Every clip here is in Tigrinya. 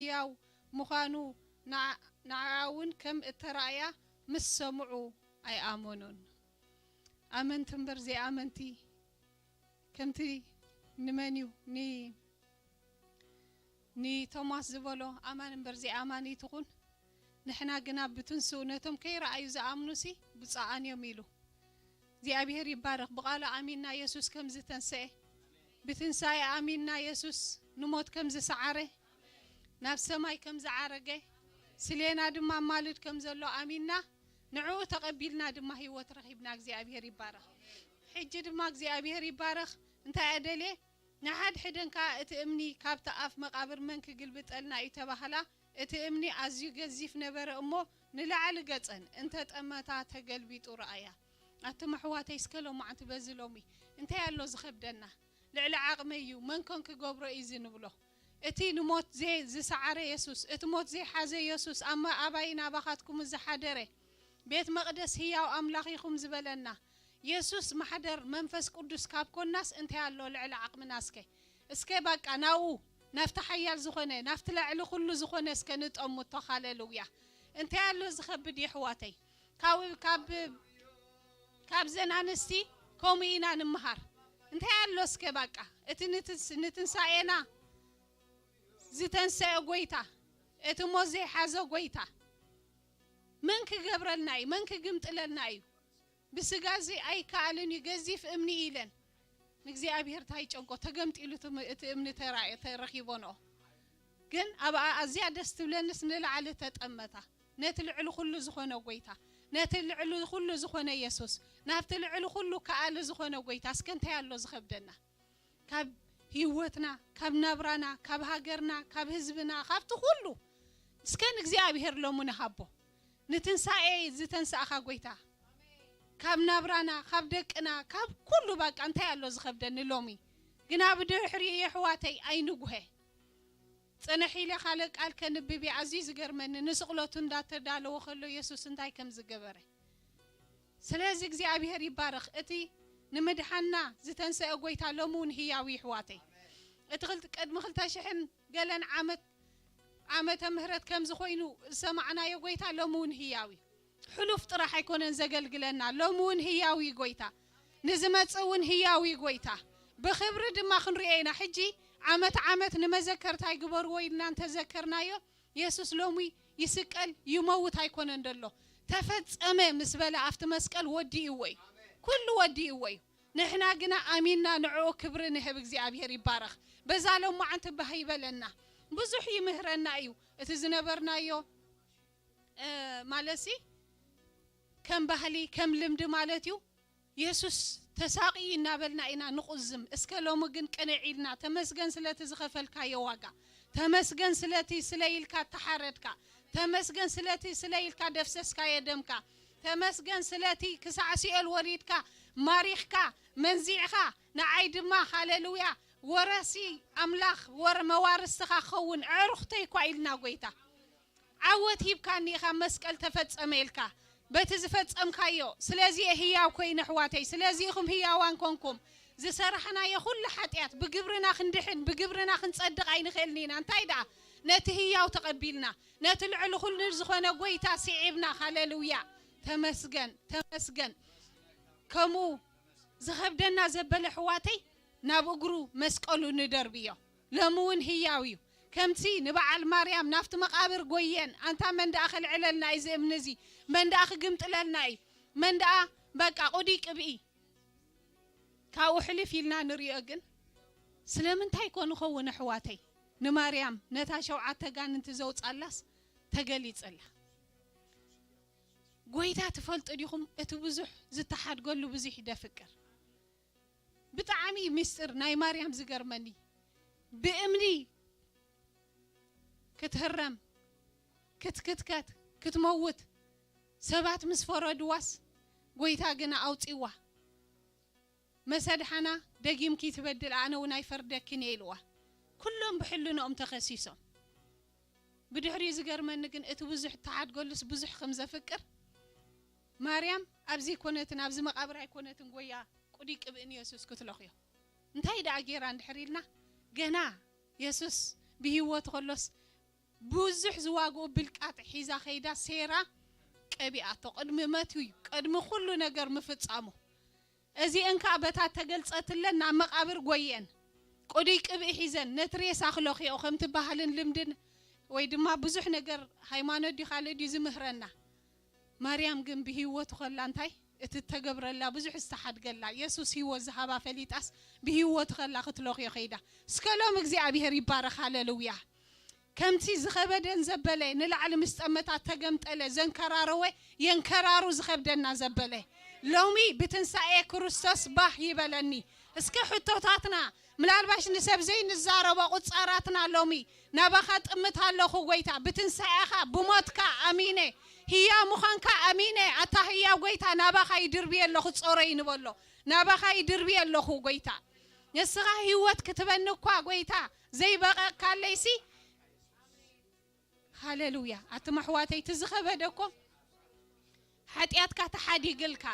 ህያው ምዃኑ ንዓ- ንዓኣ እውን ከም እተራእያ ምስ ሰምዑ ኣይኣመኑን። ኣመንቲ እምበር ዘይኣመንቲ ከምቲ ንመን እዩ ኒ- ንቶማስ ዝበሎ ኣማን እምበር ዘይኣማኒ ትኹን፣ ንሕና ግና ብትንስኡ ነቶም ከይረኣዩ ዝኣምኑሲ ብፁዓን እዮም ኢሉ። እግዚኣብሔር ይባረኽ። ብቓሉ ኣሚንና የሱስ ከም ዝተንስኤ፣ ብትንሳኤ ኣሚንና የሱስ ንሞት ከም ዝሰዓረ፣ ናብ ሰማይ ከም ዝዓረገ፣ ስሌና ድማ ኣማልድ ከም ዘሎ ኣሚንና ንዕኡ ተቐቢልና ድማ ህይወት ረኺብና። እግዚኣብሔር ይባረኽ። ሕጂ ድማ እግዚኣብሔር ይባረኽ። እንታይ እየ ደልየ? ንሓድሕደን ከኣ እቲ እምኒ ካብቲ ኣፍ መቓብር መን ክግልብጠልና እዩ ተባህላ። እቲ እምኒ ኣዝዩ ገዚፍ ነበረ እሞ ንላዕሊ ገጸን እንተ ጠመታ ተገልቢጡ ረኣያ። ኣቱም ኣሕዋተይ እስከ ሎማዓንቲ በዚ ሎሚ እንታይ ኣሎ ዝኸብደና? ልዕሊ ዓቕመይ እዩ፣ መን ኮን ክገብሮ እዩ እዚ ንብሎ። እቲ ንሞት ዘ- ዝሰዓረ የሱስ፣ እቲ ሞት ዘይሓዘ የሱስ፣ ኣማ ኣባይን ኣባኻትኩም ዝሓደረ ቤት መቕደስ ህያው ኣምላኽ ኢኹም ዝበለና የሱስ ማሕደር መንፈስ ቅዱስ ካብ ኮናስ እንታይ ኣሎ ልዕሊ ዓቕምና? እስከ እስከ ባቃ ናብኡ ናብቲ ሓያል ዝኾነ ናብቲ ልዕሊ ኩሉ ዝኾነ እስከ ንጠምቶ። ሃሌሉያ። እንታይ ኣሎ ዝኸብድ የሕዋተይ? ካብ ካብ ካብ ዘን ኣንስቲ ከምኡ ኢና ንምሃር። እንታይ ኣሎ እስከ ባቃ እቲ ንትንስ- ንትንሳኤና ዝተንሰአ ጎይታ፣ እቲ ሞት ዘይሓዞ ጎይታ መን ክገብረልና እዩ? መን ክግምጥለልና እዩ? ብስጋ እዚ ኣይከኣልን እዩ፣ ገዚፍ እምኒ እዩ ኢለን። ንእግዚኣብሔር እንታይ ይጨንቆ? ተገምጢሉ እቲ ም- እቲ እምኒ ተራእየ ተረኺቦ ንኦ። ግን ኣብኣ ኣዝያ ደስ ትብለንስ ንላዕሊ ተጠመታ። ነቲ ልዕሊ ኩሉ ዝኾነ ጎይታ፣ ነቲ ልዕሊ ኩሉ ዝኾነ የሱስ፣ ናብቲ ልዕሊ ኩሉ ከኣሊ ዝኾነ ጎይታ እስከ እንታይ ኣሎ ዝኸብደና? ካብ ህይወትና፣ ካብ ናብራና፣ ካብ ሃገርና፣ ካብ ህዝብና፣ ካብቲ ኩሉ እስከ ንእግዚኣብሔር ሎሚ ንሃቦ። ንትንሳኤ ዝተንሳእኻ ጎይታ፣ ካብ ናብራና፣ ካብ ደቅና፣ ካብ ኩሉ ባቃ እንታይ ኣሎ ዝኸብደኒ ሎሚ? ግና ብድሕሪኡ የሕዋተይ ኣይንጉሀ። ጽንሕ ኢለ ካልእ ቃል ከንብብ እየ። ኣዝዩ ዝገርመኒ ንስቕለቱ እንዳተዳለወ ከሎ የሱስ እንታይ ከም ዝገበረ። ስለዚ እግዚኣብሔር ይባረኽ። እቲ ንምድሓና ዝተንሰአ ጎይታ ሎሚ እውን ህያው እዩ፣ ኣሕዋተይ። እቲ ክልተ- ቅድሚ ክልተ ሽሕን ገለን ዓመት ዓመተ ምህረት ከም ዝኾይኑ ዝሰማዕናዮ ጎይታ ሎሚ እውን ህያው እዩ። ሕሉፍ ጥራሕ ኣይኮነን ዘገልግለና፣ ሎሚ እውን ህያው እዩ ጎይታ። ንዝመጽእ እውን ህያው እዩ ጎይታ። ብኽብሪ ድማ ክንሪኦ ኢና። ሕጂ ዓመት ዓመት ንመዘከርታ ይግበርዎ ኢልና እንተዘከርናዮ፣ የሱስ ሎሚ ይስቀል ይመውት ኣይኮነን ደሎ። ተፈጸመ ምስ በለ ኣብቲ መስቀል ወዲእዎ እዩ። ኩሉ ወዲእዎ እዩ። ንሕና ግና ኣሚንና ንዕኡ ክብሪ ንህብ። እግዚኣብሔር ይባረኽ። በዛ ሎማዓንቲ ባህ ይበለና። ብዙሕ ይምህረና እዩ። እቲ ዝነበርናዮ፣ እ፣ ማለትሲ ከም ባህሊ፣ ከም ልምዲ ማለት እዩ። የሱስ ተሳቕዩ እናበልና ኢና ንቑዝም። እስከ ሎሚ ግን ቅንዕ ኢልና፣ ተመስገን ስለቲ ዝኸፈልካዮ ዋጋ። ተመስገን ስለቲ ስለ ኢልካ እተሓረድካ። ተመስገን ስለቲ ስለ ኢልካ ደፍሰስካዮ ደምካ። ተመስገን ስለቲ ክሳዕ ሲኦል ወሪድካ፣ ማሪኽካ፣ መንዚዕኻ፣ ንዓይ ድማ፣ ሃሌሉያ፣ ወረሲ ኣምላኽ፣ ወረ መዋርስትኻ ክኸውን፣ ኣዕሩኽተይ እኳ ኢልና ጎይታ። ዓወት ሂብካኒ ኢኻ፣ መስቀል ተፈጸመ ኢልካ፣ በቲ ዝፈጸምካዮ። ስለዚ እየ ህያው ኮይነ፣ ኣሕዋተይ። ስለዚ ኢኹም ህያዋን ኮንኩም። ዝሰራሕናዮ ኩሉ ሓጢኣት ብግብርና ክንድሕን፣ ብግብርና ክንጸድቕ ኣይንኽእልን ኢና። እንታይ ደኣ? ነቲ ህያው ተቐቢልና፣ ነቲ ልዕሊ ኩሉ ዝኾነ ጎይታ ስዒብና። ሃሌሉያ! ተመስገን፣ ተመስገን። ከምኡ ዝኸብደና ዘበለ፣ ኣሕዋተይ፣ ናብ እግሩ መስቀሉ ንደርብዮ። ሎሚ እውን ህያው እዩ። ከምቲ ንበዓል ማርያም ናብቲ መቓብር ጎየን፣ ኣንታ መን ደኣ ከልዕለልና እዩ እዚ እምኒ እዚ? መን ደኣ ክግምጥለልና እዩ? መን ደኣ በቃ ቁዲ ቅብኢ ካብኡ ሕልፍ ኢልና ንሪኦ። ግን ስለምንታይ ኮን ይኸውን ኣሕዋተይ? ንማርያም ነታ ሸውዓተ ኣጋንንቲ ዘውጻላስ ተገሊጸላ። ጎይታ ትፈልጡ ዲኹም? እቲ ብዙሕ ዝተሓድገሉ ብዙሕ ይደፍቅር። ብጣዕሚ ምስጢር ናይ ማርያም ዝገርመኒ፣ ብእምኒ ክትህረም፣ ክትክትከት፣ ክትመውት ሰባት ምስ ፈረድዋስ፣ ጎይታ ግና ኣውጺዋ። መሰድሓና ደጊምኪ ትበድል፣ ኣነ እውን ኣይፈርደክን እየ ኢልዋ። ኩሎም ብሕልንኦም ተኸሲሶም። ብድሕሪኡ ዝገርመኒ ግን እቲ ብዙሕ እተሓድገሉስ ብዙሕ ከም ዘፍቅር፣ ማርያም ኣብዚ ኣይኮነትን፣ ኣብዚ መቓብር ኣይኮነትን ጎያ ቁዲ ቅብእን የሱስ ክትለኽዮ። እንታይ ደኣ ጌራ እንድሕር ኢልና፣ ገና የሱስ ብህይወት ከሎስ ብዙሕ ዝዋግኡ ብልቃጥ ሒዛ ከይዳ ሴራ ቀቢኣቶ። ቅድሚ መትዩ፣ ቅድሚ ኩሉ ነገር ምፍጻሙ። እዚአን ከኣ በታ ተገልጸትለን ናብ መቓብር ጎየን። ቅዱይ ቅብኢ ሒዘን ነቲ ሬሳ ክለኽዮ ከም ትበሃልን ልምድን ወይ ድማ ብዙሕ ነገር ሃይማኖት ድዩ ካልእ ድዩ ዝምህረና። ማርያም ግን ብህይወቱ ከላ እንታይ እቲ እተገብረላ ብዙሕ ዝተሓድገላ፣ የሱስ ህይወት ዝሃባ ፈሊጣስ ብህይወቱ ከላ ክትለኽዮ ከይዳ። እስከ ሎም እግዚኣብሔር ይባረኽ፣ ሃሌሉያ። ከምቲ ዝኸበደን ዘበለ ንላዕሊ ምስ ጠመታ ተገምጠለ ዘንከራረወ የንከራሩ ዝኸብደና ዘበለ። ሎሚ ብትንሳኤ ክርስቶስ ባህ ይበለኒ። እስከ ሕቶታትና ምናልባሽ ንሰብ ዘይንዛረቦ ቁጻራትና ሎሚ ናባኻ ጥምት ኣለኹ ጎይታ፣ ብትንሳኤኻ ብሞትካ ኣሚነ፣ ህያው ምዃንካ ኣሚነ፣ ኣታ ህያው ጎይታ ናባኻ ይድርብየ ኣለኹ፣ ጾረይ ንበሎ፣ ናባኻ ይድርብየ ኣለኹ ጎይታ። ንስኻ ህይወት ክትበኒ እኳ ጎይታ ዘይበቐቕካለይሲ፣ ሃሌሉያ። ኣቱም ኣሕዋተይ፣ እቲ ዝኸበደ እኮ ሓጢኣትካ ተሓዲግልካ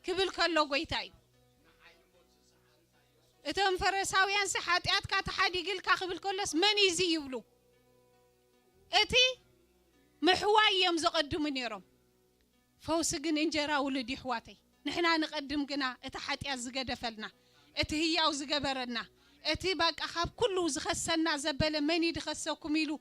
ክብል ከሎ ጎይታ እዩ። እቶም ፈረሳውያንሲ ሓጢኣትካ ተሓዲግልካ ክብል ከሎስ መን እዩ እዚ ይብሉ? እቲ ምሕዋይ እዮም ዘቐድሙ ነይሮም። ፈውሲ ግን እንጀራ ውሉድ እዩ ኣሕዋተይ። ንሕና ንቐድም ግና እቲ ሓጢኣት ዝገደፈልና፣ እቲ ህያው ዝገበረና፣ እቲ በቃ ካብ ኩሉ ዝኸሰና ዘበለ መን እዩ ድኸሰኩም ኢሉ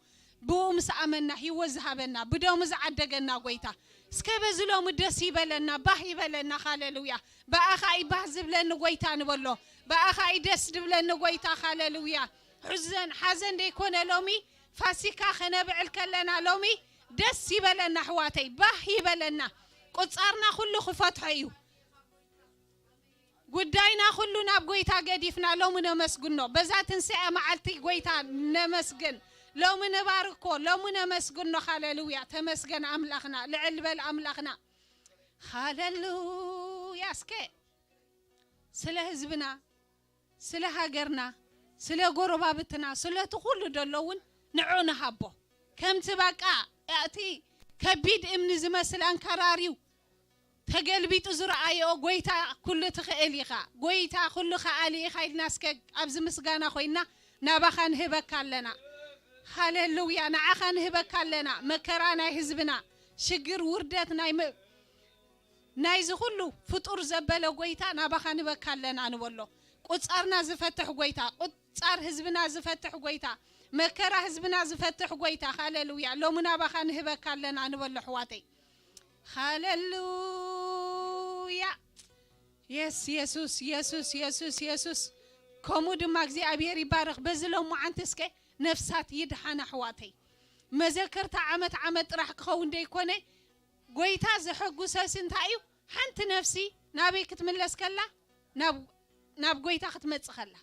ብኡ ምስ ኣመና ህይወት ዝሃበና፣ ብደሙ ዝዓደገና ጎይታ። እስከ በዚ ሎሚ ደስ ይበለና፣ ባህ ይበለና። ሃሌሉያ። ብኣኻ እዩ ባህ ዝብለኒ ጎይታ ንበሎ። ብኣኻ እዩ ደስ ዝብለኒ ጎይታ። ሃሌሉያ። ሕዘን፣ ሓዘን ደይኮነ ሎሚ ፋሲካ ከነብዕል ከለና ሎሚ ደስ ይበለና ኣሕዋተይ፣ ባህ ይበለና። ቁጻርና ኩሉ ክፈትሖ እዩ። ጉዳይና ኩሉ ናብ ጎይታ ገዲፍና ሎሚ ነመስግኖ። በዛ ትንሳኤ መዓልቲ ጎይታ ነመስግን። ሎሚ ነባርኮ፣ ሎሚ ነመስግኖ። ሃሌሉያ። ተመስገን ኣምላኽና፣ ልዕል በል ኣምላኽና። ሃሌሉያ። እስከ ስለ ህዝብና፣ ስለ ሃገርና፣ ስለ ጎረባብትና፣ ስለቲ ኩሉ ደሎ እውን ንዑ ንሃቦ። ከምቲ በቃ እቲ ከቢድ እምኒ ዝመስል ኣንከራሪው ተገልቢጡ ዝረኣዮ ጎይታ ኩሉ ትኽእል ኢኻ፣ ጎይታ ኩሉ ከኣሊ ኢኻ ኢልና እስከ ኣብዚ ምስጋና ኮይና ናባኻ ንህበካ ኣለና። ሃሌሉያ። ንዓኻ ንህበካ ኣለና። መከራ ናይ ህዝብና፣ ሽግር፣ ውርደት ናይ መ-፣ ናይዚ ኩሉ ፍጡር ዘበለ ጎይታ ናባኻ ንህበካ ኣለና ንበሎ። ቁጻርና ዝፈትሕ ጎይታ፣ ቁጻር ህዝብና ዝፈትሕ ጎይታ፣ መከራ ህዝብና ዝፈትሕ ጎይታ። ሃሌሉያ። ሎሚ ናባኻ ንህበካ ኣለና ንበሎ ኣሕዋተይ። ሃሌሉያ። የስ፣ የሱስ፣ የሱስ፣ የሱስ፣ የሱስ። ከምኡ ድማ እግዚኣብሔር ይባረኽ። በዚ ሎማዓንቲ እስከ ነፍሳት ይድሓና ኣሕዋተይ። መዘከርታ ዓመት ዓመት ጥራሕ ክኸውን ደይኮነ፣ ጎይታ ዘሐጉሰሲ እንታይ እዩ? ሓንቲ ነፍሲ ናበይ ክትምለስ ከላ? ናብ፣ ናብ ጎይታ ክትመጽእ ከላ።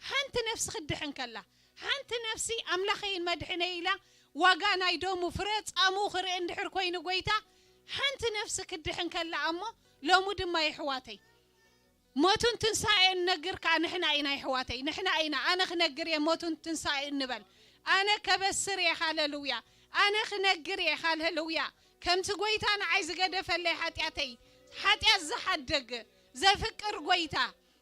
ሓንቲ ነፍሲ ክትድሕን ከላ። ሓንቲ ነፍሲ ኣምላኸይን መድሕነይ ኢላ ዋጋ ናይ ደሙ ፍረ ጻምኡ ክርኢ እንድሕር ኮይኑ ጎይታ፣ ሓንቲ ነፍሲ ክትድሕን ከላ እሞ፣ ሎሚ ድማ የሕዋተይ፣ ሞቱን ትንሳኤን ነግር ከኣ ንሕና ኢና የሕዋተይ፣ ንሕና ኢና። ኣነ ክነግር እየ ሞቱን ትንሳኤን ንበል። ኣነ ከበስር እየ፣ ሃሌሉያ። ኣነ ክነግር እየ፣ ሃሌሉያ። ከምቲ ጎይታ ንዓይ ዝገደፈለይ ሓጢኣተይ፣ ሓጢኣት ዝሓድግ፣ ዘፍቅር ጎይታ፣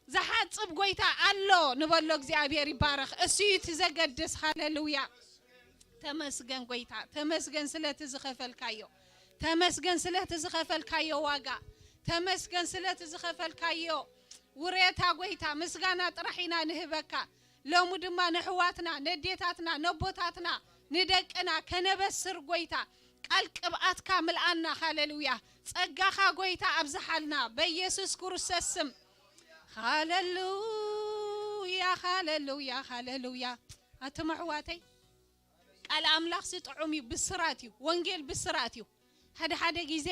ዝሓጽብ ጎይታ ኣሎ ንበሎ። እግዚኣብሔር ይባረኽ። እሱ እዩ እቲ ዘገድስ። ሃሌሉያ። ተመስገን ጎይታ፣ ተመስገን ስለቲ ዝኸፈልካዮ፣ ተመስገን ስለቲ ዝኸፈልካዮ ዋጋ፣ ተመስገን ስለቲ ዝኸፈልካዮ ውሬታ ጎይታ። ምስጋና ጥራሕ ኢና ንህበካ። ሎሚ ድማ ነሕዋትና፣ ነዴታትና፣ ነቦታትና፣ ንደቅና ከነበስር ጎይታ፣ ቃል ቅብኣትካ ምልኣና። ሃሌሉያ። ጸጋኻ ጎይታ ኣብዝሓልና በኢየሱስ ክርስቶስ ስም። ሃሌሉያ፣ ሃሌሉያ፣ ሃሌሉያ። ኣቱም ኣሕዋተይ፣ ቃል ኣምላኽሲ ጥዑም እዩ፣ ብስራት እዩ፣ ወንጌል ብስራት እዩ። ሓደ ሓደ ግዜ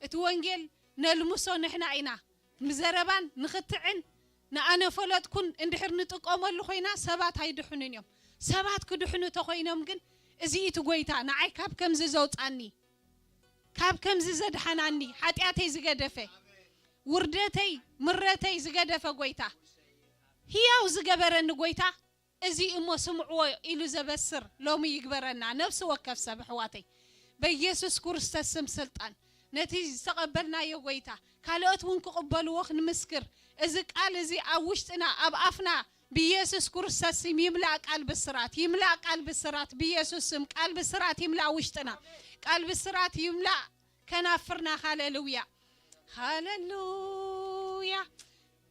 እቲ ወንጌል ነልምሶ ንሕና ኢና። ንዘረባን ንኽትዕን ንኣነ ፈለጥኩን እንድሕር ንጥቀመሉ ኮይና ሰባት ኣይድሕኑን እዮም። ሰባት ክድሕኑ ተኾይኖም ግን እዚ እቲ ጎይታ ንዓይ ካብ ከምዚ ዘውጻኒ፣ ካብ ከምዚ ዘድሓናኒ፣ ሓጢኣተይ ዝገደፈ፣ ውርደተይ፣ ምረተይ ዝገደፈ ጎይታ፣ ህያው ዝገበረኒ ጎይታ፣ እዚ እሞ ስምዕዎ ኢሉ ዘበስር ሎሚ ይግበረና። ነፍሲ ወከፍ ሰብ ኣሕዋተይ፣ በኢየሱስ ክርስቶስ ስም ስልጣን ነቲ ዝተቐበልናዮ ጎይታ፣ ካልኦት እውን ክቕበልዎ ክንምስክር፣ እዚ ቃል እዚ ኣብ ውሽጥና፣ ኣብ ኣፍና ብኢየሱስ ክርስቶስ ስም ይምላእ ቃል ብስራት፣ ይምላእ ቃል ብስራት፣ ብኢየሱስ ስም ቃል ብስራት ይምላእ ውሽጥና፣ ቃል ብስራት ይምላእ ከናፍርና። ሃሌሉያ፣ ሃሌሉያ።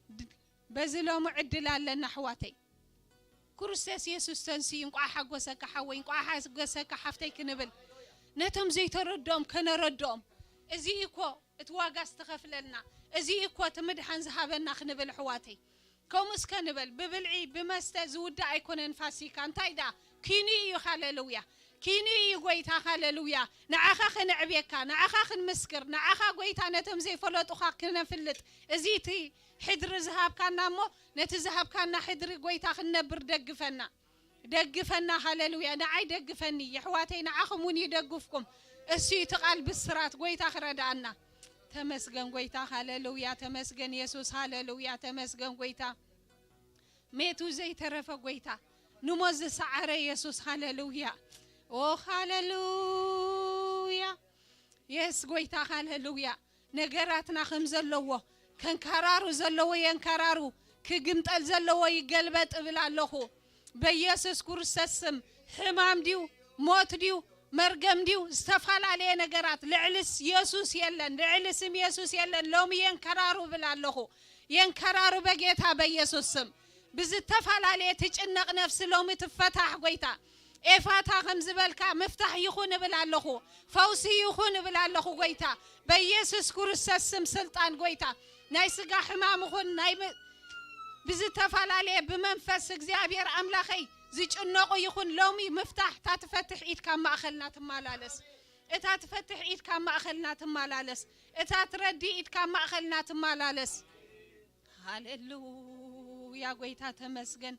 ድ-፣ በዚ ሎሚ ዕድል ኣለና ኣሕዋተይ። ክርስቶስ የሱስ ተንስኡ፣ እንቋዕ ሓጎሰካ ሓወይ፣ እንቋዕ ሓጎሰካ ሓፍተይ ክንብል፣ ነቶም ዘይተረድኦም ከነረድኦም፣ እዚ እኮ እቲ ዋጋ ዝተኸፍለልና፣ እዚ እኮ እቲ ምድሓን ዝሃበና ክንብል ኣሕዋተይ። ከምኡ እስከ ንበል። ብብልዒ ብመስተ ዝውዳእ ኣይኮነን ፋሲካ። እንታይ ደኣ? ኪኑ እዩ። ሃሌሉያ። ኪኑ እዩ ጎይታ። ሃሌሉያ። ንዓኻ ከነዕብየካ፣ ንዓኻ ክንምስክር፣ ንዓኻ ጎይታ ነቶም ዘይፈለጡኻ ክነፍልጥ። እዚ እቲ ሕድሪ ዝሃብካና እሞ ነቲ ዝሃብካና ሕድሪ ጎይታ ክንነብር ደግፈና። ደግፈና። ሃሌሉያ። ንዓይ ደግፈኒ የሕዋተይ፣ ንዓኹም እውን ይደግፍኩም። እሱ እዩ እቲ ቃል ብስራት። ጎይታ ክረድኣና። ተመስገን ጎይታ። ሃሌሉያ። ተመስገን የሱስ። ሃሌሉያ። ተመስገን ጎይታ። ሜቱ ዘይተረፈ ጎይታ፣ ንሞት ዝሰዓረ የሱስ። ሃሌሉያ። ኦ ሃሌሉያ። የስ ጎይታ። ሃሌሉያ። ነገራትና ከም ዘለዎ፣ ከንከራሩ ዘለዎ የንከራሩ፣ ክግምጠል ዘለዎ ይገልበጥ እብል ኣለኹ። በኢየሱስ ክርስቶስ ስም። ሕማም ድዩ፣ ሞት ድዩ፣ መርገም ድዩ፣ ዝተፈላለየ ነገራት፣ ልዕሊ የሱስ የለን፣ ልዕሊ ስም የሱስ የለን። ሎሚ የንከራሩ እብል ኣለኹ። የንከራሩ በጌታ በኢየሱስ ስም። ብዝተፈላለየ ትጭነቕ ነፍሲ ሎሚ ትፈታሕ ጎይታ። ኤፋታ ከም ዝበልካ ምፍታሕ ይኹን እብል ኣለኹ። ፈውሲ ይኹን እብል ኣለኹ ጎይታ። በኢየሱስ ክርስቶስ ስም ስልጣን ጎይታ። ናይ ስጋ ሕማም ይኹን ናይ ብ-፣ ብዝተፈላለየ ብመንፈስ እግዚኣብሔር ኣምላኸይ ዝጭነቑ ይኹን ሎሚ ምፍታሕ። እታ ትፈትሕ ኢድካ ኣብ ማእኸልና ትመላለስ። እታ ትፈትሕ ኢድካ ኣብ ማእኸልና ትመላለስ። እታ ትረዲ ኢድካ ኣብ ማእኸልና ትመላለስ። ሃሌሉያ። ጎይታ ተመስገን፣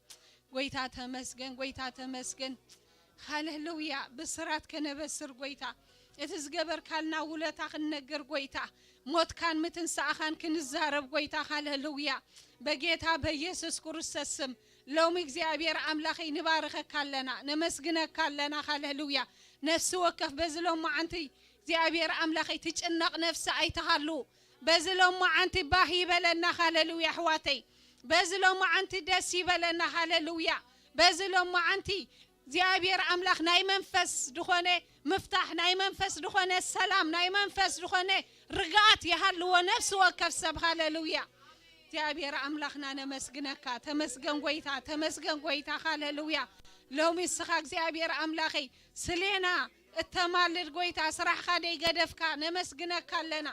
ጎይታ ተመስገን፣ ጎይታ ተመስገን። ሃሌሉያ። ብስራት ከነበስር ጎይታ፣ እቲ ዝገበርካልና ውለታ ክንነግር ጎይታ፣ ሞትካን ምትንሳእኻን ክንዛረብ ጎይታ። ሃሌሉያ። በጌታ በኢየሱስ ክርስቶስ ስም ሎሚ እግዚኣብሔር ኣምላኸይ ንባርከካ ኣለና፣ ነመስግነካ ኣለና። ሃሌሉያ። ነፍሲ ወከፍ በዚ ሎማዓንቲ እግዚኣብሔር ኣምላኸይ ትጭነቕ ነፍሲ ኣይትሃሉ። በዚ ሎማዓንቲ ባህ ይበለና። ሃሌሉያ ኣሕዋተይ፣ በዚ ሎማዓንቲ ደስ ይበለና። ሃሌሉያ። በዚ ሎማዓንቲ እግዚኣብሔር ኣምላኽ ናይ መንፈስ ዝኾነ ምፍታሕ፣ ናይ መንፈስ ዝኾነ ሰላም፣ ናይ መንፈስ ዝኾነ ርግኣት ይሃልዎ ነፍሲ ወከፍ ሰብ። ሃሌሉያ። እግዚኣብሔር ኣምላኽና ነመስግነካ። ተመስገን ጎይታ፣ ተመስገን ጎይታ። ሃሌሉያ። ሎሚ እስኻ እግዚኣብሔር ኣምላኸይ ስሌና እተማልድ ጎይታ፣ ስራሕኻ ደይገደፍካ ነመስግነካ ኣለና።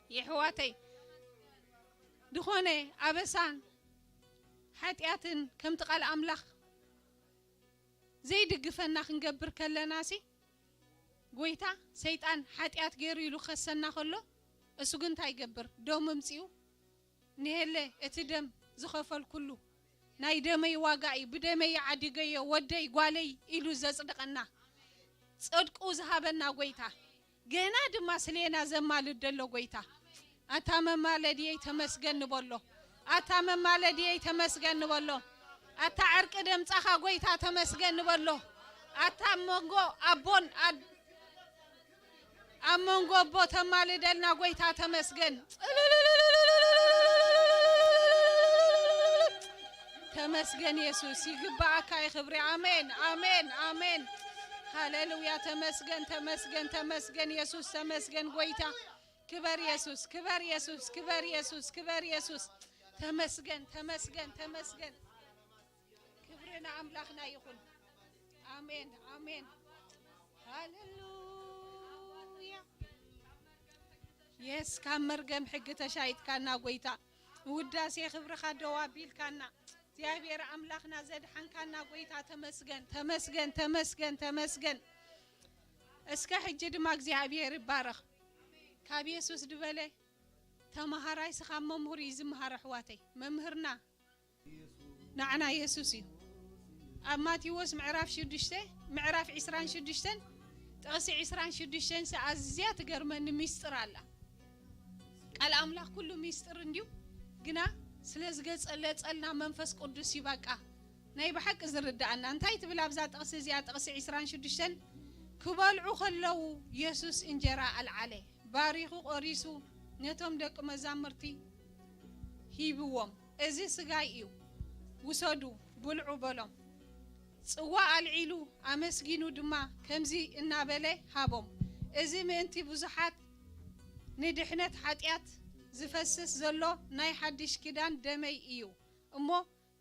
የሕዋተይ፣ ዝኾነ ኣበሳን ሓጢኣትን ከምቲ ቃል ኣምላኽ ዘይድግፈና ክንገብር ከለናሲ፣ ጎይታ ሰይጣን ሓጢኣት ገይሩ ኢሉ ክኸሰና ከሎ፣ እሱ ግን እንታይ ይገብር? ደም ኣምጺኡ፣ ንሄለ እቲ ደም ዝኸፈልኩሉ ናይ ደመይ ዋጋ እዩ፣ ብደመይ ዓዲገዮ፣ ወደይ ጓለይ ኢሉ ዘጽድቐና፣ ጽድቁ ዝሃበና ጎይታ፣ ገና ድማ ስሌና ዘማልድ ዘሎ ጎይታ። ኣታ መማለድየይ ተመስገን ንበሎ። ኣታ መማለድየይ ተመስገን ንበሎ። ኣታ ዕርቂ ደምጻኻ ጎይታ ተመስገን ንበሎ። ኣታ ኣብ መንጎ ኣቦን ኣድ-፣ ኣብ መንጎ ኣቦ ተማልደልና ጎይታ ተመስገን። ተመስገን የሱስ፣ ይግባኣካ እዩ ክብሪ። ኣሜን፣ ኣሜን፣ ኣሜን። ሃሌሉያ። ተመስገን፣ ተመስገን፣ ተመስገን የሱስ፣ ተመስገን ጎይታ። ክበር የሱስ፣ ክበር የሱስ፣ ክበር የሱስ፣ ክበር የሱስ። ተመስገን፣ ተመስገን፣ ተመስገን። ክብሪ ንኣምላኽና ይኹን። ኣሜን፣ ኣሜን። ሃሌሉያ። የስ፣ ካብ መርገም ሕጊ ተሻይጥካና ጎይታ። ውዳሴ ክብርኻ ደው ኣቢልካና። እግዚኣብሔር ኣምላኽና ዘድሓንካና ጎይታ ተመስገን፣ ተመስገን፣ ተመስገን፣ ተመስገን። እስከ ሕጂ ድማ እግዚኣብሔር ይባረኽ። ካብ የሱስ ድበለ ተማሃራይ ስኻ መምህር እዩ ዝምሃር ኣሕዋተይ። መምህርና ንዓና የሱስ እዩ። ኣብ ማቴዎስ ምዕራፍ ሽዱሽተ፣ ምዕራፍ ዕስራን ሽዱሽተን ጥቕሲ ዕስራን ሽዱሽተን ኣዝያ ትገርመኒ ሚስጥር ኣላ። ቃል ኣምላኽ ኩሉ ሚስጥር እንድዩ፣ ግና ስለ ዝገለጸልና መንፈስ ቅዱስ እዩ በቃ ናይ ብሓቂ ዝርድኣና። እንታይ ትብል ኣብዛ ጥቕሲ እዚኣ? ጥቕሲ ዕስራን ሽዱሽተን፣ ክበልዑ ከለዉ የሱስ እንጀራ ኣልዓለ፣ ባሪኹ ቆሪሱ ነቶም ደቂ መዛሙርቲ ሂብዎም። እዚ ስጋይ እዩ፣ ውሰዱ፣ ብልዑ በሎም። ጽዋ ኣልዒሉ ኣመስጊኑ ድማ ከምዚ እናበለ ሃቦም፣ እዚ ምእንቲ ብዙሓት ንድሕነት ሓጢኣት ዝፈስስ ዘሎ ናይ ሓድሽ ኪዳን ደመይ እዩ። እሞ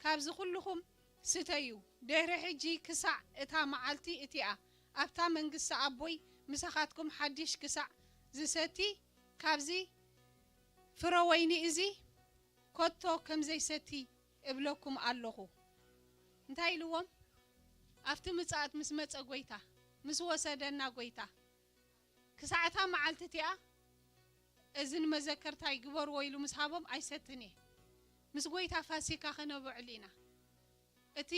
ካብዚ ኩልኹም ስተዩ። ድሕሪ ሕጂ ክሳዕ እታ መዓልቲ እቲኣ ኣብታ መንግስቲ ኣቦይ ምሳኻትኩም ሓድሽ ክሳዕ ዝሰቲ ካብዚ ፍረ ወይኒ እዚ ከቶ ከም ዘይሰቲ እብለኩም ኣለኹ። እንታይ ኢልዎም? ኣብቲ ምጽኣት ምስ መጸ ጎይታ፣ ምስ ወሰደና ጎይታ፣ ክሳዕ እታ መዓልቲ እቲኣ እዚ ንመዘከርታይ ግበርዎ ኢሉ ምስ ሃቦም ኣይሰትን እየ። ምስ ጎይታ ፋሲካ ከነብዕል ኢና። እቲ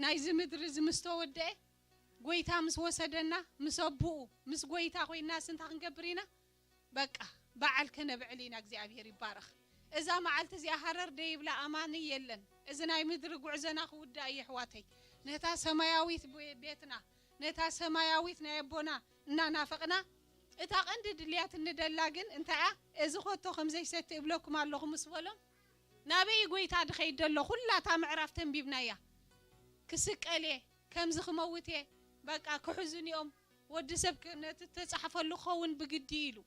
ናይዚ ምድሪ እዚ ምስ ተወደአ፣ ጎይታ ምስ ወሰደና፣ ምስ ኣቦኡ፣ ምስ ጎይታ ኮይንና ስንታ ክንገብር ኢና? በቃ በዓል ከነብዕል ኢና። እግዚኣብሔር ይባረኽ። እዛ መዓልቲ እዚኣ ሃረር ደይብላ ኣማኒ የለን። እዚ ናይ ምድሪ ጉዕዞና ክውዳእ እዩ ኣሕዋተይ። ነታ ሰማያዊት ቤ- ቤትና፣ ነታ ሰማያዊት ናይ ኣቦና እናናፈቕና፣ እታ ቀንዲ ድልያት እንደላ ግን እንታይ እያ? እዚ ከቶ ከም ዘይሰቲ እብለኩም ኣለኹ ምስ በሎም፣ ናበይ ጎይታ ድኸይድ ደሎ? ኩላ እታ ምዕራፍ ተንቢብናያ። ክስቀል እየ፣ ከምዚ ክመውት እየ፣ በቃ ክሕዙን እዮም፣ ወዲ ሰብ ክ- ነቲ ተጻሕፈሉ ክኸውን ብግዲ ኢሉ።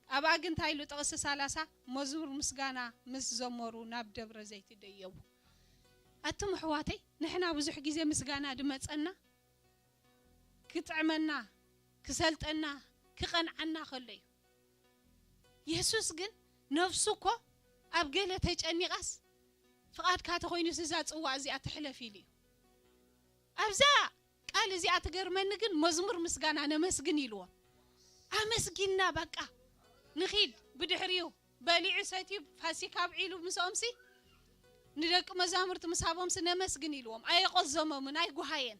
ኣብኣ ግን እንታይ ኢሉ? ጥቕሲ ሰላሳ፣ መዝሙር ምስጋና ምስ ዘመሩ ናብ ደብረ ዘይት ደየቡ። ኣቱም ኣሕዋተይ፣ ንሕና ብዙሕ ግዜ ምስጋና ድመጸና ክጥዕመና፣ ክሰልጠና፣ ክቐንዓና ከሎ እዩ። የሱስ ግን ነፍሱ እኮ ኣብ ገለ ተጨኒቓስ፣ ፍቓድካ ተኾይኑስ እዛ ጽዋ እዚኣ ትሕለፍ ኢሉ እዩ። ኣብዛ ቃል እዚኣ ትገርመኒ ግን መዝሙር ምስጋና ነመስግን ኢልዎም። ኣመስጊንና በቃ ንኺድ። ብድሕሪኡ በሊዑ ሰትዩ ፋሲካ ኣብዒሉ ምስኦምሲ ንደቂ መዛሙርቲ ምስ ሃቦምሲ ነመስግን ኢልዎም። ኣየቆዘሞምን ኣይጓሃየን።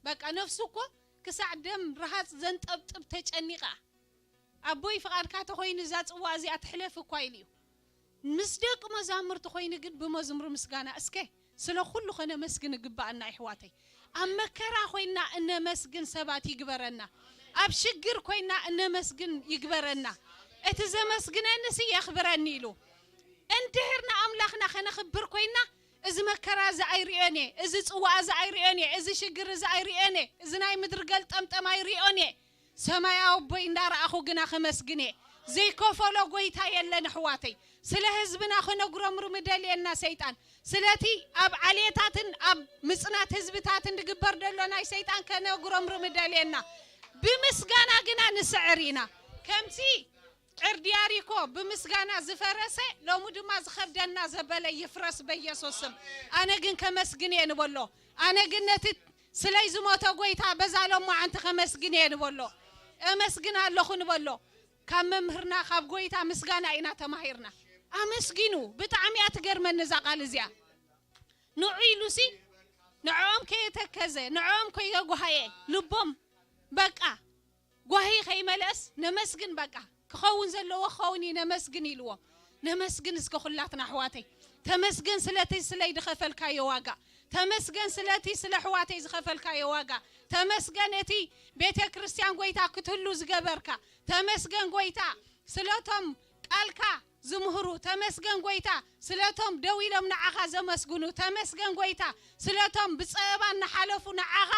በቃ ነፍሱ እኮ ክሳዕ ደም ረሃጽ ዘንጠብጥብ ተጨኒቓ፣ ኣቦይ ፍቓድካ ተኾይኑ እዛ ጽዋ እዚኣ ትሕለፍ እኳ ኢሉ እዩ። ምስ ደቂ መዛሙርቲ ኮይኑ ግን ብመዝሙር ምስጋና እስከ ስለ ኩሉ ከነመስግን እግባኣና ይሕዋተይ። ኣብ መከራ ኮይና እነመስግን ሰባት ይግበረና። ኣብ ሽግር ኮይና እነመስግን ይግበረና። እቲ ዘመስግነንሲ የኽብረኒ ኢሉ። እንድሕር ንኣምላኽና ከነኽብር ኮይና እዚ መከራ እዚ ኣይርእዮን እየ፣ እዚ ጽዋ እዚ ኣይርእዮን እየ፣ እዚ ሽግር እዚ ኣይርእዮን እየ፣ እዚ ናይ ምድሪ ገልጠምጠም ኣይርእዮን እየ። ሰማያዊ ኣቦይ እንዳረኣኹ ግና ከመስግን እየ። ዘይከፈሎ ጎይታ የለን ኣሕዋተይ። ስለ ህዝብና ከነጉረምርም ደልየና ሰይጣን። ስለቲ ኣብ ዓሌታትን ኣብ ምጽናት ህዝብታትን ዝግበር ዘሎ ናይ ሰይጣን ከነጉረምርም ደልየና። ብምስጋና ግና ንስዕር ኢና። ከምቲ ዕርዲ ያሪኮ ብምስጋና ዝፈረሰ ሎሚ ድማ ዝኸብደና ዘበለ ይፍረስ በኢየሱስ ስም። ኣነ ግን ከመስግን እየ ንበሎ። ኣነ ግን ነቲ ስለይ ዝሞተ ጎይታ በዛ ሎማዓንቲ ከመስግን እየ ንበሎ። እመስግን ኣለኹ ንበሎ። ካብ መምህርና ካብ ጎይታ ምስጋና ኢና ተማሂርና። ኣመስጊኑ። ብጣዕሚ እያ ትገርመኒ እዛ ቃል እዚኣ። ንዑ ኢሉሲ ንዕኦም ከየተከዘ ንዕኦም ከየጓሃየ ልቦም በቃ ጓሂ ከይመለስ ነመስግን በቃ ክኸውን ዘለዎ ክኸውን እዩ ነመስግን ኢልዎ። ነመስግን እስከ ኩላትና ኣሕዋተይ። ተመስገን ስለቲ ስለይ ዝኸፈልካዮ ዋጋ። ተመስገን ስለቲ ስለ ኣሕዋተይ ዝኸፈልካዮ ዋጋ። ተመስገን እቲ ቤተ ክርስቲያን ጎይታ ክትህሉ ዝገበርካ። ተመስገን ጎይታ ስለቶም ቃልካ ዝምህሩ። ተመስገን ጎይታ ስለቶም ደው ኢሎም ንዓኻ ዘመስግኑ። ተመስገን ጎይታ ስለቶም ብጸበባ እናሓለፉ ንዓኻ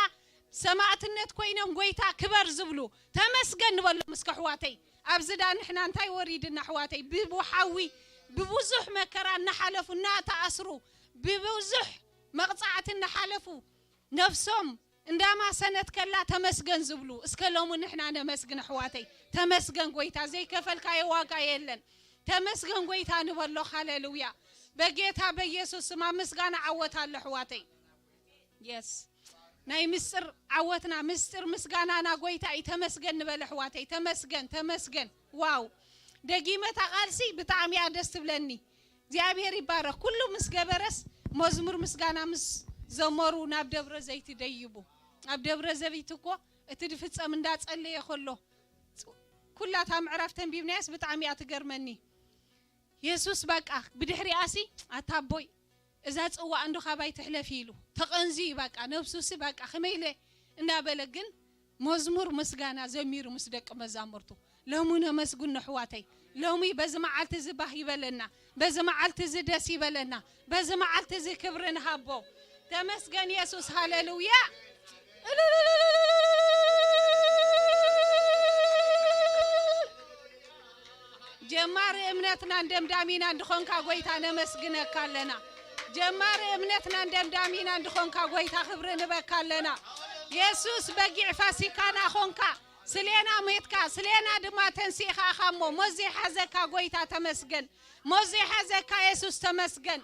ሰማእትነት ኮይኖም ጎይታ ክበር ዝብሉ። ተመስገን ንበሎም እስከ ኣሕዋተይ። ኣብዚ ዳ ንሕና እንታይ ወሪድና ኣሕዋተይ? ብሓዊ ብብዙሕ መከራ እናሓለፉ እናተኣስሩ ብብዙሕ መቕጻዕቲ እናሓለፉ ነፍሶም እንዳማሰነት ከላ ተመስገን ዝብሉ። እስከ ሎሚ ንሕና ነመስግን ኣሕዋተይ። ተመስገን ጎይታ ዘይከፈልካዮ ዋጋ የለን። ተመስገን ጎይታ ንበሎ። ሃሌሉያ። በጌታ በኢየሱስ ስም ኣብ ምስጋና ዓወት ኣሎ ኣሕዋተይ። የስ ናይ ምስጢር ዓወትና ምስጢር ምስጋናና ጎይታ እዩ። ተመስገን ንበል ኣሕዋተይ። ተመስገን ተመስገን። ዋው ደጊመ እታ ቃልሲ ብጣዕሚ እያ ደስ ትብለኒ። እግዚኣብሔር ይባረክ። ኩሉ ምስ ገበረስ መዝሙር ምስጋና ምስ ዘመሩ ናብ ደብረ ዘይት ደይቡ። ኣብ ደብረ ዘይት እኮ እቲ ድፍጸም እንዳጸለየ ከሎ ኩላታ ምዕራፍ ተንቢብናያስ ብጣዕሚ እያ ትገርመኒ። የሱስ በቃ ብድሕሪኣሲ ኣታ ኣቦይ እዛ ጽዋ እንዶ ካባይ ትሕለፍ ኢሉ ተቐንዚ በቃ ነብሱሲ በቃ ከመይ ኢለ እናበለ ግን መዝሙር ምስጋና ዘሚሩ ምስ ደቂ መዛሙርቱ። ሎሚ ነመስግን ኣሕዋተይ። ሎሚ በዚ መዓልቲ እዚ ባህ ይበለና፣ በዚ መዓልቲ እዚ ደስ ይበለና፣ በዚ መዓልቲ እዚ ክብሪ ንሃቦ። ተመስገን የሱስ፣ ሃሌሉያ። ጀማሪ እምነትናን ደምዳሚናን ድኾንካ ጎይታ ነመስግነካ ኣለና። ጀማሪ እምነትናን ደምዳሚናን ድኾንካ ጎይታ ክብሪ ንበካ ኣለና። የሱስ በጊዕ ፋሲካና ኾንካ፣ ስሌና ሜትካ፣ ስሌና ድማ ተንሲእኻ እኻ እሞ፣ ሞት ዘይሓዘካ ጎይታ ተመስገን። ሞት ዘይሓዘካ የሱስ ተመስገን።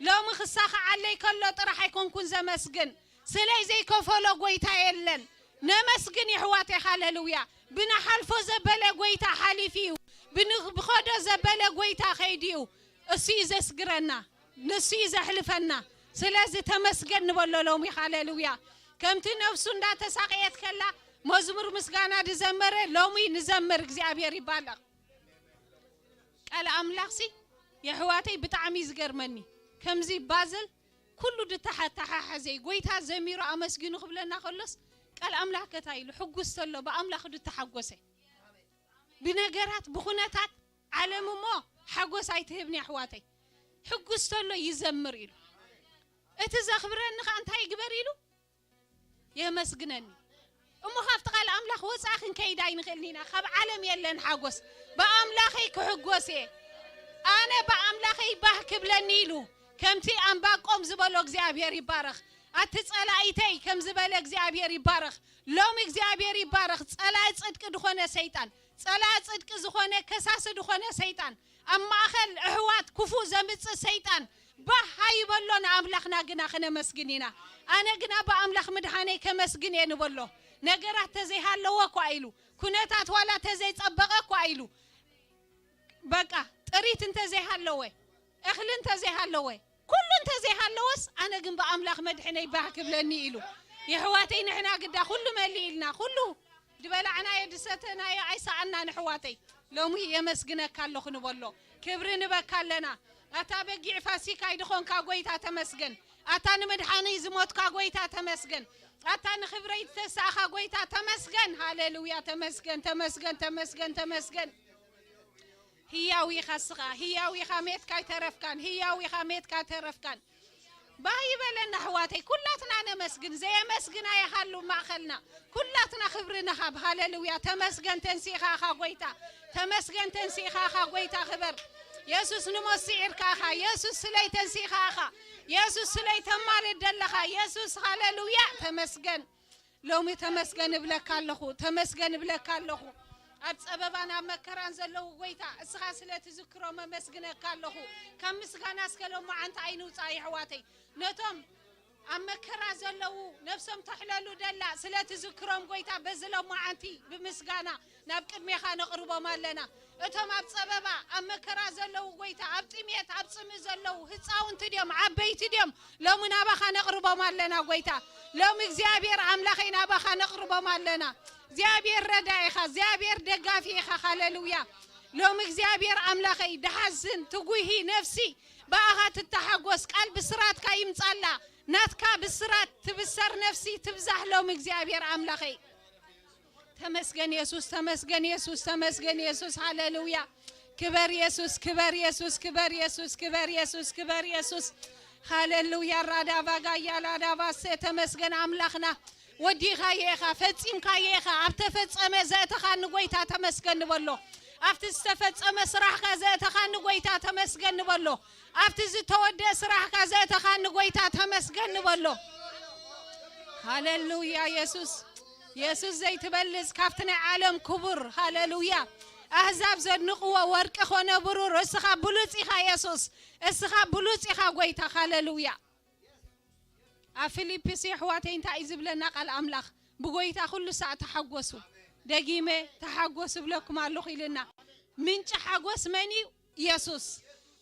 ሎሚ ክሳኸዓለይ ከሎ ጥራሕ ኣይኮንኩን ዘመስግን። ስለይ ዘይከፈሎ ጎይታ የለን። ነመስግን የሕዋተይ፣ ሃሌሉያ። ብንሓልፎ ዘበለ ጎይታ ሓሊፉ እዩ። ብን-፣ ብኸዶ ዘበለ ጎይታ ከይዱ እዩ። እሱ እዩ ዘስግረና፣ ንሱ እዩ ዘሕልፈና። ስለዚ ተመስገን ንበሎ ሎሚ፣ ሃሌሉያ። ከምቲ ነፍሱ እንዳተሳቀየት ከላ መዝሙር ምስጋና ዝዘመረ ሎሚ ንዘምር። እግዚኣብሔር ይባረኽ። ቃል ኣምላኽሲ የሕዋተይ ብጣዕሚ እዩ ዝገርመኒ። ከምዚ ባዘል ኩሉ ድተሓተሓሐዘይ ጎይታ ዘሚሩ ኣመስጊኑ ክብለና ከሎስ ቃል ኣምላኽ ከታይ ኢሉ ሕጉስ ተሎ ብኣምላኽ ድተሓጎሰ ብነገራት ብኹነታት ዓለም እሞ ሓጎስ ኣይትህብኒ ኣሕዋተይ። ሕጉስ ተሎ ይዘምር ኢሉ። እቲ ዘኽብረኒ ኸኣ እንታይ ይግበር ኢሉ የመስግነኒ። እሞ ካብቲ ቃል ኣምላኽ ወፃኢ ክንከይድ ኣይንኽእልን ኢና። ካብ ዓለም የለን ሓጎስ። ብኣምላኸይ ክሕጎስ እየ። ኣነ ብኣምላኸይ ባህ ክብለኒ ኢሉ ከምቲ ኣንባቆም ዝበሎ እግዚኣብሔር ይባረኽ። ኣቲ ጸላኢተይ ከም ዝበለ እግዚኣብሔር ይባረኽ። ሎም እግዚኣብሔር ይባረኽ። ጸላኢ ጽድቂ ዝኾነ ሰይጣን፣ ጸላኢ ጽድቂ ዝኾነ ከሳሲ ዝኾነ ሰይጣን፣ ኣብ ማእኸል ኣሕዋት ክፉእ ዘምጽእ ሰይጣን ባህ ኣይበሎ። ንኣምላኽና ግና ክነመስግን ኢና። ኣነ ግና ብኣምላኽ ምድሓነይ ከመስግን እየ ንበሎ። ነገራት ተዘይሃለወ እኳ ኢሉ፣ ኩነታት ዋላ ተዘይጸበቐ እኳ ኢሉ፣ በቃ ጥሪት እንተዘይሃለወ፣ እኽሊ እንተዘይሃለወ፣ ኩሉ እንተዘይሃለወስ ኣነ ግን ብኣምላኽ መድሕነይ ባህ ክብለኒ ኢሉ። የሕዋተይ ንሕና ግዳ ኩሉ መሊእልና፣ ኩሉ ድበላዕናዮ ድሰተናዮ ኣይሰኣናን ኣሕዋተይ። ሎሚ የመስግነካ ኣለኹ ንበሎ። ክብሪ ንበካ ኣለና። ኣታ በጊዕ ፋሲካይ ድኾንካ ጎይታ ተመስገን። ኣታ ንምድሓነይ ዝሞትካ ጎይታ ተመስገን። ኣታ ንኽብረይ ዝተሳእኻ ጎይታ ተመስገን። ሃሌሉያ ተመስገን፣ ተመስገን፣ ተመስገን፣ ተመስገን። ህያው ኢኻ እስኻ፣ ህያው ኢኻ ሜትካ ኣይተረፍካን፣ ህያው ኢኻ ሜትካ ኣይተረፍካን። ባህ ይበለና ኣሕዋተይ፣ ኩላትና ነመስግን፣ ዘየመስግን ኣይሃሉ ማእኸልና። ኩላትና ክብሪ ንሃብ። ሃሌሉያ ተመስገን ተንሲእኻ ኢኻ ጎይታ፣ ተመስገን ተንሲእኻ ኢኻ ጎይታ ክበር። የሱስ ንሞት ስዒርካ ኢኻ፣ የሱስ ስለይ ተንሲእኻ ኢኻ፣ የሱስ ስለይ ተማልድ ደለኻ፣ የሱስ ሃሌሉያ ተመስገን። ሎሚ ተመስገን እብለካ ኣለኹ፣ ተመስገን እብለካ ኣለኹ። ኣብ ጸበባን ኣብ መከራን ዘለዉ ጎይታ እስኻ ስለ ትዝክሮም ኣመስግነካ ኣለኹ። ካብ ምስጋና እስከ ሎማዓንቲ ኣይንውጻእ የሕዋተይ። ነቶም ኣብ መከራ ዘለዉ ነፍሶም ተሕለሉ ደላ ስለ ትዝክሮም ጎይታ በዚ ሎማዓንቲ ብምስጋና ናብ ቅድሜኻ ነቕርቦም ኣለና። እቶም ኣብ ጸበባ ኣብ መከራ ዘለዉ ጎይታ ኣብ ጥሜት ኣብ ጽምእ ዘለዉ ህጻውንቲ ድዮም ዓበይቲ ድዮም ሎሚ ናባኻ ነቕርቦም ኣለና ጎይታ። ሎሚ እግዚኣብሔር ኣምላኸይ ናባኻ ነቕርቦም ኣለና። እግዚኣብሔር ረዳኢ ኢኻ፣ እግዚኣብሔር ደጋፊ ኢኻ። ሃሌሉያ። ሎሚ እግዚኣብሔር ኣምላኸይ ድሓዝን ትጉሂ ነፍሲ ብኣኻ ትተሓጎስ ቃል ብስራትካ ይምጻላ። ናትካ ብስራት ትብሰር ነፍሲ ትብዛሕ ሎሚ እግዚኣብሔር ኣምላኸይ። ተመስገን የሱስ፣ ተመስገን የሱስ፣ ተመስገን የሱስ። ሃሌሉያ። ክበር የሱስ፣ ክበር የሱስ፣ ክበር የሱስ፣ ክበር የሱስ፣ ክበር የሱስ። ሃሌሉያ። ራዳቫ ጋያ ላዳቫ ሰ ተመስገን ኣምላኽና። ወዲኻዮ ኢኻ፣ ፈጺምካዮ ኢኻ። ኣብ ተፈጸመ ዘእተኻኒ ጎይታ ተመስገን ንበሎ። ኣብቲ ዝተፈጸመ ስራሕካ ዘእተኻኒ ጎይታ ተመስገን ንበሎ። ኣብቲ ዝተወደአ ስራሕካ ዘእተኻኒ ጎይታ ተመስገን ንበሎ። ሃሌሉያ የሱስ። የሱስ ዘይትበልጽ ካብቲ ናይ ዓለም ክቡር። ሃሌሉያ። ኣህዛብ ዘድንቕዎ ወርቂ ኾነ ብሩር፣ እስኻ ብሉጽ ኢኻ የሱስ። እስኻ ብሉጽ ኢኻ ጎይታ። ሃሌሉያ። ኣብ ፊልጵስ ኣሕዋተይ እንታይ እዩ ዝብለና ቃል ኣምላኽ? ብጎይታ ኩሉ ሳዕ ተሓጎሱ። ደጊመ ተሓጎሱ እብለኩም ኣለኹ ኢልና። ምንጪ ሓጎስ መን እዩ? የሱስ።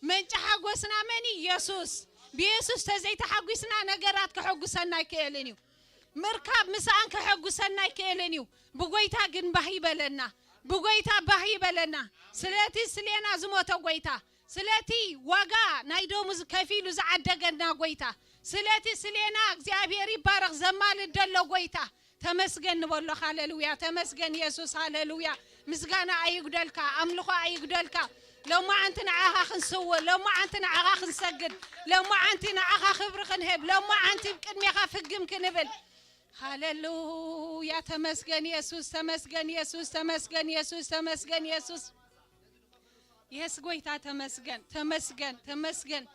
ምንጪ ሓጎስና መን እዩ? የሱስ። ብየሱስ ተዘይተሓጒስና ነገራት ከሐጉሰና ኣይክእልን እዩ። ምርካብ ምስኣን ከሐጉሰና ኣይክእልን እዩ። ብጎይታ ግን ባህ ይበለና። ብጎይታ ባህ ይበለና። ስለቲ ስሌና ዝሞተ ጎይታ፣ ስለቲ ዋጋ ናይ ደሙ ከፊሉ ዝዓደገና ጎይታ፣ ስለቲ ስሌና እግዚኣብሔር ይባረኽ ዘማልድ ደሎ ጎይታ፣ ተመስገን ንበሎ። ሃሌሉያ። ተመስገን የሱስ። ሃሌሉያ። ምስጋና ኣይጉደልካ፣ ኣምልኾ ኣይጉደልካ። ሎማዓንቲ ንዓኻ ክንስውእ፣ ሎማዓንቲ ንዓኻ ክንሰግድ፣ ሎማዓንቲ ንዓኻ ክብሪ ክንህብ፣ ሎማዓንቲ ቅድሜኻ ፍግም ክንብል። ሃሌሉያ። ተመስገን የሱስ፣ ተመስገን የሱስ፣ ተመስገን የሱስ፣ ተመስገን የሱስ። የስ ጎይታ ተመስገን፣ ተመስገን፣ ተመስገን።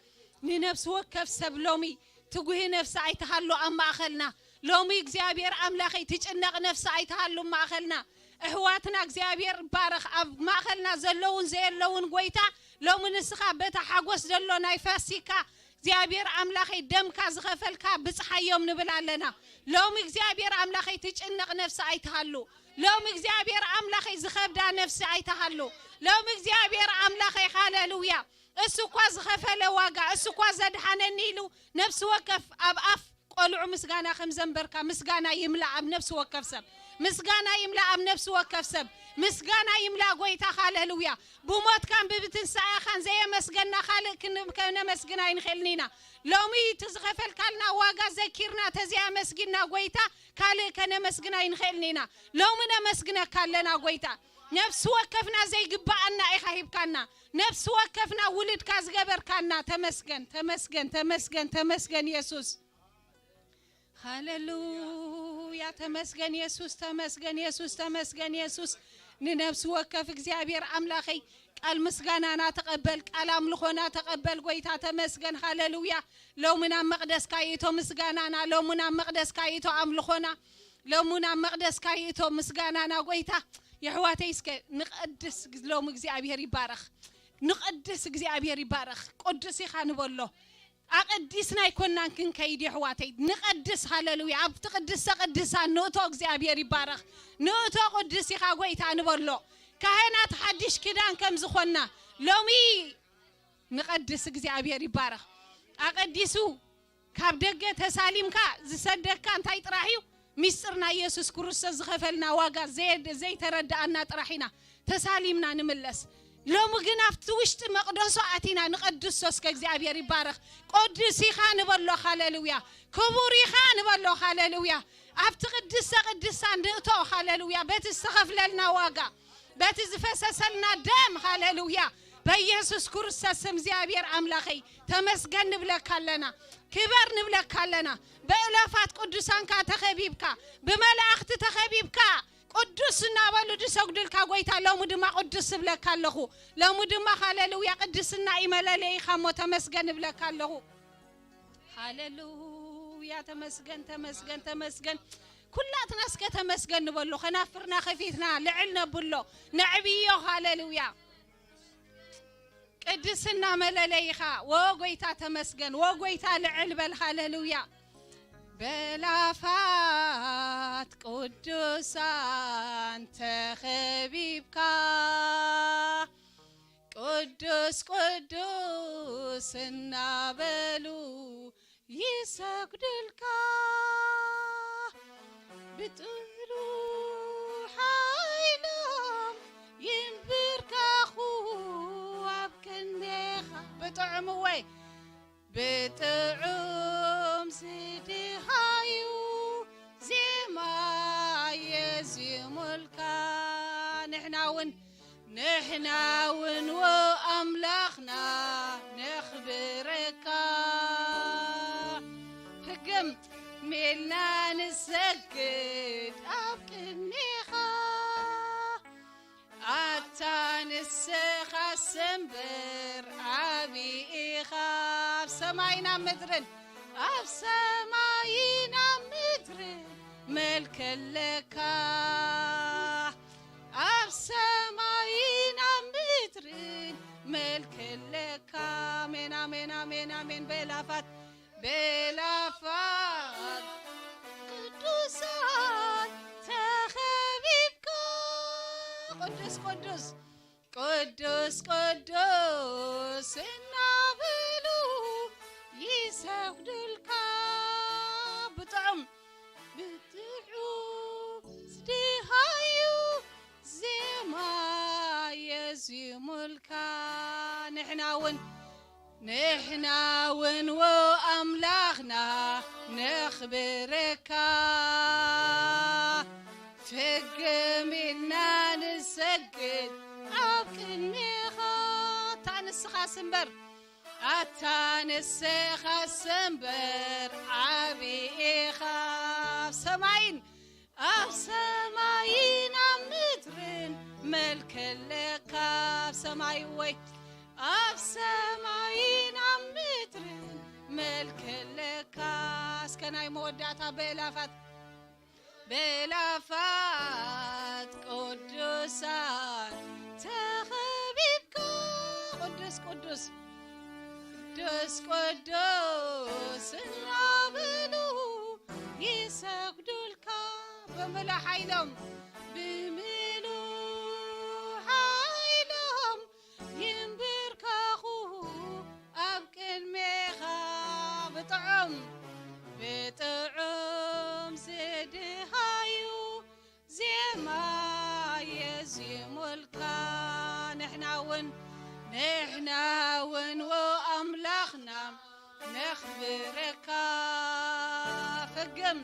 ንነፍሲ ወከፍ ሰብ ሎሚ ትጉሂ ነፍሲ ኣይትሃሉ ኣብ ማእኸልና። ሎሚ እግዚኣብሔር ኣምላኸይ ትጭነቕ ነፍሲ ኣይትሃሉ ኣብ ማእኸልና። እሕዋትና እግዚኣብሔር ባረኽ። ኣብ ማእኸልና ዘለውን ዘየለውን ጎይታ ሎሚ ንስኻ በታ ሓጎስ ዘሎ ናይ ፋሲካ እግዚኣብሔር ኣምላኸይ ደምካ ዝኸፈልካ ብጽሓዮም ንብል ኣለና። ሎሚ እግዚኣብሔር ኣምላኸይ ትጭነቕ ነፍሲ ኣይትሃሉ። ሎሚ እግዚኣብሔር ኣምላኸይ ዝኸብዳ ነፍሲ ኣይትሃሉ። ሎሚ እግዚኣብሔር ኣምላኸይ ሃሌሉያ። እሱ እኳ ዝኸፈለ ዋጋ፣ እሱ እኳ ዘድሓነኒ ኢሉ ነፍሲ ወከፍ ኣብ ኣፍ ቆልዑ ምስጋና ከም ዘንበርካ ምስጋና ይምላ ኣብ ነፍሲ ወከፍ ሰብ። ምስጋና ይምላ ኣብ ነፍሲ ወከፍ ሰብ። ምስጋና ይምላ ጎይታ ሃሌሉያ። ብሞትካን ብብትንሳኤኻን ዘየመስገና ካልእ ክን-፣ ከነመስግን ኣይንኽእልን ኢና። ሎሚ እቲ ዝኸፈልካልና ዋጋ ዘኪርና ተዘያመስጊና ጎይታ ካልእ ከነመስግን ኣይንኽእልን ኢና። ሎሚ ነመስግነካ ኣለና ጎይታ። ነፍሲ ወከፍና ዘይግባኣና ኢኻ ሂብካና። ነፍሲ ወከፍና ውልድካ ዝገበርካና። ተመስገን፣ ተመስገን፣ ተመስገን፣ ተመስገን የሱስ። ሃሌሉያ። ተመስገን የሱስ፣ ተመስገን የሱስ፣ ተመስገን የሱስ። ንነፍሲ ወከፍ እግዚኣብሔር ኣምላኸይ ቃል ምስጋናና ተቐበል፣ ቃል ኣምልኾና ተቐበል ጎይታ። ተመስገን። ሃሌሉያ። ሎሚ ናብ መቕደስካ ይእቶ ምስጋናና፣ ሎሚ ናብ መቕደስካ ይእቶ ኣምልኾና፣ ሎሚ ናብ መቕደስካ ይእቶ ምስጋናና ጎይታ። የሕዋተይ እስከ ንቐድስ ሎሚ እግዚኣብሔር ይባረኽ፣ ንቐድስ እግዚኣብሔር ይባረኽ። ቅዱስ ኢኻ ንበሎ። ኣቐዲስና ኣይኮናን ክንከይድ የሕዋተይ፣ ንቐድስ። ሃሌሉያ። ኣብቲ ቅድስተ ቅዱሳን ንእቶ እግዚኣብሔር ይባረኽ። ንእቶ ቅዱስ ኢኻ ጎይታ ንበሎ። ካህናት ሓድሽ ኪዳን ከም ዝኾንና ሎሚ ንቐድስ። እግዚኣብሔር ይባረኽ። ኣቐዲሱ ካብ ደገ ተሳሊምካ ዝሰደካ እንታይ ጥራሕ እዩ? ሚስጥር ናይ የሱስ ክርስቶስ ዝኸፈልና ዋጋ ዘየ-፣ ዘይተረድኣና ጥራሕ ኢና ተሳሊምና ንምለስ። ሎሚ ግን ኣብቲ ውሽጢ መቕደሱ ኣቲና ንቐድሶ። እስከ እግዚኣብሔር ይባረኽ። ቅዱስ ኢኻ ንበሎ። ሃሌሉያ። ክቡር ኢኻ ንበሎ። ሃሌሉያ። ኣብቲ ቅድስተ ቅድሳን ንእቶ። ሃሌሉያ። በቲ ዝተኸፍለልና ዋጋ፣ በቲ ዝፈሰሰልና ደም። ሃሌሉያ። በኢየሱስ ክርስቶስ ስም እግዚኣብሔር ኣምላኸይ ተመስገን ንብለካ ኣለና። ክበር ንብለካ ኣለና። በእላፋት ቅዱሳንካ ተኸቢብካ፣ ብመላእኽቲ ተኸቢብካ፣ ቅዱስ እናበሉ ዝሰግዱልካ ጎይታ፣ ሎሚ ድማ ቅዱስ እብለካ ኣለኹ። ሎሚ ድማ ሃሌሉያ ቅድስና እዩ መለለይኻ እሞ ተመስገን እብለካ ኣለኹ። ሃሌሉያ። ተመስገን፣ ተመስገን፣ ተመስገን። ኩላትና እስከ ተመስገን ንበሎ። ከናፍርና ከፊትና ልዕል ነብሎ፣ ነዕብዮ። ሃሌሉያ። ቅድስና መለለይኻ። ወ ጎይታ ተመስገን። ወ ጎይታ ልዕል በል። ሃሌሉያ። በላፋት ቅዱሳን ተኸቢብካ፣ ቅዱስ ቅዱስ እናበሉ ይሰግዱልካ። ብጥሩ ሓይሎም ይንብርከኹ ኣብ ክንዴኻ። ብጥዑም እወይ፣ ብጥዑም ዝድሃዩ ዜማ የዚሙልካ። ንሕና እውን፣ ንሕና እውን ወ ኣምላኽና ነኽብረካ። ፍግም ሜልና ንሰግድ ኣብ ቅድሜኻ። ኣታ ንስኻስ እምበር ዓቢ ኢኻ። ኣብ ሰማይን ኣብ ምድርን፣ ኣብ ሰማይን ኣብ ምድርን መልክ ኣለካ። ኣብ ሰማይን ኣብ ምድርን መልክ ኣለካ። ኣሜን፣ ኣሜን፣ ኣሜን፣ ኣሜን። በላፋት፣ በላፋት ቅዱሳን ተኸቢብካ። ቅዱስ፣ ቅዱስ፣ ቅዱስ፣ ቅዱስ እናበሉ ይሰግዱልካ። ብጥዑም፣ ብጥዑም ዝድሃዩ ዜማ የዚሙልካ። ንሕና እውን፣ ንሕና እውን ወ ኣምላኽና ነኽብረካ። ፍግም ኢልና ንሰግድ ኣብ ቅድሜኻ። ኣታ ንስኻስ እምበር፣ ኣታ ንስኻስ እምበር ዓቢ ኢኻ። ኣብ ሰማይን ኣብ ሰማይን ኣብ ምድርን መልክ ኣለካ። ኣብ ሰማይ ወይ ኣብ ሰማይን ኣብ ምድርን መልክ ኣለካ። እስከ ናይ መወዳእታ በእላፋት በእላፋት ቅዱሳን ተኸቢብካ፣ ቅዱስ ቅዱስ ቅዱስ ቅዱስ እናበሉ ይሰግዱልካ። ብምሉእ ሓይሎም፣ ብምሉእ ሓይሎም ይንብርከኹ ኣብ ቅድሜኻ። ብጥዑም፣ ብጥዑም ዝድሃዩ ዜማ የዜሙልካ። ንሕና እውን፣ ንሕና እውን ወኣምላኽና ነኽብረካ። ፍግም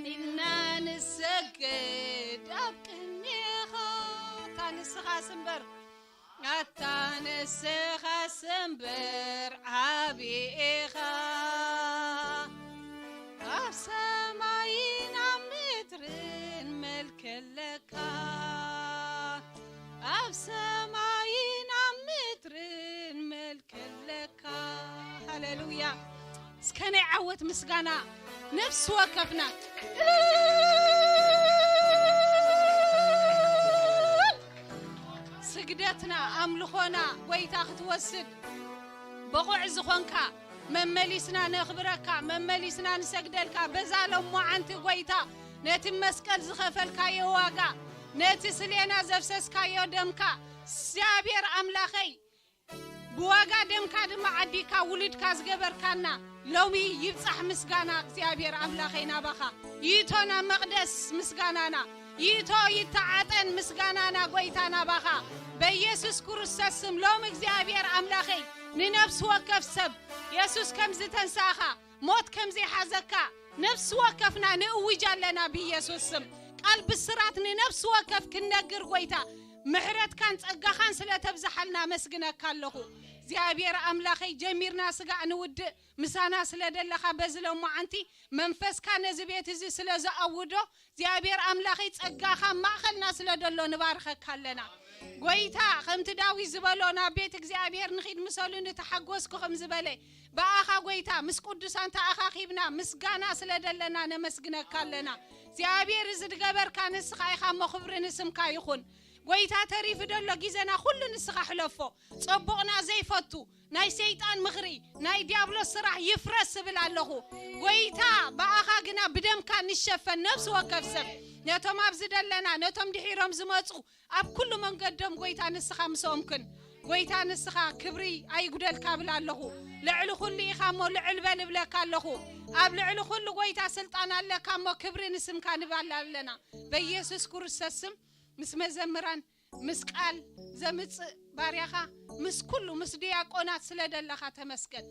ኢልና ንሰግድ ኣብ ቅድሜኻ። ኣታ ንስኻስ እምበር፣ ኣታ ንስኻስ እምበር ዓቢ ኢኻ። ኣብ ሰማይን ኣብ ምድርን መልክ ኣለካ። ኣብ ሰማይን ኣብ ምድርን መልክ ኣለካ። ሃሌሉያ። እስከ ናይ ዓወት ምስጋና ነፍሲ ወከፍና። ስግደትና፣ ኣምልኾና ጎይታ ክትወስድ ብቑዕ ዝኾንካ፣ መመሊስና ነኽብረካ፣ መመሊስና ንሰግደልካ። በዛ ሎማዓንቲ ጎይታ፣ ነቲ መስቀል ዝኸፈልካዮ ዋጋ፣ ነቲ ስሌና ዘፍሰስካዮ ደምካ፣ እግዚኣብሔር ኣምላኸይ፣ ብዋጋ ደምካ ድማ ዓዲካ ውሉድካ ዝገበርካና፣ ሎሚ ይብጻሕ ምስጋና እግዚኣብሔር ኣምላኸይ ናባኻ። ይእቶ ናብ መቕደስ ምስጋናና፣ ይእቶ ይተዓጠን ምስጋናና ጎይታ ናባኻ። በኢየሱስ ክርስቶስ ስም ሎሚ እግዚኣብሔር ኣምላኸይ ንነፍሲ ወከፍ ሰብ የሱስ ከም ዝተንሳእኻ፣ ሞት ከም ዘይሓዘካ ነፍሲ ወከፍና ንእውጅ ኣለና ብኢየሱስ ስም። ቃል ብስራት ንነፍሲ ወከፍ ክንነግር ጎይታ ምሕረትካን ጸጋኻን ስለ ተብዝሓልና ኣመስግነካ ኣለኹ። እግዚኣብሔር ኣምላኸይ ጀሚርና ስጋዕ ንውድእ ምሳና ስለ ደለኻ በዚ ሎማዓንቲ መንፈስካ ነዚ ቤት እዚ ስለ ዝኣውዶ እግዚኣብሔር ኣምላኸይ ጸጋኻ ኣብ ማእኸልና ስለ ደሎ ንባርኸካ ኣለና። ጎይታ ከምቲ ዳዊት ዝበሎ ናብ ቤት እግዚኣብሔር ንኺድ ምሰሉ ንተሓጎስኩ ከም ዝበለ ብኣኻ ጎይታ ምስ ቅዱሳን ተኣኻኺብና ምስጋና ስለ ደለና ነመስግነካ ኣለና። እግዚኣብሔር እዚ ዝገበርካ ንስኻ ኢኻ እሞ ክብሪ ንስምካ ይኹን። ጎይታ ተሪፉ ደሎ ግዜና ኩሉ ንስኻ ሕለፎ። ጸቡቕና ዘይፈቱ ናይ ሰይጣን ምኽሪ ናይ ዲያብሎስ ስራሕ ይፍረስ እብል ኣለኹ። ጎይታ ብኣኻ ግና ብደምካ ንሸፈን ነፍሲ ወከፍ ሰብ ነቶም ኣብዚ ደለና ነቶም ድሒሮም ዝመጹ ኣብ ኩሉ መንገዶም ጎይታ ንስኻ ምስኦም ኩን። ጎይታ ንስኻ ክብሪ ኣይጉደልካ እብል ኣለኹ። ልዕሊ ኩሉ ኢኻ እሞ ልዕል በል እብለካ ኣለኹ። ኣብ ልዕሊ ኩሉ ጎይታ ስልጣን ኣለካ እሞ ክብሪ ንስምካ ንባል ኣለና። በኢየሱስ ክርስቶስ ስም ምስ መዘምራን ምስ ቃል ዘምጽእ ባርያኻ ምስ ኩሉ ምስ ዲያቆናት ስለ ደለኻ ተመስገን።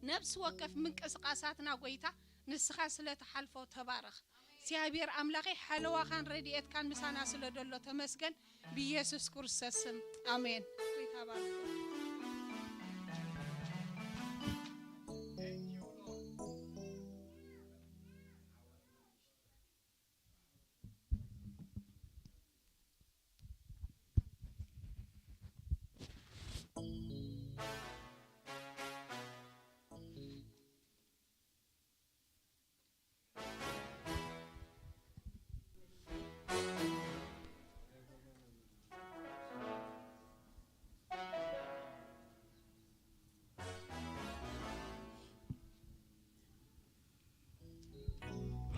ነፍሲ ወከፍ ምንቅስቃሳትና ጎይታ ንስኻ ስለ ትሓልፎ ተባረኽ። እግዚኣብሔር ኣምላኸይ ሓለዋኻን ረድኤትካን ምሳና ስለ ደሎ ተመስገን። ብኢየሱስ ክርስቶስ ስም ኣሜን። ጎይታ ባርኮ።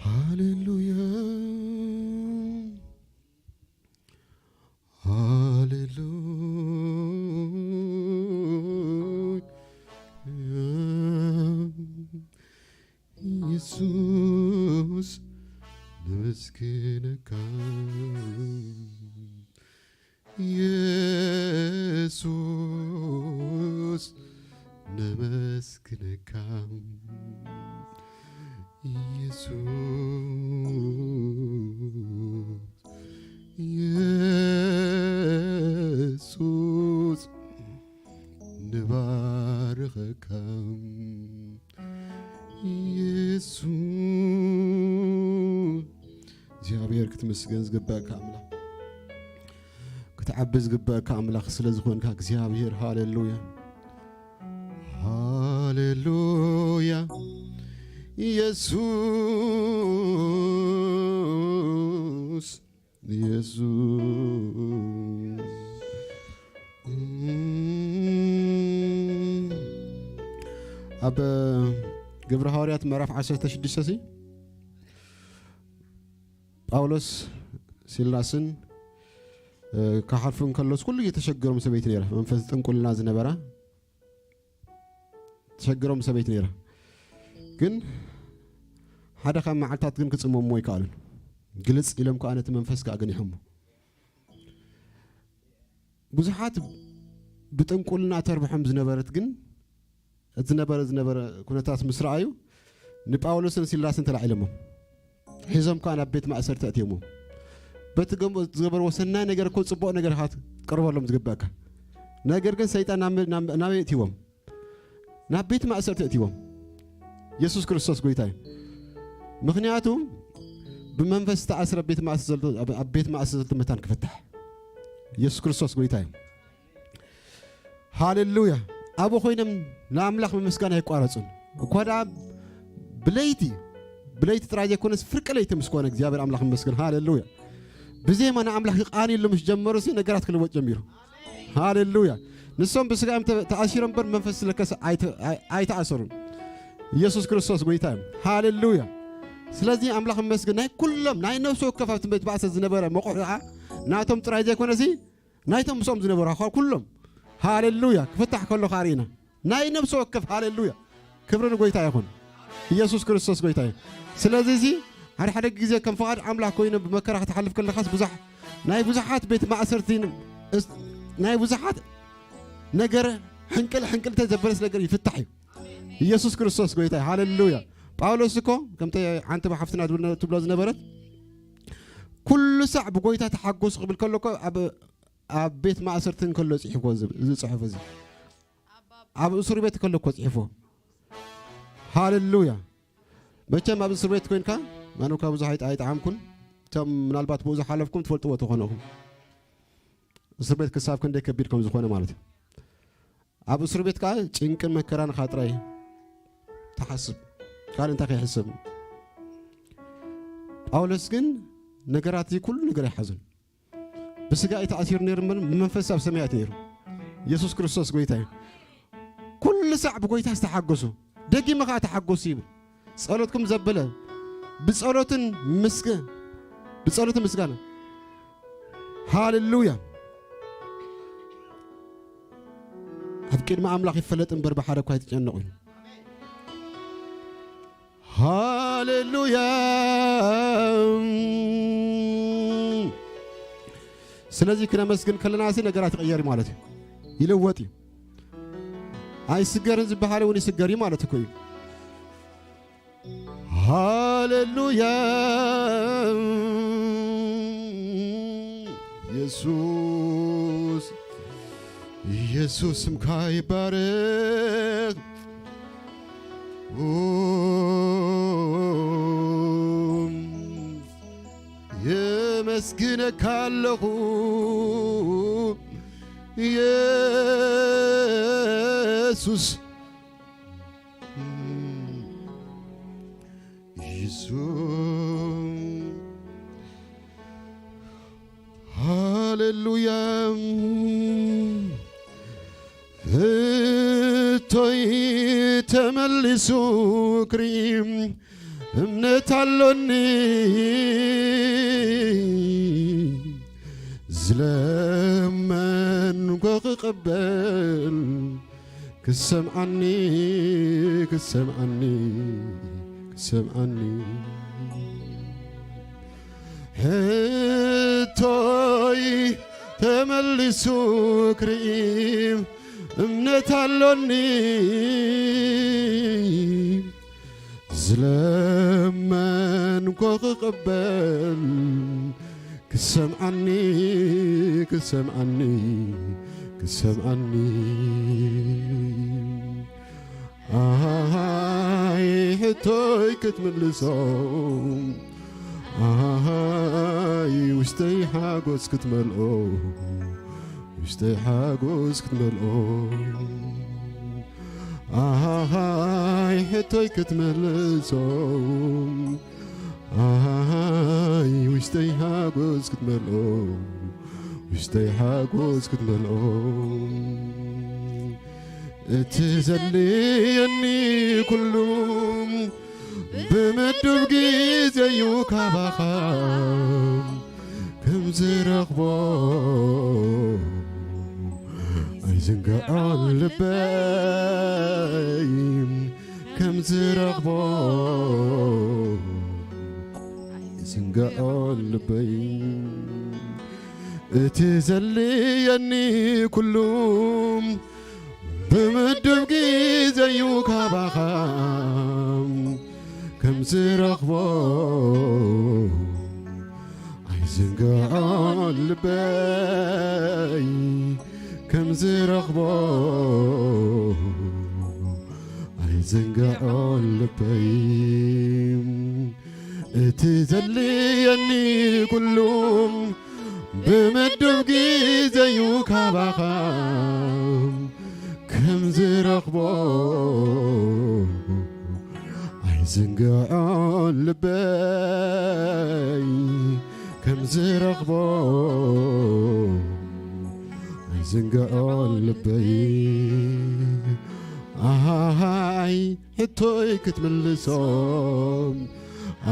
ሃሌሉያ፣ ሃሌሉያ፣ ኢየሱስ ነመስግነካ። ኢየሱስ ነመስግነካ። ኢየሱስ ምስገን ዝግበእካ ኣምላኽ፣ ክትዓቢ ዝግበእካ ኣምላኽ ስለ ዝኾንካ እግዚኣብሔር፣ ሃሌሉያ፣ ሃሌሉያ። ኢየሱስ፣ ኢየሱስ። ኣብ ግብረ ሃዋርያት ምዕራፍ ዓሰርተ ሽዱሽተ ሲ ጳውሎስ ሲላስን፣ እ፣ ክሓልፉ እንከሎስ ኩሉ እተሸገሮም ሰበይቲ ነይራ። መንፈስ ጥንቁልና ዝነበራ ተሸገሮም ሰበይቲ ነይራ። ግን ሓደ ካብ መዓልታት ግን ክጽመሞ ኣይከኣሉን። ግልጽ ኢሎም ከኣ ነቲ መንፈስ ከኣ ገኒሖሞ። ብዙሓት ብጥንቁልና ተርብሖም ዝነበረት ግን፣ እቲ ዝነበረ፣ ዝነበረ ኩነታት ምስ ረኣዩ ንጳውሎስን ሲላስን ተላዒሎሞም። ሒዞም ከኣ ናብ ቤት ማእሰርቲ ኣእትዮሞም። በቲ ገም-፣ ዝገበርዎ ሰናይ ነገር እኮ ጽቡቕ ነገር ኢኻ ክትቀርበሎም ዝግበእካ። ነገር ግን ሰይጣን ናብ፣ ናብ፣ ናበይ እእትይዎም? ናብ ቤት ማእሰርቲ እእትይዎም። የሱስ ክርስቶስ ጎይታ እዩ። ምኽንያቱ ብመንፈስ ዝተኣስረ ቤት ማእሰርቲ ዘሎ፣ ኣብ፣ ኣብ ቤት ማእሰርቲ ዘሎ መታን ክፍታሕ። የሱስ ክርስቶስ ጎይታ እዩ። ሃሌሉያ። ኣብኡ ኮይኖም ንኣምላኽ ምምስጋን ኣይቋረጹን። እኳ ደኣ ብለይቲ፣ ብለይቲ ጥራይ ዘይኮነስ ፍርቂ ለይቲ ምስ ኮነ እግዚኣብሔር ኣምላኽ ይመስገን። ሃሌሉያ። ብዜማ ንኣምላኽ ክቓንይሉ ምስ ጀመሩ ሲ ነገራት ክልወጥ ጀሚሩ። ሃሌሉያ። ንሶም ብስጋ እዮም ተ-፣ ተኣሲሮም እምበር መንፈስ ለከስ ኣይተ-፣ ኣይ-፣ ኣይተኣሰሩን። ኢየሱስ ክርስቶስ ጎይታ እዩ። ሃሌሉያ። ስለዚ ኣምላኽ ይመስገን። ናይ ኩሎም፣ ናይ ነፍሲ ወከፍ ኣብቲ ቤት ማእሰርቲ ዝነበረ መቑሕ ደኣ ናቶም ጥራይ ዘይኮነሲ ናይቶም ምስኦም ዝነበሩ ኣኻ ኩሎም። ሃሌሉያ። ክፍታሕ ከሎ ከኣ ርኢና። ናይ ነፍሲ ወከፍ፣ ሃሌሉያ። ክብሪ ንጎይታ ይኹን። ኢየሱስ ክርስቶስ ጎይታ እዩ። ስለዚ እዚ ሓደ ሓደ ግዜ ከም ፍቓድ ኣምላኽ ኮይኑ ብመከራ ክትሓልፍ ከለኻስ ብዙሕ፣ ናይ ብዙሓት ቤት ማእሰርቲ፣ እስ-፣ ናይ ብዙሓት ነገር ሕንቅል ሕንቅልተ ዘበለስ ነገር ይፍታሕ እዩ። ኢየሱስ ክርስቶስ ጎይታ እዩ። ሃሌሉያ። ጳውሎስ እኮ ከምቲ ሓንቲ ሓፍትና ትብሎ፣ ትብሎ ዝነበረት፣ ኩሉ ሳዕ ብጎይታ ተሓጎሱ ክብል ከሎ እኮ ኣብ፣ ኣብ ቤት ማእሰርቲ እንከሎ ጽሒፍዎ እዚ፣ እዚ ጽሑፍ እዚ። ኣብ እስር ቤት ከሎ እኮ ጽሒፍዎ። ሃሌሉያ። መቸም ኣብ እስር ቤት ኮይንካ፣ ማንም ካብ ብዙሕ ኣይጠ-፣ ኣይጠዓምኩን። እቶም ምናልባት ብኡ ዝሓለፍኩም ትፈልጥዎ ተኾነኹም። እስር ቤት ክሳብ ክንደይ ከቢድ ከም ዝኾነ ማለት እዩ። ኣብ እስር ቤት ከኣ ጭንቅን መከራን ኻ ጥራይ ትሓስብ። ካልእ እንታይ ከይሕስብ? ጳውሎስ ግን ነገራት እዚ ኩሉ ነገር ኣይሓዞን። ብስጋ እዩ ተኣሲሩ ነይሩ እምበር ብመንፈስ ኣብ ሰማያት ነይሩ። ኢየሱስ ክርስቶስ ጎይታ እዩ። ኩሉ ሳዕ ብጎይታ ዝተሓገሱ፣ ደጊመ ኸኣ ተሓገሱ ይብል። ጸሎትኩም ዘበለ ብጸሎትን ምስግ-፣ ብጸሎትን ምስጋና። ሃሌሉያ። ኣብ ቅድሚ ኣምላኽ ይፈለጥ እምበር ብሓደ እኳ ኣይትጨነቑ እዩ። ሃሌሉያ። ስለዚ ክነመስግን ከለና ሲ ነገራት ይቕየር ማለት እዩ። ይልወጥ እዩ። ኣይስገርን ዝበሃል እውን ይስገር እዩ ማለት እኮ እዩ። ሃሌሉያ። ኢየሱስ፣ ኢየሱስ ስምካ ይባረክ። ኡም፣ የመስግነካ ኣለኹ ኢየሱስ። ኢየሱስ። ሃሌሉያ። ሕቶይ ተመሊሱ ክርኢ እምነት ኣሎኒ፣ ዝለመንኮ ክቕበል፣ ክሰምዓኒ፣ ክሰምዓኒ፣ ክሰምዓኒ። ሕቶይ ተመሊሱ ክርኢ እምነት ኣሎኒ፣ ዝለመንኮ ክቕበል፣ ክሰምዓኒ፣ ክሰምዓኒ፣ ክሰምዓኒ። ኣይ ሕቶይ ክትምልሶ ኣሃሃይ ውሽጠይ ሓጎስ ክትመልኦ፣ ውሽጠይ ሓጎስ ክትመልኦ። ኣሃሃይ ሕቶይ ክትመልሶ፣ ኣሃሃይ ውሽጠይ ሓጎስ ክትመልኦ፣ ውሽጠይ ሓጎስ ክትመልኦ። እቲ ዘድልየኒ ኩሉ ብምዱብ ግዜ'ዩ ካባኻ ከም ዝረኽቦ ኣይዝንግዖን ልበይ፣ ከም ዝረኽቦ ኣይዝንግዖን ልበይ። እቲ ዘድልየኒ ኩሉ ብምዱብ ግዜ'ዩ ካባኻ ከም ዝረኽቦ ኣይዝንግዖን ልበይ፣ ከም ዝረኽቦ ኣይዝንግዖን ልበይ። እቲ ዘድልየኒ ኩሉ ብምዱብ ግዜ'ዩ ካባኻ ከም ዝረኽቦ ኣይዝንግዖን ልበይ፣ ከም ዝረኽቦ ኣይዝንግዖን ልበይ። ኣሃሃይ ሕቶይ ክትምልሶ፣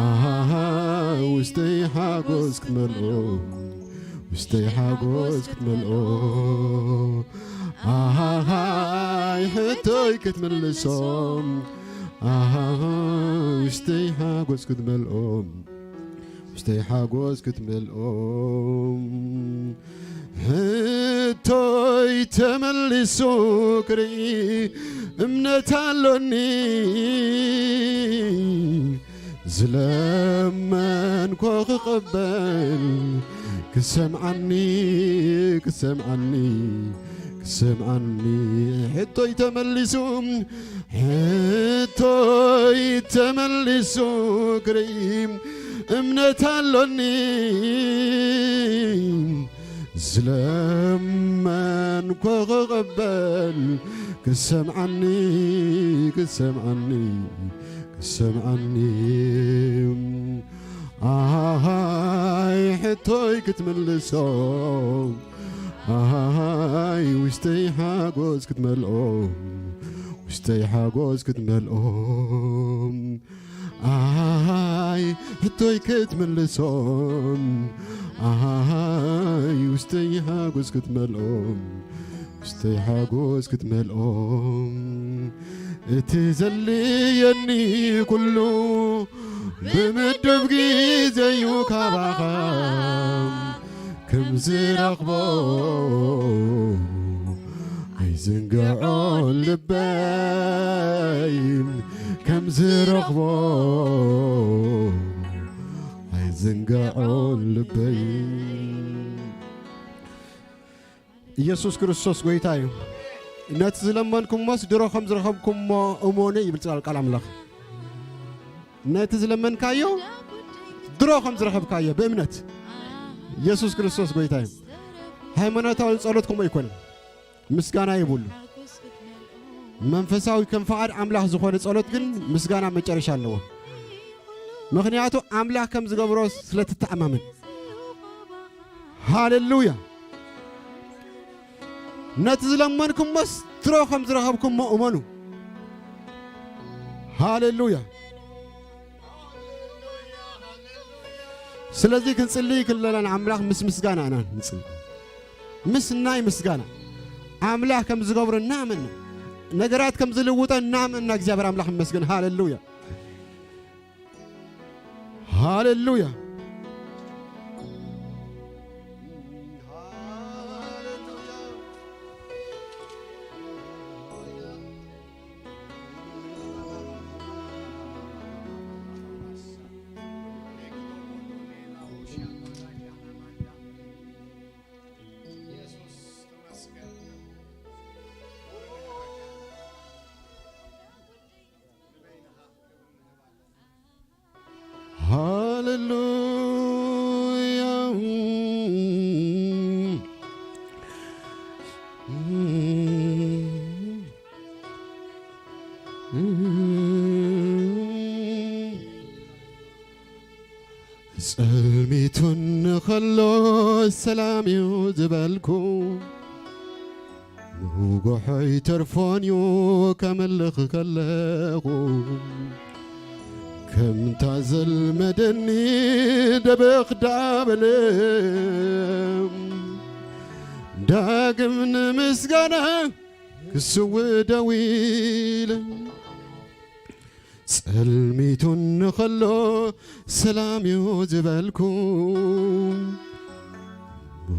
ኣሃሃይ ውሽጠይ ሓጎስ ክትመልኦ፣ ውሽጠይ ሓጎስ ክትመልኦ። ኣሃሃይ ሕቶይ ክትምልሶ፣ ኣሃሃይ ውሽጠይ ሓጎስ ክትመልኦ፣ ውሽጠይ ሓጎስ ክትመልኦ። ሕቶይ ተመሊሱ ክርኢ እምነት ኣሎኒ፣ ዝለመንኮ ክቕበል ክሰምዓኒ፣ ክሰምዓኒ፣ ክሰምዓኒ። ሕቶይ ተመሊሱ፣ ሕቶይ ተመሊሱ ክርኢ እምነት ኣሎኒ፣ ዝለመንኮ ክቕበል ክሰምዓኒ፣ ክሰምዓኒ፣ ክሰምዓኒ። ኣሃሃይ ሕቶይ ክትምልሶ፣ ኣሃሃይ ውሽጠይ ሓጎስ ክትመልኦ፣ ውሽጠይ ሓጎስ ክትመልኦ። ኣሃሃይ ሕቶይ ክትምልሶ፣ ኣሃሃይ ውሽጠይ ሓጎስ ክትመልኦ፣ ውሽጠይ ሓጎስ ክትመልኦ። እቲ ዘድልየኒ ኩሉ ብምዱብ ግዜ'ዩ ካባኻ ከም ዝረኽቦ ኣይዝንግዖን ልበይ፣ ከም ዝረኽቦ ኣይዝንግዖን ልበይ። ኢየሱስ ክርስቶስ ጎይታ እዩ። ነቲ ዝለመንኩሞስ ድሮ ከም ዝረኸብኩሞ እመኑ ይብል ቃል ኣምላኽ። ነቲ ዝለመንካዮ ድሮ ከም ዝረኸብካዮ ብእምነት። ኢየሱስ ክርስቶስ ጎይታ እዩ። ሃይማኖታዊ ጸሎት ከምኡ ኣይኮነን። ምስጋና የብሉ። መንፈሳዊ ከም ፍቓድ ኣምላኽ ዝኾነ ጸሎት ግን ምስጋና መጨረሻ ኣለዎ። ምኽንያቱ ኣምላኽ ከም ዝገብሮ ስለ ትተኣማመን። ሃሌሉያ። ነቲ ዝለመንኩሞስ ድሮ ከም ዝረኸብኩሞ እመኑ። ሃሌሉያ። ስለዚ ክንጽሊ ክለና ንኣምላኽ ምስ ምስጋና ኢና ንጽሊ። ምስ ናይ ምስጋና ኣምላኽ ከም ዝገብሮ እናመና፣ ነገራት ከም ዝልውጠ እናመና እግዚኣብሔር ኣምላኽ ይመስገን። ሃሌሉያ። ሃሌሉያ። ሃሌሉያ። ጸልሚቱ እንኸሎ ሰላም እዩ ዝበልኩ፣ ምጉሖይ ተርፎን እዩ ከምልኽ ከለኹ። ከምታ ዘልመደኒ ደበኽ ዳበለ፣ ዳግም ንምስጋና ክስውእ ደው ኢለ። ጸልሚቱ እንኸሎ ሰላም እዩ ዝበልኩ፣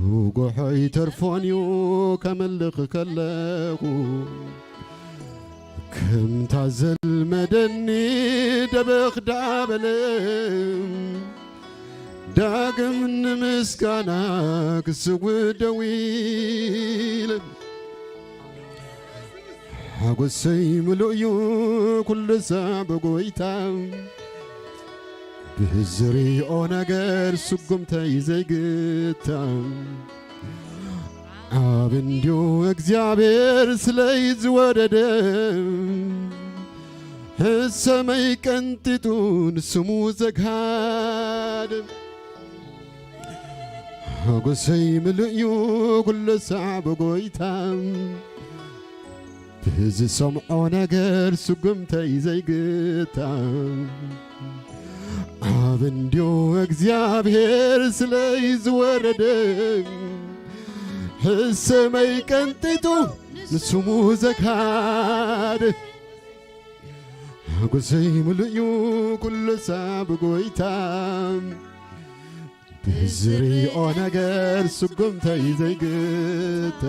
ብጎሖይ ተርፎን እዩ ከምልኽ ከለኹ። ከምታ ዘልመደኒ ደበኽ ዳበለ፣ ዳግም ንምስጋና ክስውእ ደው ኢለ። ሓጎሰይ ምሉእ እዩ ኩሉ ሳዕ ብጎይታ፣ ብዝሪኦ ነገር ስጉምተይ ዘይግታ። ኣብ እንዲዩ እግዚኣብሔር ስለይ ዝወረደ፣ ሕሰመይ ቀንጢጡ ንስሙ ዘግሃደ። ሓጎሰይ ምሉእ እዩ ኩሉ ሳዕ ብጎይታ፣ ብዝሰምዖ ነገር ስጉምተይ ዘይግታ። ኣብ እንዲዩ እግዚኣብሔር ስለይ ዝወረደ፣ ሕሰመይ ቀንጢጡ ንስሙ ዘግሃደ። ሓጎሰይ ምሉእ እዩ ኩሉ ሳዕ ብጎይታ፣ ብዝሪኦ ነገር ስጉምተይ ዘይግታ።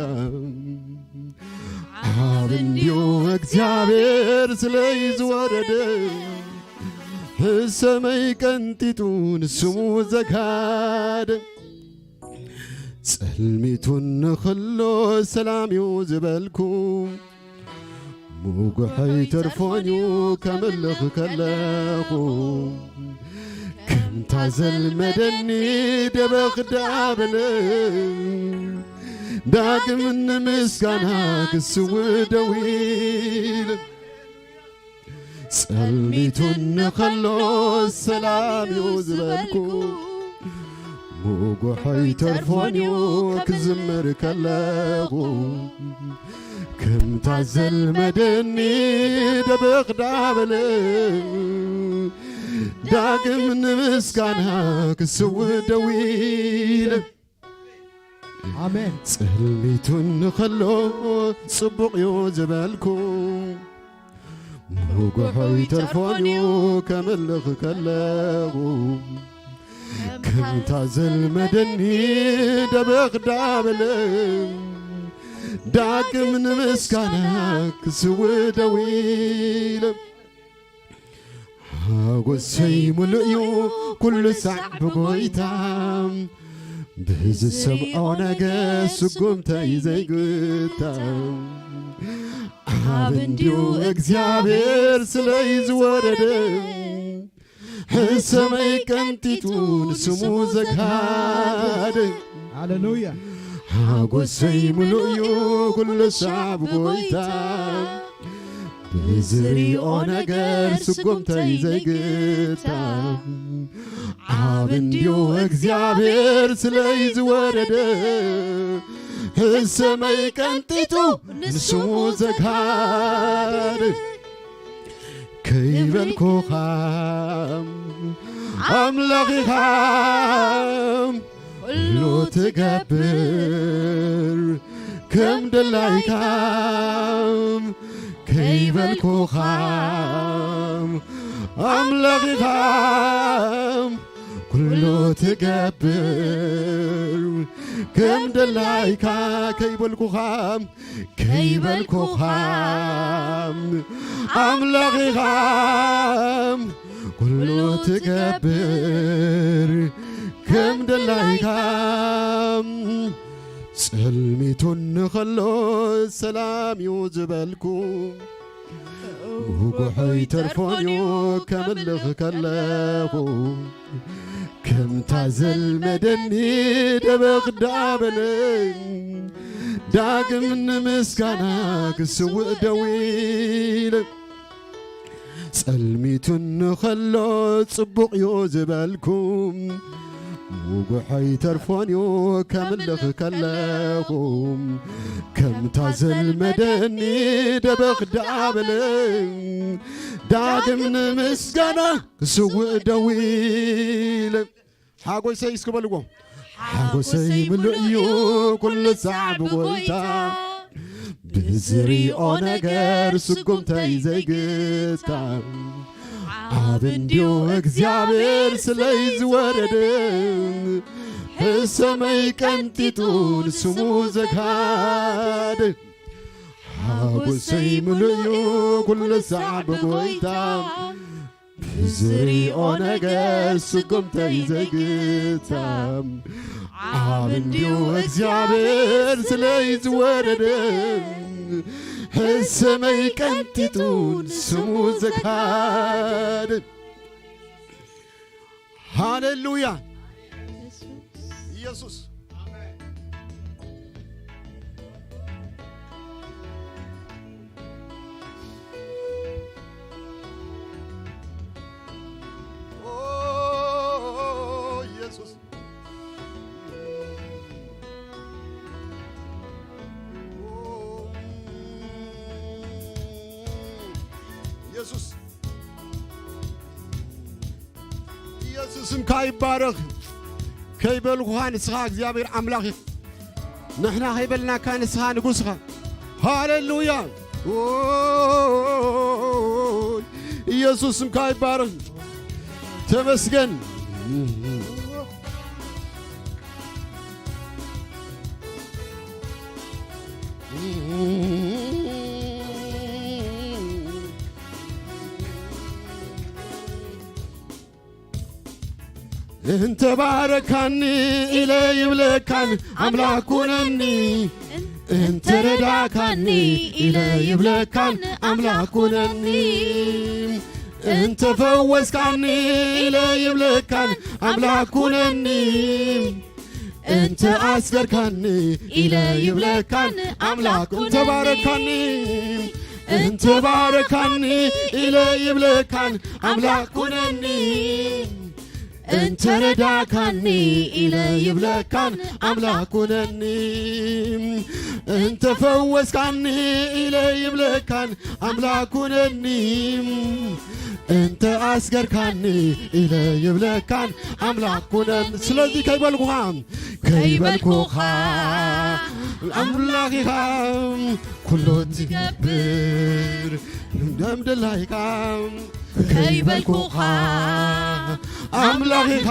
ኣብ እንዲዩ እግዚኣብሔር ስለይ ዝወረደ፣ ሕሰመይ ቀንጢጡ ንስሙ ዘግሃደ። ጸልሚቱ እንኸሎ ሰላም እዩ ዝበልኩ፣ ምጉሖይ ተርፎን እዩ ከምልኽ ከለኹ። ከምታ ዘልመደኒ ደበኽ ዳበለ፣ ዳግም ንምስጋና ክስውእ ደው ኢለ። ጸልሚቱ እንኸሎ ሰላም እዩ ዝበልኩ፣ ምጉሖይ ተርፎን እዩ ክዝምር ከለኹ። ከምታ ዘልመደኒ ደበኽ ዳበለ፣ ዳግም ንምስጋና ክስውእ ደው ኢለ። ኣሜን። ጸልሚቱ እንኸሎ ጽቡቕ እዩ ዝበልኩ፣ ምጉሖይ ተርፎን እዩ ከምልኽ ከለኹ። ከምታ ዘልመደኒ ደበኽ ዳበለ፣ ዳግም ንምስጋና ክስውእ ደው ኢለ። ሓጎሰይ ምሉእ እዩ ኩሉ ሳዕ ብጎይታ፣ ብዝሰምዖ ነገር ስጉምተይ ዘይግታ። ኣብ እንዲዩ እግዚኣብሔር ስለይ ዝወረደ፣ ሕሰመይ ቀንጢጡ ንስሙ ዘግሃደ። ሃሌሉያ። ሓጎሰይ ምሉእ እዩ ኩሉ ሳዕ ብጎይታ፣ ብዝሪኦ ነገር ስጉምተይ ዘይግታ። ኣብ እንዲዩ እግዚኣብሔር ስለይ ዝወረደ፣ ሕሰመይ ቀንጢጡ ንስሙ ዘግሃደ። ከይበልኩኻ ኣምላኽ ኢኻ ኩሉ ትገብር ከም ደላይካ፣ ከይበልኩኻ ኣምላኽ ኢኻ ኩሉ ትገብር ከም ደላይካ፣ ከይበልኩኻ ከይበልኩኻ ኣምላኽ ኢኻ ኩሉ ትገብር ከም ደላይካ። ጸልሚቱ እንኸሎ ሰላም እዩ ዝበልኩ፣ ምጉሖይ ተርፎን እዩ ከምልኽ ከለኹ። ከምታ ዘልመደኒ ደበኽ ዳበለ፣ ዳግም ንምስጋና ክስውእ ደው ኢለ። ጸልሚቱ እንኸሎ ጽቡቕ እዩ ዝበልኩ፣ ምጉሖይ ተርፎን እዩ ከምልኽ ከለኹ፣ ከምታ ዘልመደኒ ደበኽ ደኣ በለ፣ ዳግም ንምስጋና ክስውእ ደው ኢለ። ሓጎሰይ እስኪ በልዎ። ሓጎሰይ ምሉእ እዩ ኩሉ ሳዕ ብጎይታ፣ ብዝሪኦ ነገር ስጉምተይ ዘይግታ፣ ዓብ እንድዩ እግዚኣብሔር ስለይ ዝወረደ፣ ሕሰመይ ቀንጢጡ ንስሙ ዘግሃደ። ሓጎሰይ ምሉእ እዩ ኩሉ ሳዕ ብጎይታ፣ ብዝሪኦ ነገር ስጉምተይ ዘይግታ፣ ዓብ እንድዩ እግዚኣብሔር ስለይ ዝወረደ፣ ሕሰመይ ቀንጢጡ ንስሙ ዘግሃደ። ሃሌሉያ። ኢየሱስ። ኦ፣ ኢየሱስ። ኢየሱስ። ኢየሱስ ስምካ ይባረኽ። ከይበልኩኻ ንስኻ እግዚኣብሔር ኣምላኽ ኢኻ። ንሕና ከይበልናካ ንስኻ ንጉስኻ። ሃሌሉያ። ኦይ፣ ኢየሱስ ስምካ ይባረኽ። ተመስገን። እንተ ባረካኒ ኢለ ይብለካን ኣምላኽ ኩነኒ፣ እንተ ረዳካኒ ኢለ ይብለካን ኣምላኽ ኩነኒ፣ እንተ ፈወስካኒ ኢለ ይብለካን ኣምላኽ ኩነኒ፣ እንተ ኣስገርካኒ ኢለ ይብለካን ኣምላኽ፣ እንተ ባረካኒ፣ እንተ ባረካኒ ኢለ ይብለካን ኣምላኽ ኩነኒ፣ እንተ ረዳካኒ ኢለ ይብለካን ኣምላኽ ኩነኒ፣ እንተ ፈወስካኒ ኢለ ይብለካን ኣምላኽ ኩነኒ፣ እንተ ኣስገርካኒ ኢለ ይብለካን ኣምላኽ ኩነኒ። ስለዚ ከይበልኩኻ፣ ከይበልኩኻ ኣምላኽ ኢኻ ኩሉ ትገብር፣ ደም ድላይካ ከይበልኩኻ ኣምላኽ ኢኻ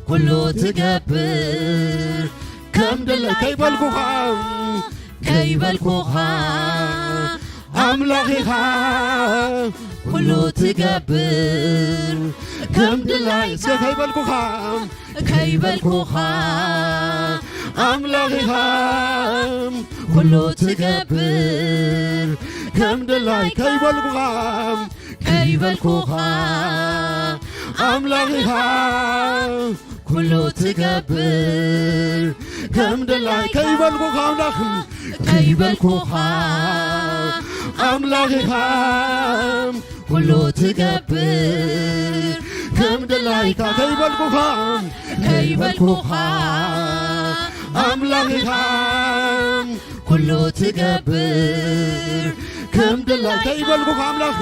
ኩሉ ትገብር፣ ከም ድለ ከይበልኩኻ፣ ከይበልኩኻ ኣምላኽ ኢኻ ኩሉ ትገብር፣ ከም ድላይ እስከ ከይበልኩኻ፣ ከይበልኩኻ ኣምላኽ ኢኻ ኩሉ ትገብር፣ ከም ድላይ ከይበልኩኻ፣ ከይበልኩኻ ኣምላኽ ኢኻ ኩሉ ትገብር፣ ከም ድላይ ከይበልኩኻ ኣምላኽ፣ ከይበልኩኻ ኣምላኽ ኢኻ ኩሉ ትገብር፣ ከም ድላይካ ከይበልኩኻ፣ ከይበልኩኻ ኣምላኽ ኢኻ ኩሉ ትገብር፣ ከም ድላይ ከይበልኩኻ ኣምላኽ፣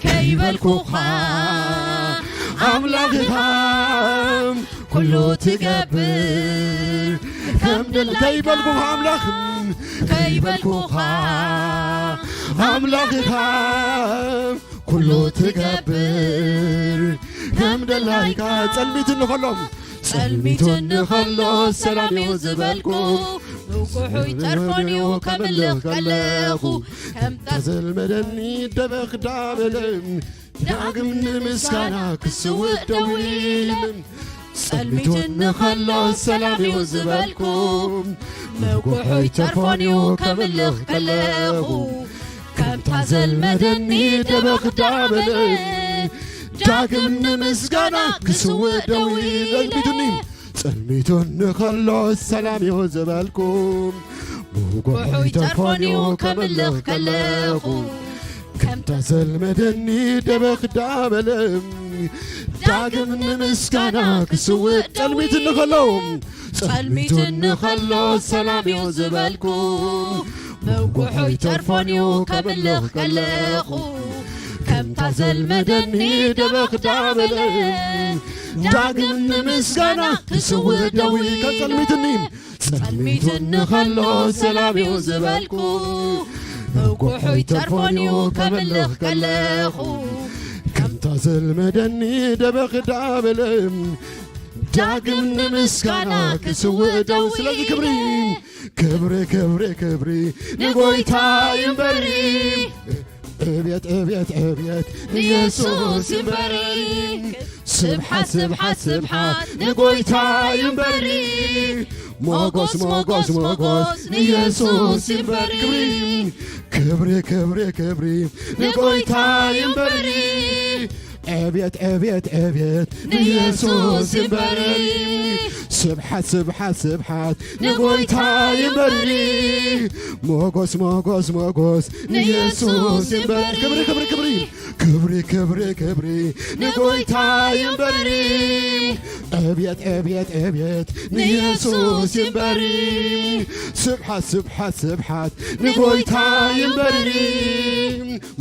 ከይበልኩኻ ኣምላኽ ኢኻ ኩሉ ትገብር፣ ከም ድል ከይበልኩኻ ኣምላኽ፣ ከይበልኩኻ ኣምላኽ ኢኻ ኩሉ ትገብር፣ ከም ድላይካ ጸልሚቱ እንኸሎ፣ ጸልሚቱ እንኸሎ ሰላም እዩ ዝበልኩ፣ ብጉሑ ይጠርፎን እዩ ከምልኽ ከለኹ፣ ከምታ ዘልመደኒ ደበኽ ዳበለ፣ ዳግም ንምስጋና ክስውእ ደው ኢለ፣ ጸልሚቱ እንኸሎ ሰላም እዩ ዝበልኩ፣ ብጉሑ ይተርፎን እዩ ከምልኽ ከለኹ፣ ከምታ ዘልመደኒ ደበኽ ዳበለ፣ ዳግም ንምስጋና ክስውእ ደው ኢለ። ጸልሚቱኒ፣ ጸልሚቱ እንኸሎ ሰላም እዩ ዝበልኩ፣ ብጉሑ ይተርፎን እዩ ከምልኽ ከለኹ፣ ከምታ ዘልመደኒ ደበኽ ዳበለ ዳግም ንምስጋና ክስውእ ጸልሚትኒ ከሎ ጸልሚትኒ ከሎ ሰላም እዩ ዝበልኩ መውግሖ ይተርፎን እዩ ከምልኽ ከለኹ ከምታ ዘልመደኒ ደበኽ ዳበለ ዳግም ንምስጋና ክስውእ ደዊ ከጸልሚትኒ ጸልሚትኒ ከሎ ሰላም እዩ ዝበልኩ መውግሖ ይተርፎን እዩ ከምልኽ ከለኹ ከምታ ዘልመደኒ ደበኽ ዳበለ ዳግም ንምስጋና ክስውእ ደው ስለዚ ክብሪ ክብሪ ክብሪ ክብሪ ንጎይታ ይንበሪ እብየት እብየት እብየት ንየሱስ ይንበሪ ስብሓት ስብሓት ስብሓት ንጎይታ ይንበሪ ሞጎስ ሞጎስ ሞጎስ ንየሱስ ይንበሪ ክብሪ ክብሪ ክብሪ ንጎይታ ይንበሪ ዕብየት ዕብየት ዕብየት ንየሱስ ይንበሪ ስብሓት ስብሓት ስብሓት ንጎይታ ይንበሪ ሞጎስ ሞጎስ ሞጎስ ንየሱስ ይንበሪ ክብሪ ክብሪ ክብሪ ክብሪ ክብሪ ክብሪ ንጎይታ ይንበሪ ዕብየት ዕብየት ዕብየት ንየሱስ ይንበሪ ስብሓት ስብሓት ስብሓት ንጎይታ ይንበሪ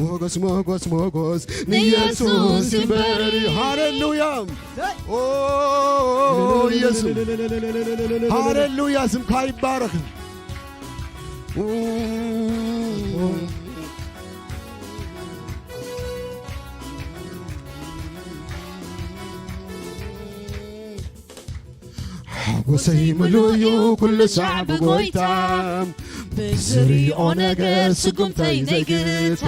ሞጎስ ሞጎስ ሞጎስ ንየሱስ ይንበሪ ሃሌሉያ ኦ ኢየሱስ ሃሌሉያ ስምካ ይባረክ ሓጎሰይ ምሉእ እዩ ኩሉ ሳዕ ብጎይታ ብዝሪኦ ነገር ስጉምተይ ዘይግታ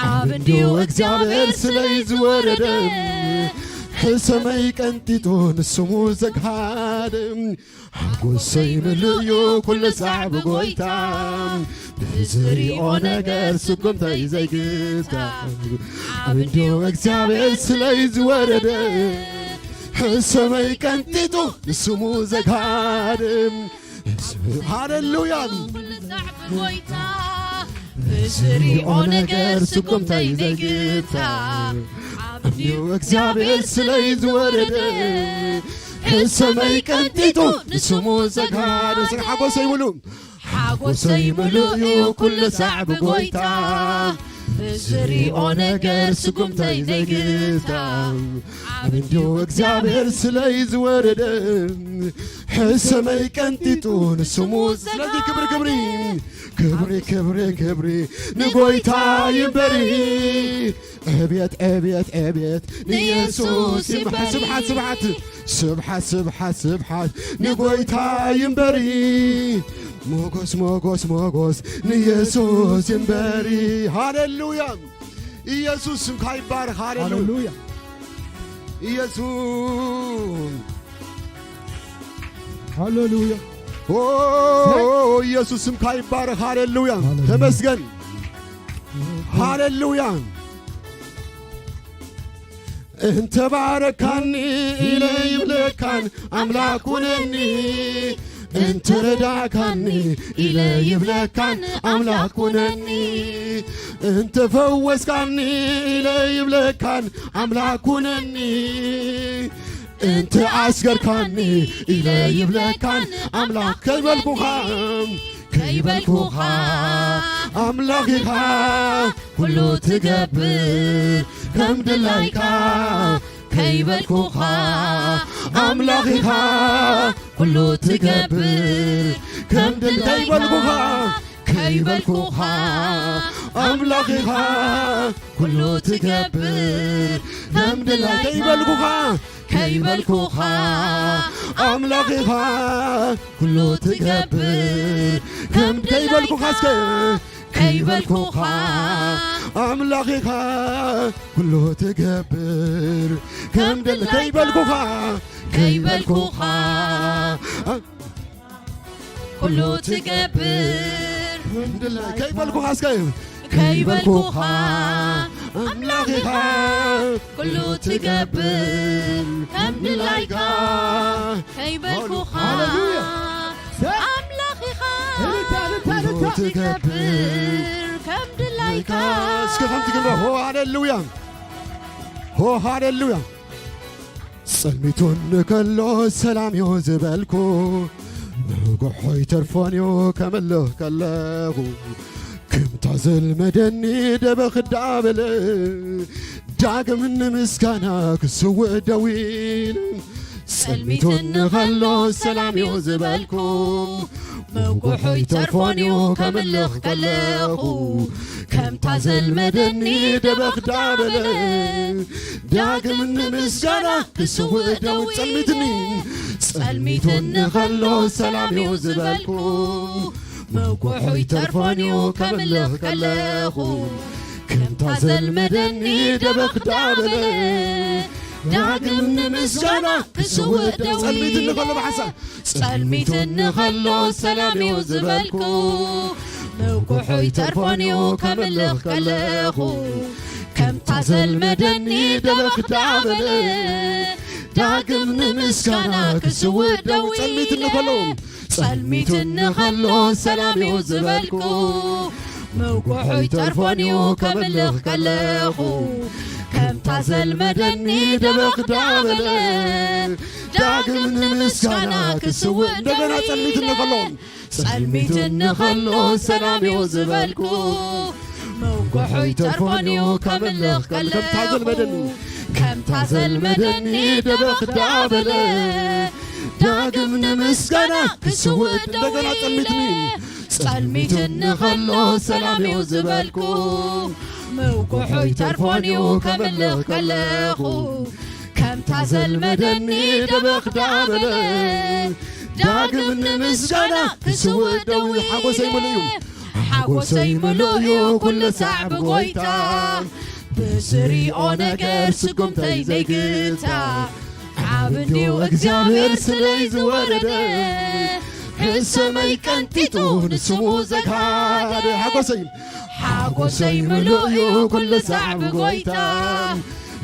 ዓብ እንድዩ እግዚኣብሔር ስለይ ዝወረደ ሕሰመይ ቀንጢጡ ንስሙ ዘግሃደ ሓጎሰይ ምሉእ እዩ ኩሉ ሳዕ ብጎይታ ብዝሪኦ ነገር ስጉምተይ ዘይግታ ዓብ እንድዩ እግዚኣብሔር ስለይ ዝወረደ ሕሰመይ ቀንጢጡ ንስሙ ዘግሃደ ሃሌሉያ ዝሪኦ ነገር ስጉምተይ ዘይግታ ኣብዩ እግዚኣብሔር ስለይ ዝወረደ ሕሰመይ ቀንጢጡ ንስሙ ዘጋደ ስን ሓጎሰይ ሙሉ ሓጎሰይ ሙሉ እዩ ኩሉ ሳዕ ብጎይታ ዝሪኦ ነገር ስጉምተይ ዘይግታ ኣብዩ እግዚኣብሔር ስለይ ዝወረደ ሕሰመይ ቀንጢጡ ንስሙ ስለዚ ክብሪ ክብሪ ክብሪ ክብሪ ክብሪ ንጎይታ ይንበሪ ዕብየት ዕብየት ዕብየት ንየሱስ ይንበሪ ስብሓት ስብሓት ስብሓት ስብሓት ንጎይታ ይንበሪ ሞጎስ ሞጎስ ሞጎስ ንየሱስ ይንበሪ ሃሌሉያ ኢየሱስ ስምካ ይባረክ ሃሌሉያ ሃሌሉያ ኢየሱስ ሃሌሉያ ኦ ኢየሱስ ስምካ ይባረክ ሃሌሉያ ተመስገን ሃሌሉያ እንተ ባረካኒ ኢለ ይብለካን ኣምላክ ኩነኒ እንተ ረዳእካኒ ኢለ ይብለካን ኣምላክ ኩነኒ እንተ ፈወስካኒ ኢለ ይብለካን ኣምላክ ኩነኒ እንተ ኣስገርካኒ ኢለ ይብለካን ኣምላክ ከይበልኩኻ ከይበልኩኻ ኣምላኽ ኢኻ ኩሉ ትገብር ከም ድላይካ ከይበልኩኻ ኣምላኽ ኢኻ ኩሉ ትገብር ከም ድላይካ ከይበልኩኻ ኣምላኽ ኢኻ ኩሉ ትገብር ከም ድላይካ ከይበልኩኻ ከይበልኩኻ ኣምላኽ ኢኻ ኩሉ ትገብር ከም ከይበልኩኻ እስከ ከይበልኩኻ ኣምላኽ ኢኻ ኩሉ ትገብር ከም ደል ከይበልኩኻ ከይበልኩኻ ኩሉ ትገብር ከይበልኩኻ እስከ ከይበልኩኻ ኣምላኽ ኢኻ ኩሉ ትገብር ከም ድላይካ ከይበልኩኻ ሃሌሉያ ኣምላኽ ኢኻ እልልታ እልልታ ኩሉ እልልታ ትገብር ከም ድላይ እስከ ከምቲ ግንባር ሆ ሃሌሉያ፣ ሆ ሃሌሉያ። ጸልሚቱ እንከሎ ሰላም እዩ ዝበልኩ፣ ምጉሖ ይተርፎን እዩ ከምልኽ ከለኹ። ከምታ ዘልመደኒ ደበኽ ዳበለ፣ ዳግም ንምስጋና ክስውእ ደው ኢለ። ጸልሚቱ እንኸሎ ሰላም እዩ ዝበልኩ፣ ምጉሖ ይተርፎን እዩ ከምልኽ ከለኹ። ከምታ ዘልመደኒ ደበኽ ዳበለ፣ ዳግም ንምስጋና ክስውእ ደው ጸልሚትኒ፣ ጸልሚትኒ ከሎ ሰላም እዩ ዝበልኩ፣ ምጉሖ ይተርፎን እዩ ከምልኽ ከለኹ። ከምታ ዘልመደኒ ደበኽ ዳበለ፣ ዳግም ንምስጋና ክስውእ ደው ጸልሚትኒ ከሎ ብሓሳብ ጸልሚትኒ ከሎ ሰላም እዩ ዝበልኩ፣ ምጉሖ ይተርፎን እዩ ከምልኽ ከለኹ። ከምታ ዘልመደኒ ደበኽ ዳበለ፣ ዳግም ንምስጋና ክስውእ ደው ጸልሚትኒ ከሎ፣ ጸልሚትኒ ከሎ ሰላም እዩ ዝበልኩ፣ ምጉሖ ይተርፎን እዩ ከምልኽ ከለኹ። ከምታ ዘልመደኒ ደበኽ ዳበለ፣ ዳግም ንምስጋና ክስውእ እንደገና ጸልሚትኒ ከሎ፣ ጸልሚትኒ ከሎ ሰላም እዩ ዝበልኩ፣ ምጉሖ ይተርፎን እዩ ከምልኽ ከለኹ። ከምታ ዘልመደኒ፣ ከምታ ዘልመደኒ ደበኽ ዳበለ፣ ዳግም ንምስጋና ክስውእ ደው እንደገና ጸልሚትኒ፣ ኢለ። ጸልሚትኒ ከሎ ሰላም እዩ ዝበልኩ፣ ምጉሖ ይተርፎን እዩ ከምልኽ ከለኹ። ከምታ ዘልመደኒ ደበኽ ዳበለ፣ ዳግም ንምስጋና ክስውእ ደው ኢለ። ሓጎሰይ ምሉእ እዩ። ሓጎሰይ ምሉእ እዩ ኩሉ ሳዕ ብጎይታ፣ ብስሪኦ ነገር ስጉምተይ ዘይግታ። ዓቢ እንድዩ እግዚኣብሔር ስለይ ዝወረደ፣ ሕሰመይ ቀንጢጡ ንስሙ ዘጋደ። ሓጎሰይ፣ ሓጎሰይ ምሉእ እዩ ኩሉ ሳዕ ብጎይታ፣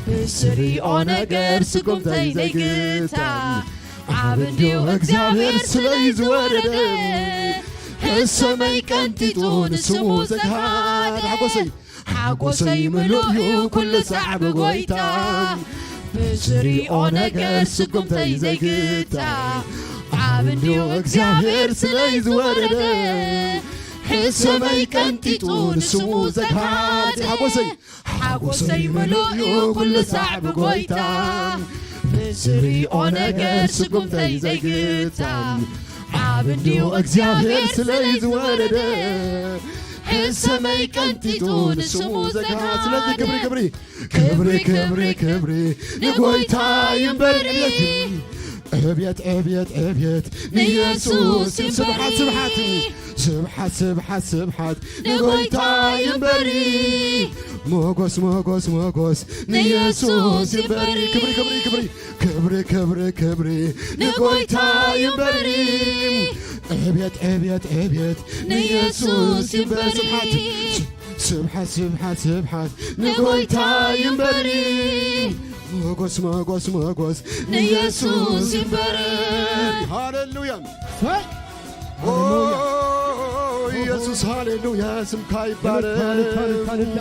ብስሪኦ ነገር ስጉምተይ ዘይግታ። ዓቢ እንድዩ እግዚኣብሔር ስለይ ዝወረደ፣ ሕሰመይ ቀንጢጡ ንስሙ ዘጋደ። ሓጎሰይ፣ ሓጎሰይ ምሉእ እዩ ኩሉ ሳዕ ብጎይታ፣ ብስሪኦ ነገር ስጉምተይ ዘይግታ። ዓቢ እንድዩ እግዚኣብሔር ስለይ ዝወረደ፣ ሕሰመይ ቀንጢጡ ንስሙ ዘጋደ። ሓጎሰይ፣ ሓጎሰይ ምሉእ እዩ ኩሉ ሳዕ ብጎይታ፣ ብስሪኦ ነገር ስጉምተይ ዘይግታ። ዓቢ እንድዩ እግዚኣብሔር ስለይ ዝወረደ፣ ሕሰመይ ቀንጢጡ ንስሙ ዘጋ። ስለዚ ክብሪ፣ ክብሪ፣ ክብሪ፣ ክብሪ፣ ክብሪ ንጎይታ ይንበር። ዕብየት፣ ዕብየት፣ ዕብየት፣ ዕብየት ንየሱስ ይንበር። ስብሓት፣ ስብሓት፣ ስብሓት፣ ስብሓት፣ ስብሓት ንጎይታ ይንበር። ሞጎስ፣ ሞጎስ፣ ሞጎስ ንየሱስ ይንበር። ክብሪ፣ ክብሪ፣ ክብሪ፣ ክብሪ፣ ክብሪ፣ ክብሪ ንጎይታ ይንበር። ዕብየት፣ ዕብየት፣ ዕብየት ንየሱስ ይንበር። ስብሓት፣ ስብሓት፣ ስብሓት፣ ስብሓት ንጎይታ ይንበር። ሞጎስ፣ ሞጎስ፣ ሞጎስ ንየሱስ ይንበር። ሃሌሉያ። ሰይ! ኦ፣ ሃሌሉያ። ኢየሱስ ሃሌሉያ፣ ስምካ ይባረክ። እልልታ፣ እልልታ፣ እልልታ።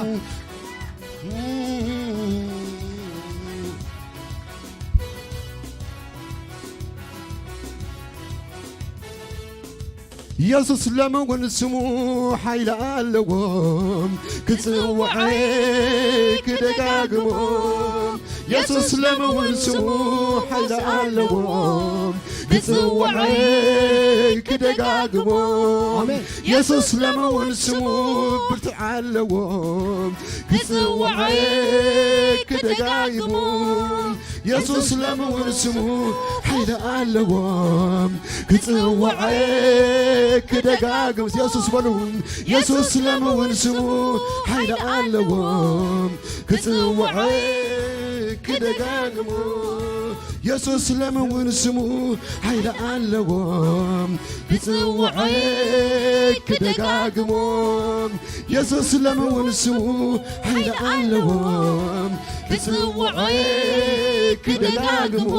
ኢየሱስ ለምውን ስሙ ሓይሊ ኣለዎም፣ ክጽውዐይ ክደጋግሞም። ኢየሱስ ለምውን ስሙ ሓይሊ ኣለዎም፣ ክጽውዐይ ክደጋግሞም። ኣሜን። ኢየሱስ ለምውን ስሙ ብርትዕ ኣለዎም፣ ክጽውዐይ ክደጋግሞም። የሱስ ለምውን ስሙ ሓይሊ ኣለዎም፣ ክጽውዐ ክደጋግም። የሱስ በሉ። የሱስ ለምውን ስሙ ሓይሊ ኣለዎም፣ ክጽውዐ ክደጋግሞ። የሱስ ለምውን ስሙ ሓይሊ ኣለዎም፣ ክጽውዐ ክደጋግሞ። የሱስ ለምውን ስሙ ሓይሊ ኣለዎም፣ ክጽውዑ ክደጋግሙ።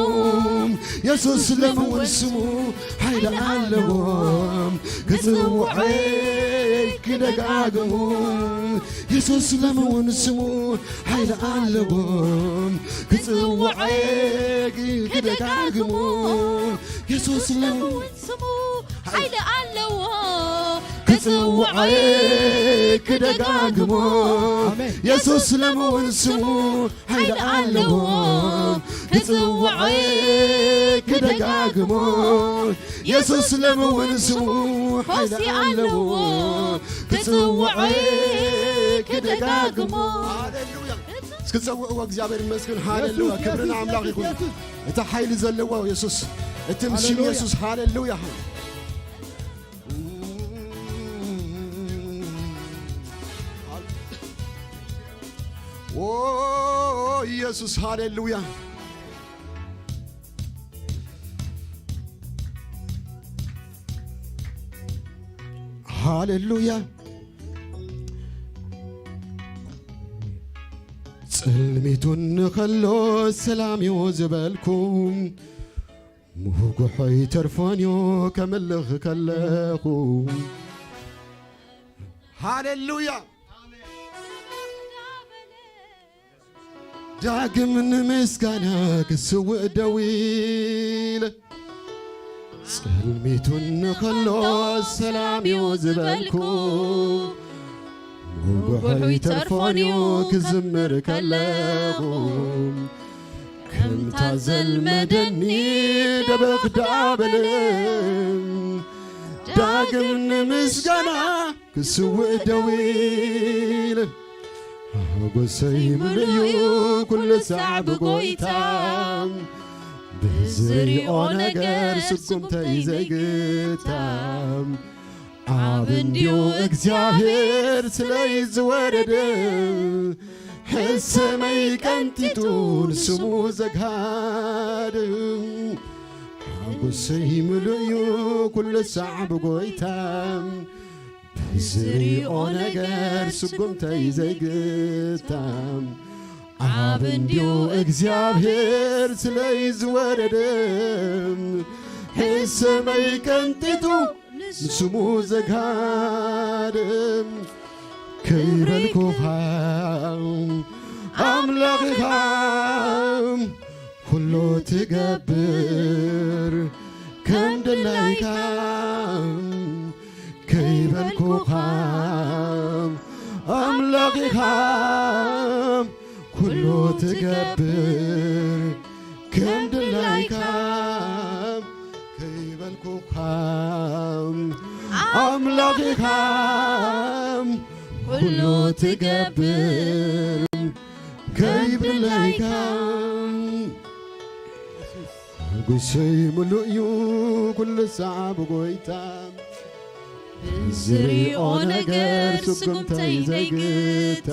የሱስ ለምውን ስሙ ሓይሊ ሓይሊ ኣለዎም ክጽውዑ ክደጋግሙ። የሱስ ሎሚ እውን ስሙ ሓይሊ ኣለዎም ክጽውዑ ክደጋግሙ። የሱስ ሎሚ እውን ስሙ ሓይሊ ኣለዎ ክጽውዑ ክደጋግሙ። ኣሜን። የሱስ ሎሚ እውን ስሙ ሓይሊ ኣለዎ ክጽውዑ ክደጋግሙ። የሱስ ሎሚ እውን ስሙ ሓይሊ ኣለዎ ክጽውዑ ክደጋግሙ። ሃሌሉያ። እስኪ ጸውዕዎ፣ እግዚኣብሔር ይመስገን። ሃሌሉያ። የሱስ፣ ክብሪ የሱስ፣ ንኣምላኽ የሱስ፣ ይኹን። የሱስ። እቲ ሓይሊ ዘለዎ የሱስ፣ እቲ ምስል ሃሌሉያ። የሱስ። ሃሌሉያ። ኦ ኢየሱስ፣ ሃሌሉያ። ሃሌሉያ። ጸልሚቱ እንኸሎ ሰላም እዩ ዝበልኩ፣ ምጉሖይ ተርፎን እዩ ከምልኽ ከለኹ። ሃሌሉያ። ዳግም ንምስጋና ክስውእ ደው ኢለ፣ ጸልሚቱ እንኸሎ ሰላም እዩ ዝበልኩ፣ ምጉሖይ ተርፎን እዩ ክዝምር ከለኹ። ከምታ ዘልመደኒ ደበኽ ዳበለ፣ ዳግም ንምስጋና ክስውእ ደው ኢለ። ሓጎሰይ ምሉእ እዩ ኩሉ ሳዕ ብጎይታ፣ ብዝሪኦ ነገር ስጉምተይ ዘይግታ። ዓቢ እንድዩ እግዚኣብሔር ስለይ ዝወረደ፣ ሕሰመይ ቀንጢጡ ንስሙ ዘግሃደ። ሓጎሰይ ምሉእ እዩ ኩሉ ሳዕ ብጎይታ፣ ብዝሪኦ ነገር ስጉምተይ ዘይግታ። ዓቢ እንድዩ እግዚኣብሔር ስለይ ዝወረደ፣ ሕሰመይ ቀንጢጡ ንስሙ ዘግሃደ። ከይበልኩኻ ኣምላኽ ኢኻ ኩሉ ትገብር ከም ድላይካ። ከይበልኩኻ ኣምላኽ ኢኻ ኩሉ ትገብር ከም ድላይካ። ከይበልኩኻ ኣምላኽ ኢኻ ኩሉ ትገብር ከም ድላይካ። ሓጎሰይ ምሉእ እዩ ኩሉ ሳዕ ብጎይታ፣ ዝሪኦ ነገር ስጉምተይ ዘይግታ።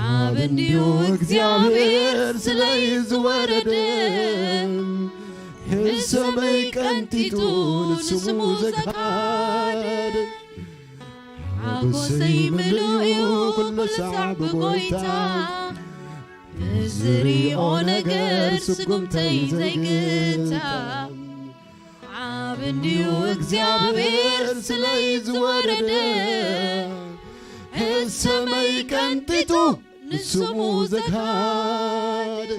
ዓቢ እንድዩ እግዚኣብሔር ስለይ ዝወረደ፣ ሕሰመይ ቀንጢጡ ንስሙ ዘግሃደ። ሓጎሰይ ምሉእ እዩ ኩሉ ሳዕ ብጎይታ፣ ብዝሪኦ ነገር ስጉምተይ ዘይግታ። ዓቢ እንድዩ እግዚኣብሔር ስለይ ዝወረደ፣ ሕሰመይ ቀንጢጡ ንስሙ ዘግሃደ።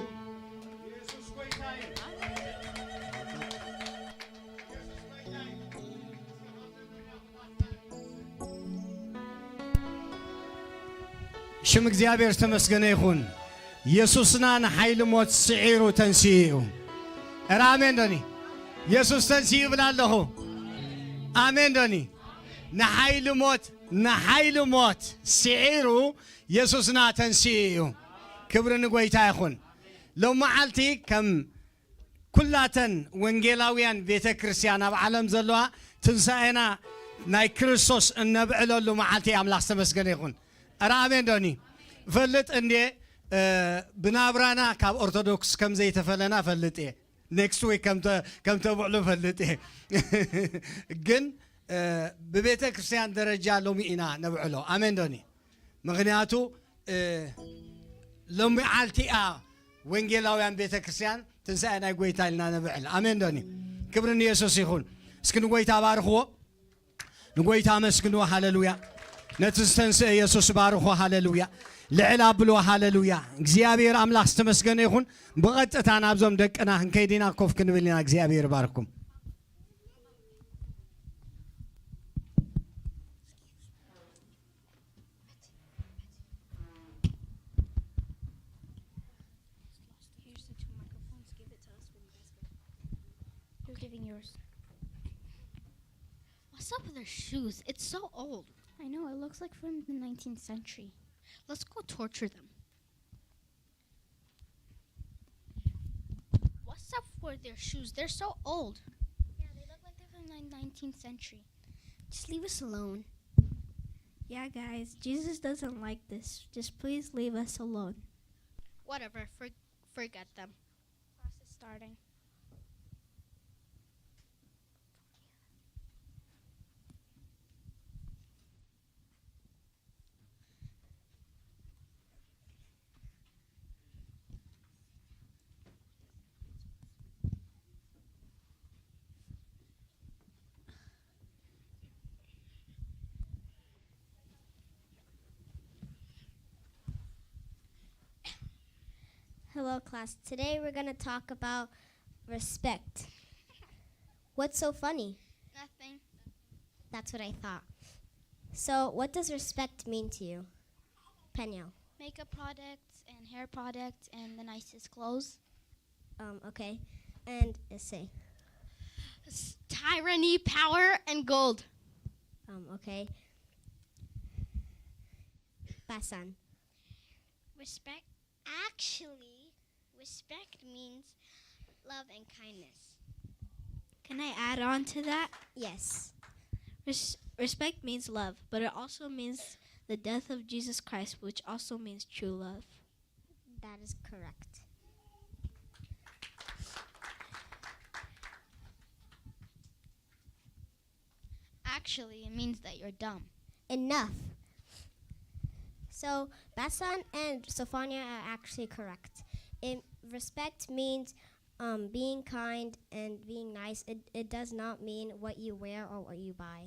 ሽም እግዚኣብሔር ዝተመስገነ ይኹን። የሱስና ንሓይሊ ሞት ስዒሩ ተንሲኡ እዩ። እረ ኣሜን ዶኒ? የሱስ ተንሲኡ ይብል ኣለኹ። ኣሜን ዶኒ? ንሓይሊ ሞት፣ ንሓይሊ ሞት ስዒሩ የሱስና ተንሲኡ እዩ። ክብሪ ንጎይታ ይኹን። ሎም መዓልቲ ከም ኩላተን ወንጌላውያን ቤተ ክርስቲያን ኣብ ዓለም ዘለዋ ትንሳኤና ናይ ክርስቶስ እነብዕለሉ መዓልቲ ኣምላኽ ዝተመስገነ ይኹን። እረ ኣሜን ዶኒ? እፈልጥ እንዴ፣ እ፣ ብናብራና ካብ ኦርቶዶክስ ከም ዘይተፈለና እፈልጥ እየ። ኔክስት ዊክ ከም ተ-፣ ከም ተብዕሉ እፈልጥ እየ። ግን፣ እ፣ ብቤተ ክርስቲያን ደረጃ ሎሚ ኢና ነብዕሎ። ኣሜን ዶኒ? ምኽንያቱ፣ እ፣ ሎሚ መዓልቲ እያ ወንጌላውያን ቤተ ክርስቲያን ትንሳኤ ናይ ጎይታ ኢልና ነብዕል። ኣሜን ዶኒ? ክብሪ ንየሱስ ይኹን። እስኪ ንጎይታ ባርኽዎ። ንጎይታ ኣመስግንዎ። ሃሌሉያ። ነቲ ዝተንስአ የሱስ ባርኽዎ። ሃሌሉያ። ልዕል ኣብልዎ። ሃሌሉያ። እግዚኣብሔር ኣምላኽ ዝተመስገነ ይኹን። ብቐጥታ ናብዞም ደቅና ክንከይድ ኢና። ኮፍ ክንብል ኢና። እግዚኣብሔር ይባርኩም። Here's the two microphones. Give it to us when you guys go. You're giving yours. What's up with their shoes? It's so old. I know, it looks like from the nineteenth century. Let's go torture them. What's up with their shoes? They're so old. Yeah, they look like they're from the nineteenth century. Just leave us alone. Yeah, guys, Jesus doesn't like this. Just please leave us alone. Whatever, for, forget them. Class is starting. Hello, class. Today we're going to talk about respect. What's so funny? Nothing. That's what I thought. So, what does respect mean to you? Peniel. Makeup products and hair products and the nicest clothes. Um, okay. And essay. S- tyranny, power, and gold. Um, okay. Basan. Respect. Actually, respect means love and kindness. Can I add on to that? Yes. Res- respect means love, but it also means the death of Jesus Christ, which also means true love. That is correct. Actually, it means that you're dumb. Enough. So, Basan and Sophania are actually correct. It, respect means um, being kind and being nice. It, it does not mean what you wear or what you buy.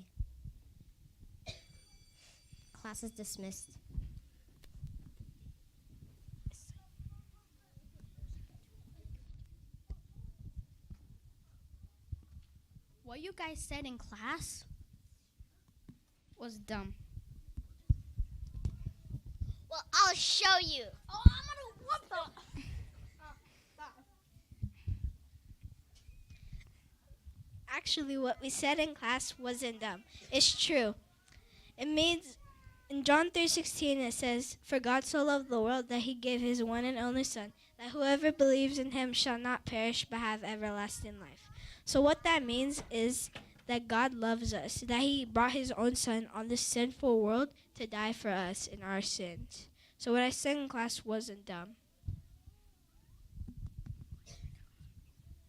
Class is dismissed. What you guys said in class was dumb. Well, I'll show you. Oh, I'm gonna what the? Actually, what we said in class wasn't dumb. It's true. It means in John three sixteen it says, "For God so loved the world that he gave his one and only son, that whoever believes in him shall not perish but have everlasting life." So what that means is that God loves us, that he brought his own son on this sinful world to die for us in our sins. So what I said in class wasn't dumb.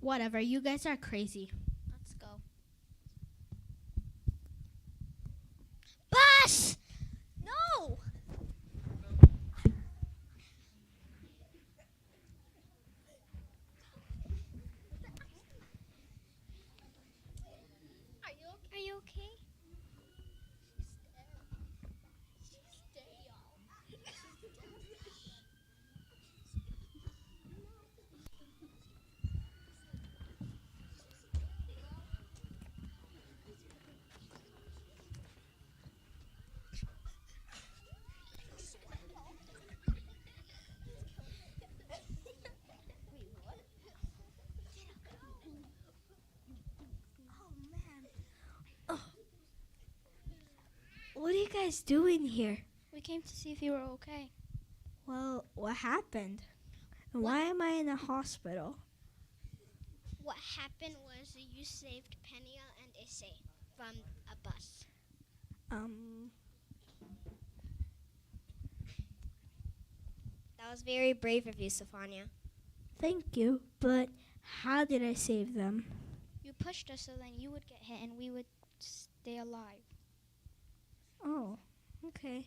Whatever, you guys are crazy. Let's go. Bus! No! Are you okay? Are you okay? What are you guys doing here? We came to see if you were okay. Well, what happened? And why am I in a hospital? What happened was you saved Peniel and Issei from a bus. Um, That was very brave of you, Sophania. Thank you, but how did I save them? You pushed us so then you would get hit and we would stay alive. Oh, okay.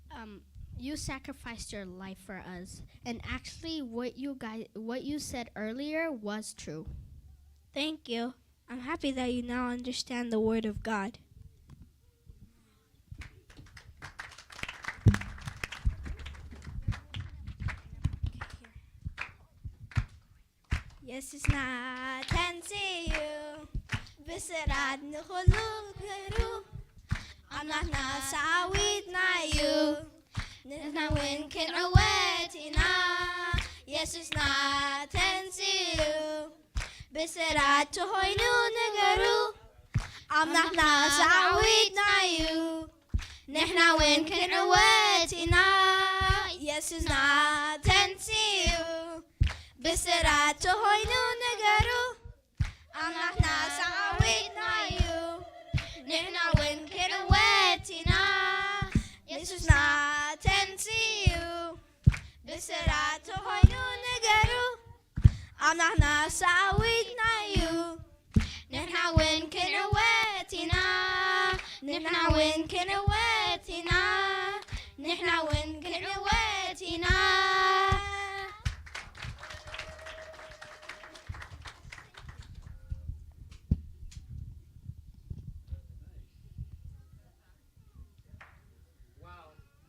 Um, You sacrificed your life for us. And actually, what you guys, what you said earlier was true. Thank you. I'm happy that you now understand the word of God. የሱስና ተንስኡ፣ ብስራት ንኹሉ ገሩ፣ ኣምላኽና ሰራዊትና እዩ። ንሕና እውን ክንዕወት ኢና። የሱስና ተንስኡ፣ ብስራት ተኾይኑ ነገሩ፣ ኣምላኽና ሰራዊትና እዩ። ንሕና እውን ክንዕወት ኢና። የሱስና ተንስኡ፣ ብስራት ተኾይኑ ነገሩ፣ ኣምላኽና ሰራዊትና እዩ። ንሕና እውን ክንዕወት ኢና። የሱስና ተንስኡ፣ ብስራት ተኾይኑ ነገሩ፣ ኣምላኽና ሰራዊትና እዩ። ንሕና እውን ክንዕወት ኢና። ንሕና እውን ክንዕወት ኢና። ንሕና እውን ክንዕወት ኢና። ዋው!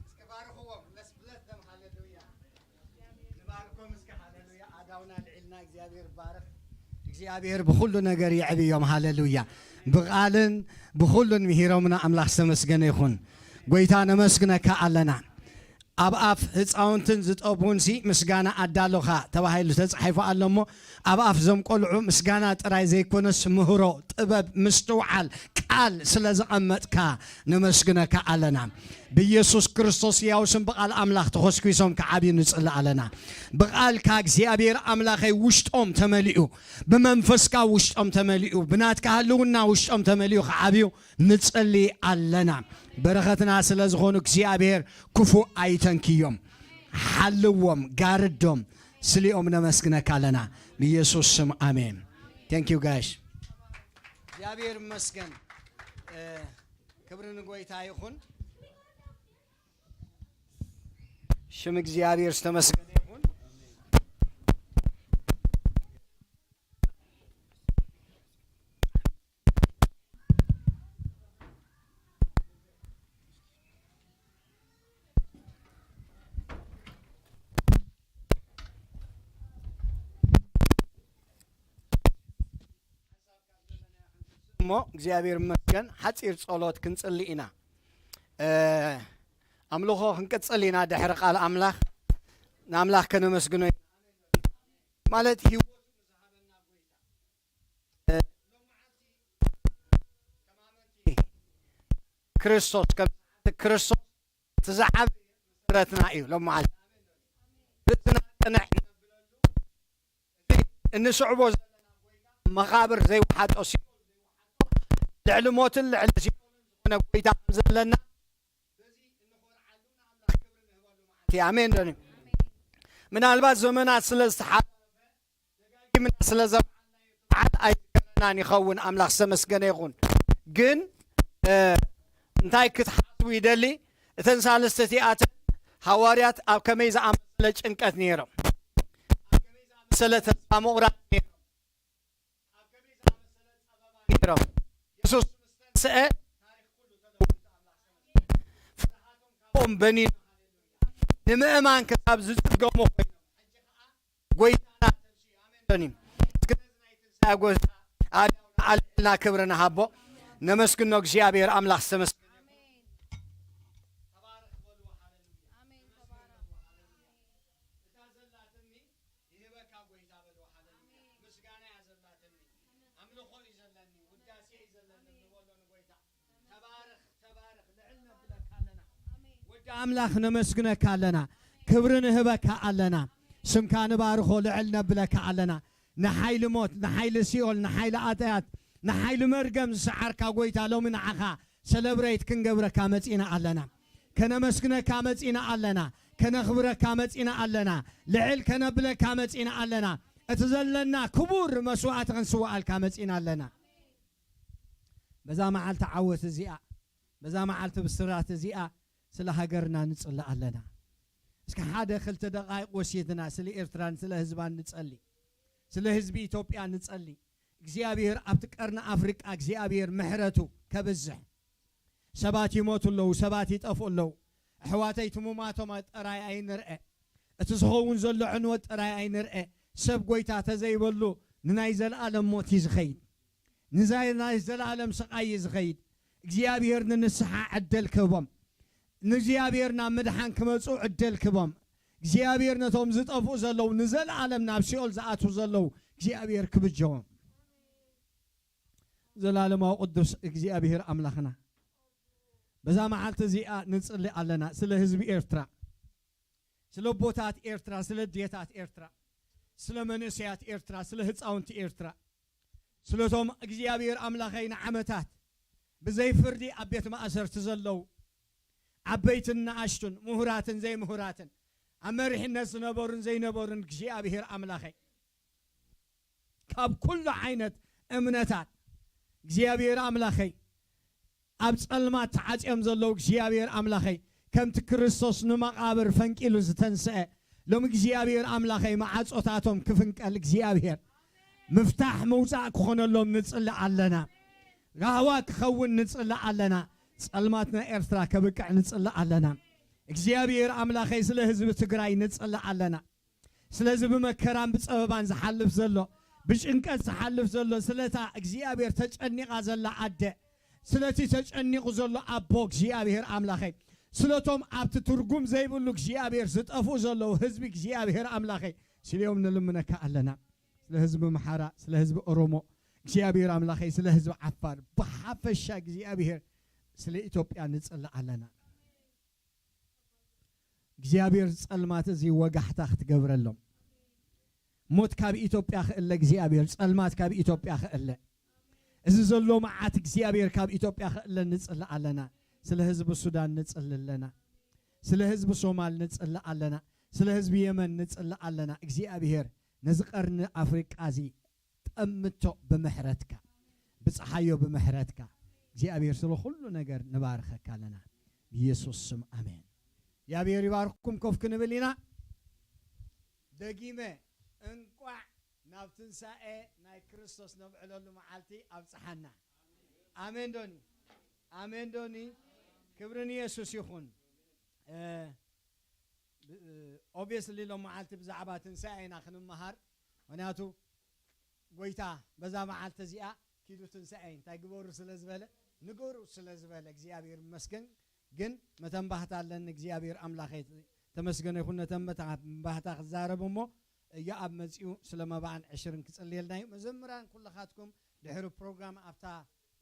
እስከ ባርኽዎም። Let's bless them. ሃሌሉያ። ንባርኮም እስከ። ሃሌሉያ። ኣዳውና ልዒልና። እግዚኣብሔር ባርኽ። እግዚኣብሔር ብኹሉ ነገር የዕብዮም። ሃሌሉያ። ብቓልን ብኹሉን ምሂሮምና ኣምላኽ ዝተመስገነ ይኹን። ጎይታ ነመስግነካ ኣለና። ኣብ ኣፍ ህፃውንትን ዝጠቡንሲ ምስጋና ኣዳሎኻ ተባሂሉ ተፃሒፉ ኣሎ እሞ፣ ኣብ ኣፍ ዞም ቆልዑ ምስጋና ጥራይ ዘይኮነስ ምህሮ፣ ጥበብ፣ ምስትውዓል፣ ቃል ስለ ዘቐመጥካ ነመስግነካ ኣለና። ብኢየሱስ ክርስቶስ ሕያው ስም ብቓል ኣምላኽ ተኾስኲሶም ክዓብዩ ንጽሊ ኣለና። ብቓልካ እግዚኣብሔር ኣምላኸይ ውሽጦም ተመሊኡ፣ ብመንፈስካ ውሽጦም ተመሊኡ፣ ብናትካ ህልውና ውሽጦም ተመሊኡ ክዓብዩ ንጽሊ ኣለና። በረኸትና ስለ ዝኾኑ እግዚኣብሔር ክፉእ ኣይተንክዮም። ሓልዎም፣ ጋርዶም፣ ስሊኦም ነመስግነካ ኣለና። ብኢየሱስ ስም ኣሜን። Thank you ጋሽ። እግዚኣብሔር ይመስገን። እ፣ ክብሪ ንጎይታ ይኹን። ሽም እግዚኣብሔር ዝተመስገነ ይኹን። እሞ እግዚኣብሔር ይመስገን፣ ሓጺር ጸሎት ክንጽሊ ኢና። እ፣ ኣምልኾ ክንቅጽል ኢና ድሕሪ ቃል ኣምላኽ። ንኣምላኽ ከነመስግኖ ኢና። ማለት ህይወቱ ንዝሃበና ጎይታ። እ፣ ክርስቶስ፣ ከም ክርስቶስ እቲ ዝዓበየ መሰረትና እዩ። ሎመዓልቲ ርእስና ቅንዕ ነብለሉ፣ እቲ እንስዕቦ ዘለና ጎይታ መቓብር ዘይወሓጦ፣ ሲኦል ዘይወሓጦ፣ ልዕሊ ሞትን ልዕሊ ሲኦልን ዝኾነ ጎይታ ከም ዘለና በዚ እንኾርዓሉ ንኣምላኽ ክብሪ ንህበሉ መዓልቲ እዩ። ኣሜን ዶ? ምናልባት ዘመናት ስለ ዝተሓላለፈ ደጋጊምና ስለ ዘብዓልናዮ ትብዓት ኣይዝከረናን ይኸውን። ኣምላኽ ዝተመስገነ ይኹን። ግን፣ እ፣ እንታይ ክትሓስቡ ይደሊ? እተን ሳልስቲ እቲኣተን ሃዋርያት ኣብ ከመይ ዝኣመሰለ ጭንቀት ነይሮም? ኣብ ከመይ ዝኣመሰለ ተስፋ ምቑራጽ ነይሮም? ኣብ ከመይ ዝኣመሰለ ጸበባ ነይሮም? የሱስ ምስ ተንስአ፣ ታሪኽ ኩሉ ተለወጠ። ኣምላኽ ዝተመስገነ። ፍርሃቶም ካብኦም በኒኑ፣ ንምእማን ክሳብ ዝጽገሙ ኮይኖም፣ ሕጂ ኸኣ ጎይታና ተንስኡ። ኣሜን ዶ? እስከ ነዚ ናይ ትንሳኤ ጎይታ ኣዳውና ኣልዕልና ክብሪ ንሃቦ። ነመስግኖ እግዚኣብሔር ኣምላኽ ዝተመስገነ። ተባረኽ በልዎ። ሃሌሉያ። ኣሜን። ተባረኽ። እታ ዘላትኒ ይህበካ ጎይታ በልዎ። ሃሌሉያ። ምስጋና እያ ዘላትኒ። ኣምልኾ እዩ ዘለኒ። ውዳሴ እዩ ዘለኒ። ንበሎ ንጎይታ። ተባረኽ፣ ተባረኽ፣ ልዕል ነብለካ ኣለና። ወዲ ኣምላኽ ነመስግነካ ኣለና። ክብሪ ንህበካ ኣለና። ስምካ ንባርኾ፣ ልዕል ነብለካ ኣለና። ንሓይሊ ሞት፣ ንሓይሊ ሲኦል፣ ንሓይሊ ኣጥያት፣ ንሓይሊ መርገም ዝሰዓርካ ጎይታ፣ ሎሚ ንዓኻ ሰለብሬት ክንገብረካ መጺና ኣለና። ከነመስግነካ መጺና ኣለና። ከነኽብረካ መጺና ኣለና። ልዕል ከነብለካ መጺና ኣለና። እቲ ዘለና ክቡር መስዋእቲ ክንስዋኣልካ መጺና ኣለና። በዛ መዓልቲ ዓወት እዚኣ፣ በዛ መዓልቲ ብስራት እዚኣ ስለ ሃገርና ንጽሊ ኣለና። እስከ ሓደ ክልተ ደቓይቕ ወሲድና ስለ ኤርትራን ስለ ህዝባን ንጸሊ። ስለ ህዝቢ ኢትዮጵያ ንጸሊ። እግዚኣብሔር ኣብቲ ቀርኒ ኣፍሪቃ እግዚኣብሔር ምሕረቱ ከብዝሕ። ሰባት ይሞቱ ኣለዉ፣ ሰባት ይጠፍኡ ኣለዉ። ኣሕዋተይ ትሙማቶም ጥራይ ኣይንርአ። እቲ ዝኸውን ዘሎ ዕንወት ጥራይ ኣይንርአ። ሰብ ጎይታ ተዘይበሉ ንናይ ዘለኣለም ሞት እዩ ዝኸይድ። ንዛይ ናይ ዘለኣለም ስቓይ እዩ ዝኸይድ። እግዚኣብሔር ንንስሓ ዕደል ክህቦም። ንእግዚኣብሔር ናብ ምድሓን ክመጹ ዕደል ክህቦም። እግዚኣብሔር ነቶም ዝጠፍኡ ዘለዉ ንዘለኣለም ናብ ሲኦል ዝኣትዉ ዘለዉ እግዚኣብሔር ክብጀዎም። ዘላለማዊ ቅዱስ እግዚኣብሔር ኣምላኽና በዛ መዓልቲ እዚኣ ንጽሊ ኣለና ስለ ህዝቢ ኤርትራ፣ ስለ ኣቦታት ኤርትራ፣ ስለ ኣዴታት ኤርትራ፣ ስለ መንእሰያት ኤርትራ፣ ስለ ህፃውንቲ ኤርትራ፣ ስለቶም እግዚኣብሔር ኣምላኸይ ንዓመታት ብዘይ ፍርዲ ኣብ ቤት ማእሰርቲ ዘለዉ ዓበይትን ንኣሽቱን ምሁራትን ዘይምሁራትን ኣብ መሪሕነት ዝነበሩን ዘይነበሩን እግዚኣብሔር ኣምላኸይ ካብ ኩሉ ዓይነት እምነታት እግዚኣብሔር ኣምላኸይ ኣብ ጸልማት ተዓጽዮም ዘለዉ እግዚኣብሔር ኣምላኸይ ከምቲ ክርስቶስ ንመቓብር ፈንቂሉ ዝተንስአ ሎም እግዚኣብሔር ኣምላኸይ መዓጾታቶም ክፍንቀል እግዚኣብሔር ምፍታሕ ምውጻእ ክኾነሎም ንጽሊ ኣለና። ራህዋ ክኸውን ንጽሊ ኣለና። ጸልማት ናይ ኤርትራ ከብቅዕ ንጽሊ ኣለና። እግዚኣብሔር ኣምላኸይ ስለ ህዝቢ ትግራይ ንጽሊ ኣለና። ስለዚ ብመከራን ብጸበባን ዝሓልፍ ዘሎ ብጭንቀት ዝሓልፍ ዘሎ ስለታ እግዚኣብሔር ተጨኒቓ ዘላ ኣደ ስለቲ ተጨኒቑ ዘሎ ኣቦ እግዚኣብሔር ኣምላኸይ ስለቶም ኣብቲ ትርጉም ዘይብሉ እግዚኣብሔር ዝጠፍኡ ዘለዉ ህዝቢ እግዚኣብሔር ኣምላኸይ ስልዮም ንልምነካ ኣለና። ስለ ህዝቢ ምሓራ፣ ስለ ህዝቢ ኦሮሞ እግዚኣብሔር ኣምላኸይ፣ ስለ ህዝቢ ዓፋር ብሓፈሻ እግዚኣብሔር ስለ ኢትዮጵያ ንጽሊ ኣለና። እግዚኣብሔር ጸልማት እዚ ወጋሕታ ክትገብረሎም። ሞት ካብ ኢትዮጵያ ክእለ እግዚኣብሔር፣ ጸልማት ካብ ኢትዮጵያ ክእለ። እዚ ዘሎ መዓት እግዚኣብሔር ካብ ኢትዮጵያ ክእለ ንጽሊ ኣለና። ስለ ህዝቢ ሱዳን ንጽሊ ኣለና። ስለ ህዝቢ ሶማል ንጽሊ ኣለና። ስለ ህዝቢ የመን ንጽሊ ኣለና። እግዚኣብሔር ነዚ ቀርኒ ኣፍሪቃ እዚ ጠምቶ ብምሕረትካ፣ ብጽሓዮ ብምሕረትካ። እግዚኣብሔር ስለ ኩሉ ነገር ንባርኸካ ኣለና። ብኢየሱስ ስም ኣሜን። እግዚኣብሔር ይባርክኩም። ኮፍ ክንብል ኢና። ደጊመ እንቋዕ ናብ ትንሳኤ ናይ ክርስቶስ ነብዕለሉ መዓልቲ ኣብጽሓና። ኣሜን ዶኒ? ኣሜን ዶኒ? ክብሪ ንየሱስ ይኹን። እ፣ ብ-፣ ኦብቪየስሊ ሎም መዓልቲ ብዛዕባ ትንሳኤ ኢና ክንመሃር። ምኽንያቱ ጎይታ በዛ መዓልቲ እዚኣ ኪዱ ትንሳኤ እንታይ ግበሩ ስለ ዝበለ፣ ንገሩ ስለ ዝበለ እግዚኣብሔር ይመስገን። ግን መተንባህታ ኣለኒ። እግዚኣብሔር ኣምላኸይ ተመስገነ ይኹን። ነተን መተንባህታ ክዛረብ እሞ እያ ኣብ መጺኡ ስለ መባእን ዕሽርን ክጽልየልና እዩ። መዘምራን ኩልኻትኩም ድሕሪ ፕሮግራም ኣብታ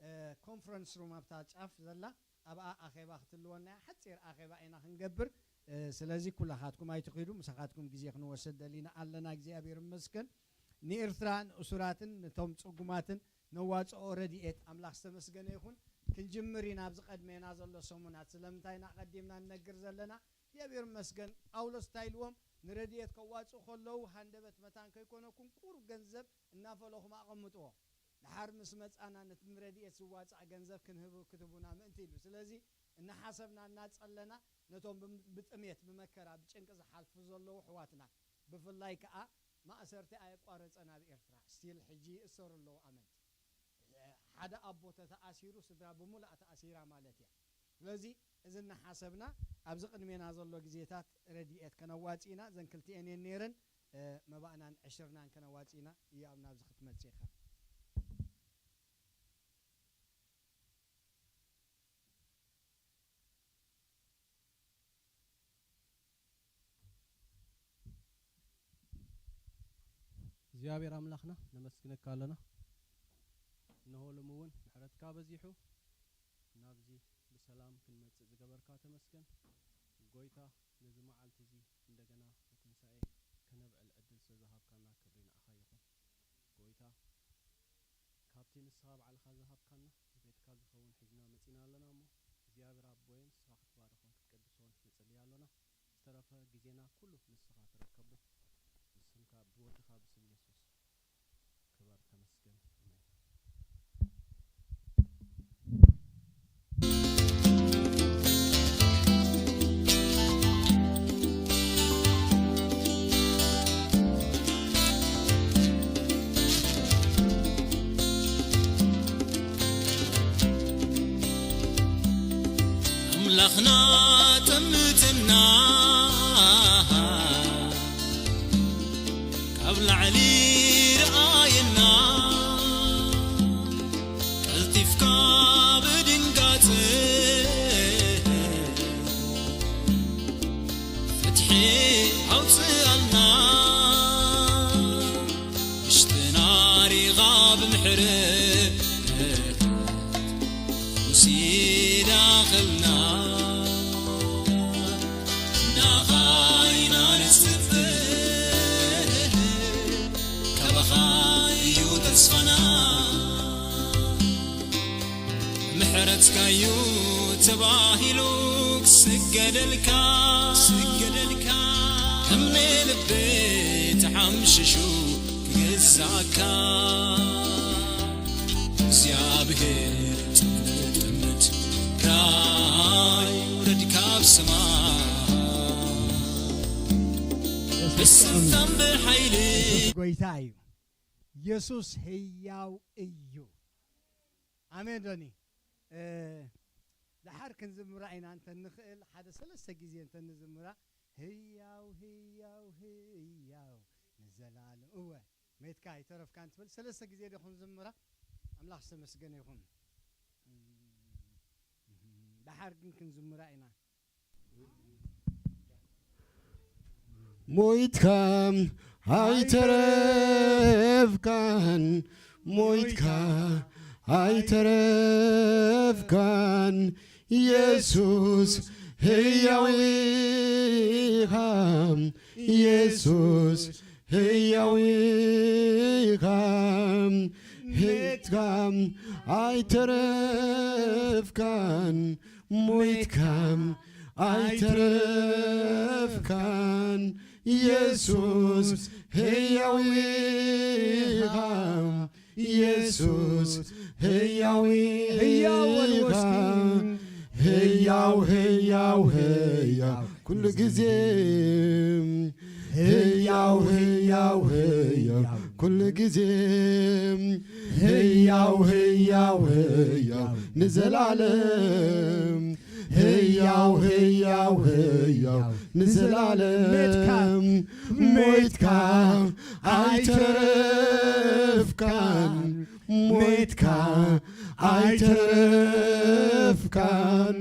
እ፣ ኮንፈረንስ ሩም ኣብታ ጫፍ ዘላ ኣብኣ ኣኼባ ክትልወና እያ። ሓጺር ኣኼባ ኢና ክንገብር። እ፣ ስለዚ ኩላኻትኩም ኣይትኺዱ፣ ምሳኻትኩም ግዜ ክንወስድ ደሊና ኣለና። እግዚኣብሔር ይመስገን። ንኤርትራ ንእሱራትን ነቶም ጽጉማትን ነዋጽኦ ረድኤት ኣምላኽ ዝተመስገነ ይኹን። ክንጅምር ኢና ኣብዚ ቀድሜና ዘሎ ሰሙናት። ስለምንታይ ኢና ቀዲምና ንነግር ዘለና? እግዚኣብሔር ይመስገን። ጳውሎስ እንታይ ኢልዎም? ንረድኤት ከዋጽኡ ከለዉ ሃንደበት መታን ከይኮነኩም ቁሩብ ገንዘብ እናፈለኹም ኣቐምጥዎ። ደሓር ምስ መጻና ነቲ ንረድኤት ዝዋጻእ ገንዘብ ክንህቡ ክትህቡና ምእንቲ ኢሉ። ስለዚ እናሓሰብና እናጸለና ነቶም ብም-፣ ብጥሜት፣ ብመከራ፣ ብጭንቂ ዝሓልፉ ዘለዉ ኣሕዋትና፣ ብፍላይ ከኣ ማእሰርቲ ኣየቋረጸን ኣብ ኤርትራ ስቲል ሕጂ ይእሰሩ ኣለዉ ኣመንቲ። ሓደ ኣቦ ተተኣሲሩ ስድራ ብምሉኣ ተኣሲራ ማለት እያ። ስለዚ እዚ እናሓሰብና ኣብዚ ቅድሜና ዘሎ ግዜታት ረድኤት ከነዋጽእ ኢና። እዘን ክልቲኤን እየን ነይረን፣ እ፣ መባእናን ዕሽርናን ከነዋጽእ ኢና። እያብ ናብዚ ክትመጽእ ኢኻ። እግዚኣብሔር ኣምላኽና ነመስግነካ ኣለና። እነሆ ሎሚ እውን ምሕረትካ በዚሑ ናብዚ ብሰላም ክንመጽእ ዝገበርካ ተመስገን። ጎይታ ነዚ መዓልቲ እዚ እንደገና ብትንሳኤ ከነብዕል ዕድል ስለ ዝሃብካና ክብሪ ንዓኻ ይኹን። ጎይታ ካብቲ ንስኻ ባዕልኻ ዝሃብካና ንቤትካ ዝኸውን ሒዝና መጺና ኣለና እሞ እግዚኣብሔር ኣቦየ ንስኻ ክትባርኾን ክትቀድሶን ንጽሊ ኣሎና። ዝተረፈ ግዜና ኩሉ ንስኻ ተረከቦ። ብስምካ ብወድኻ ብስም የሱስ ክበር ተመስገን። ኣሜን። ኽናጠምትና ካብ ላዕሊ ረኣየና፣ ቀልጢፍካ ብድንጋጸ ፍትሒ ኣውጽኣልና። ምሽትና ሪኻ ብምሕረት ውሲዳኸልና። ናኻ ኢና ንጽበ፣ ካባኻ እዩ ተስፋና። ምሕረትካዩ ተባሂሉ ክስገደልካ፣ ክስገደልካ። እምነ ልበይ ተሓምሽሹ ክግዛእካ። እግዚኣብሔር ጥምት ጥምት ራይ ውረድ ካብ ሰማይ። ብስልጣን ብሓይሊ። የሱስ ጎይታ እዩ። የሱስ ህያው እዩ። ኣሜን ዶኒ። እ፣ ደሓር ክንዝምራ ኢና እንተ ንኽእል፣ ሓደ ሰለስተ ግዜ እንተ ንዝምራ፣ ህያው፣ ህያው፣ ህያው ንዘለኣለም። እወ፣ ሜትካ ኣይተረፍካን ትብል። ሰለስተ ግዜ ዶ ክንዝምራ? ኣምላኽ ዝተመስገነ ይኹን። ደሓር ግን ክንዝምራ ኢና። ሞይትካ ኣይተረፍካን፣ ሞይትካ ኣይተረፍካን፣ የሱስ ህያው ኢኻ፣ የሱስ ህያው ኢኻ፣ ሜትካ ኣይተረፍካን፣ ሞይትካ ኣይተረፍካን፣ የሱስ ህያው ኢኻ፣ የሱስ ህያው ህያው ኢኻ። ወልወስኪ። ህያው፣ ህያው፣ ህያው ኩሉ ግዜ። ህያው፣ ህያው፣ ህያው ኩሉ ግዜ። ህያው፣ ህያው፣ ህያው ንዘላለም። ህያው፣ ህያው፣ ህያው ንዘላለም። ሜትካ፣ ሞይትካ ኣይተረፍካን፣ ሞይትካ ኣይተረፍካን።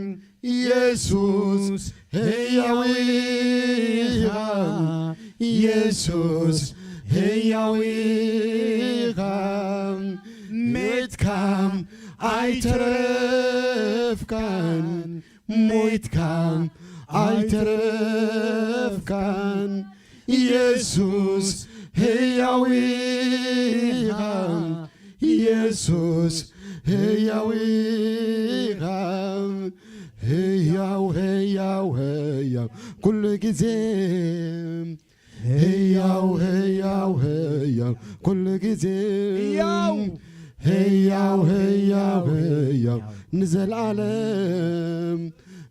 የሱስ ህያው ኢኻ፣ የሱስ ህያው ኢኻ። ሜትካ ኣይተረፍካን፣ ሞይትካ ኣይተረፍካን። የሱስ ህያው ኢኻ፣ የሱስ ህያው ኢኻ። ህያው፣ ህያው፣ ህያው ኩሉ ግዜ። ህያው፣ ህያው፣ ህያው ኩሉ ግዜ። ህያው። ህያው፣ ህያው፣ ህያው ንዘለዓለም።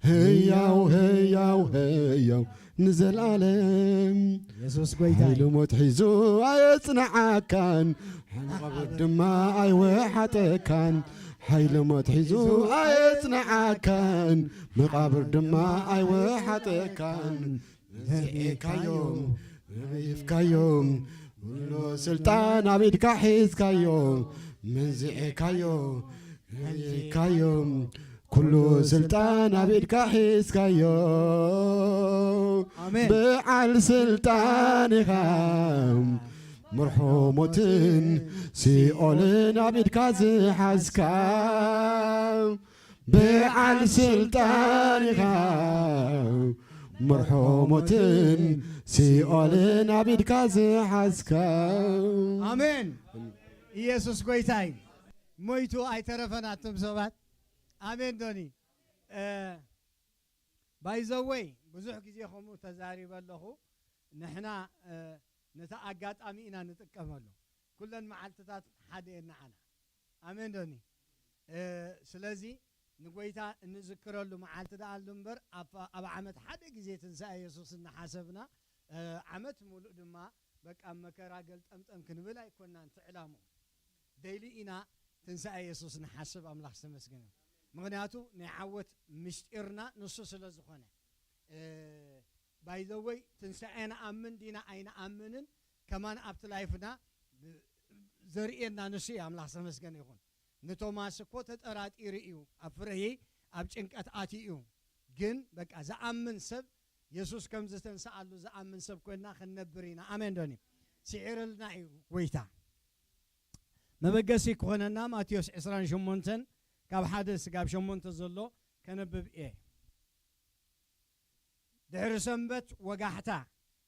ህያው፣ ህያው፣ ህያው ንዘለዓለም። የሱስ ጎይታ እዩ። ሓይሊ ሞት ሒዙ ኣየጽንዓካን፣ መቓብር ድማ ኣይወሓጠካን። ሓይሊ ሞት ሒዙ ኣየጽንዓካን፣ መቓብር ድማ ኣይወሓጠካን። መንዚዕካዮ፣ ገይፍካዮ፣ ኩሉ ስልጣን ኣብ ኢድካ ሒዝካዮ። መንዚዕካዮ፣ ገይፍካዮ፣ ኩሉ ስልጣን ኣብ ኢድካ ሒዝካዮ። ኣሜን። በዓል ስልጣን ኢኻ፣ መርሖ ሞትን ሲኦልን ኣብ ኢድካ ዝሓዝካ። በዓል ስልጣን ኢኻ፣ መርሖ ሞትን ሲኦልን ኣብ ኢድካ ዝሓዝካ። ኣሜን። ኢየሱስ ጎይታ እዩ። ሞይቱ ኣይተረፈን ኣቱም ሰባት። ኣሜን ዶኒ። እ፣ by the way፣ ብዙሕ ግዜ ከምኡ ተዛሪበ ኣለኹ። ንሕና፣ እ፣ ነቲ ኣጋጣሚ ኢና ንጥቀመሉ። ኩለን መዓልትታት ሓደ እየን ንዓና። ኣሜን ዶኒ። እ፣ ስለዚ ንጎይታ እንዝክረሉ መዓልቲ ደኣ ኣሎ እምበር፣ ኣብ፣ ኣብ ዓመት ሓደ ግዜ ትንሳኤ የሱስ እናሓሰብና፣ እ፣ ዓመት ሙሉእ ድማ በቃ መከራ ገልጠምጠም ክንብል ኣይኮናን እቲ ዕላምኡ። ደይሊ ኢና ትንሳኤ የሱስ ንሓስብ። ኣምላኽ ዝተመስገነ ይሁን። ምኽንያቱ ናይ ዓወት ምስጢርና ንሱ ስለ ዝኾነ። ባይዘወይ ትንሳኤ ንኣምን ዲና ኣይንኣምንን ከማን ኣብቲ ላይፍና ዘርእየና ንሱ እዩ። ኣምላኽ ዝተመስገነ ይኹን። ንቶማስ እኮ ተጠራጢሩ እዩ፣ ኣብ ፍርሂ ኣብ ጭንቀት ኣትዩ እዩ። ግን በቃ ዝኣምን ሰብ የሱስ ከም ዝተንስኣሉ ዝኣምን ሰብ ኮይንና ክንነብር ኢና። ኣሜን ዶኒ? ስዒርልና እዩ ጎይታ። መበገሲ ክኾነና ማቴዎስ ዕስራን ሸሞንተን ካብ ሓደ ስጋብ ሸሞንተ ዘሎ ከነብብ እየ። ድሕሪ ሰንበት ወጋሕታ፣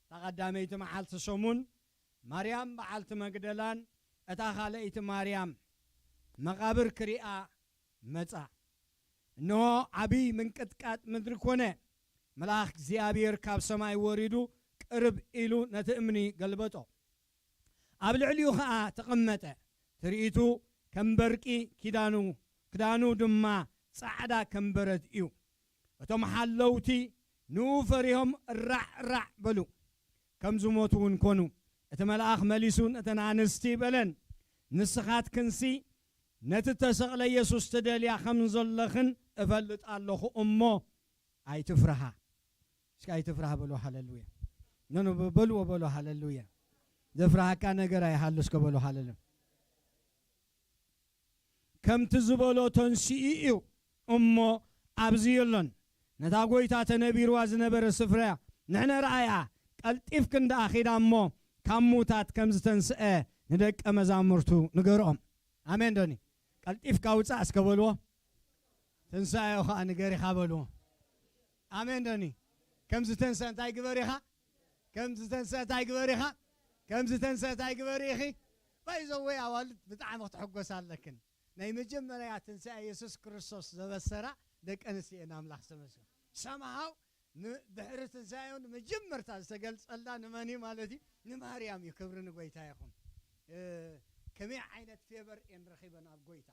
እታ ቀዳመይቲ መዓልቲ ሰሙን፣ ማርያም በዓልቲ መግደላን እታ ካልኣይቲ ማርያም መቓብር ክሪኣ መጻ። እንሆ ዓብዪ ምንቅጥቃጥ ምድሪ ኮነ። መልኣኽ እግዚኣብሔር ካብ ሰማይ ወሪዱ ቅርብ ኢሉ ነቲ እምኒ ገልበጦ። ኣብ ልዕሊኡ ኸኣ ተቐመጠ። ትርኢቱ ከም በርቂ ኪዳኑ፣ ክዳኑ ድማ ጻዕዳ ከም በረት እዩ። እቶም ሓለውቲ ንኡ ፈሪሆም ራዕ ራዕ በሉ፣ ከም ዝሞቱ እውን ኮኑ። እቲ መልኣኽ መሊሱ ነተን ኣንስቲ በለን፣ ንስኻትክንሲ ነቲ እተሰቕለ የሱስ ትደልያ ከም ዘለኽን እፈልጥ ኣለኹ እሞ ኣይትፍርሃ። እስኪ ኣይትፍርሃ በሉ፣ ሃሌሉያ። ኖ፣ ኖ፣ በ-፣ በልዎ፣ በሉ፣ ሃሌሉያ። ዘፍርሃካ ነገር ኣይሃሉ፣ እስከ በሉ፣ ሃሌሉያ። ከምቲ ዝበሎ ተንሲኡ እዩ እሞ ኣብዚ የሎን። ነታ ጎይታ ተነቢርዋ ዝነበረ ስፍራ ንሕነ ረኣያ፣ ቀልጢፍክን ደኣ ኺዳ እሞ ካብ ምዉታት ከም ዝተንስአ ንደቀ መዛሙርቱ ንገርኦም። ኣሜን ዶኒ? ቀልጢፍካ ውጻእ እስከ በልዎ። ትንሳኤኡ ኸኣ ንገር ኢኻ በልዎ። ኣሜን ዶኒ? ከም ዝተንስአ እንታይ ግበር ኢኻ? ከም ዝተንስአ እንታይ ግበር ኢኻ? ከም ዝተንስአ እንታይ ግበር ኢኺ? ባይዘወይ ኣዋልድ ብጣዕሚ ክትሕጎስ ኣለክን። ናይ መጀመርያ ትንሳኤ የሱስ ክርስቶስ ዘበሰራ ደቂ ኣንስትዮ እየን። ኣምላኽ ተመስገን። ሰምሃው ን-፣ ድሕሪ ትንሳኤኡ ንመጀመርታ ዝተገልጸላ ንመን እዩ ማለት እዩ? ንማርያም እዩ። ክብሪ ንጎይታ ይኹን። እ፣ ከመይ ዓይነት ፌቨር እየን ረኺበን ኣብ ጎይታ።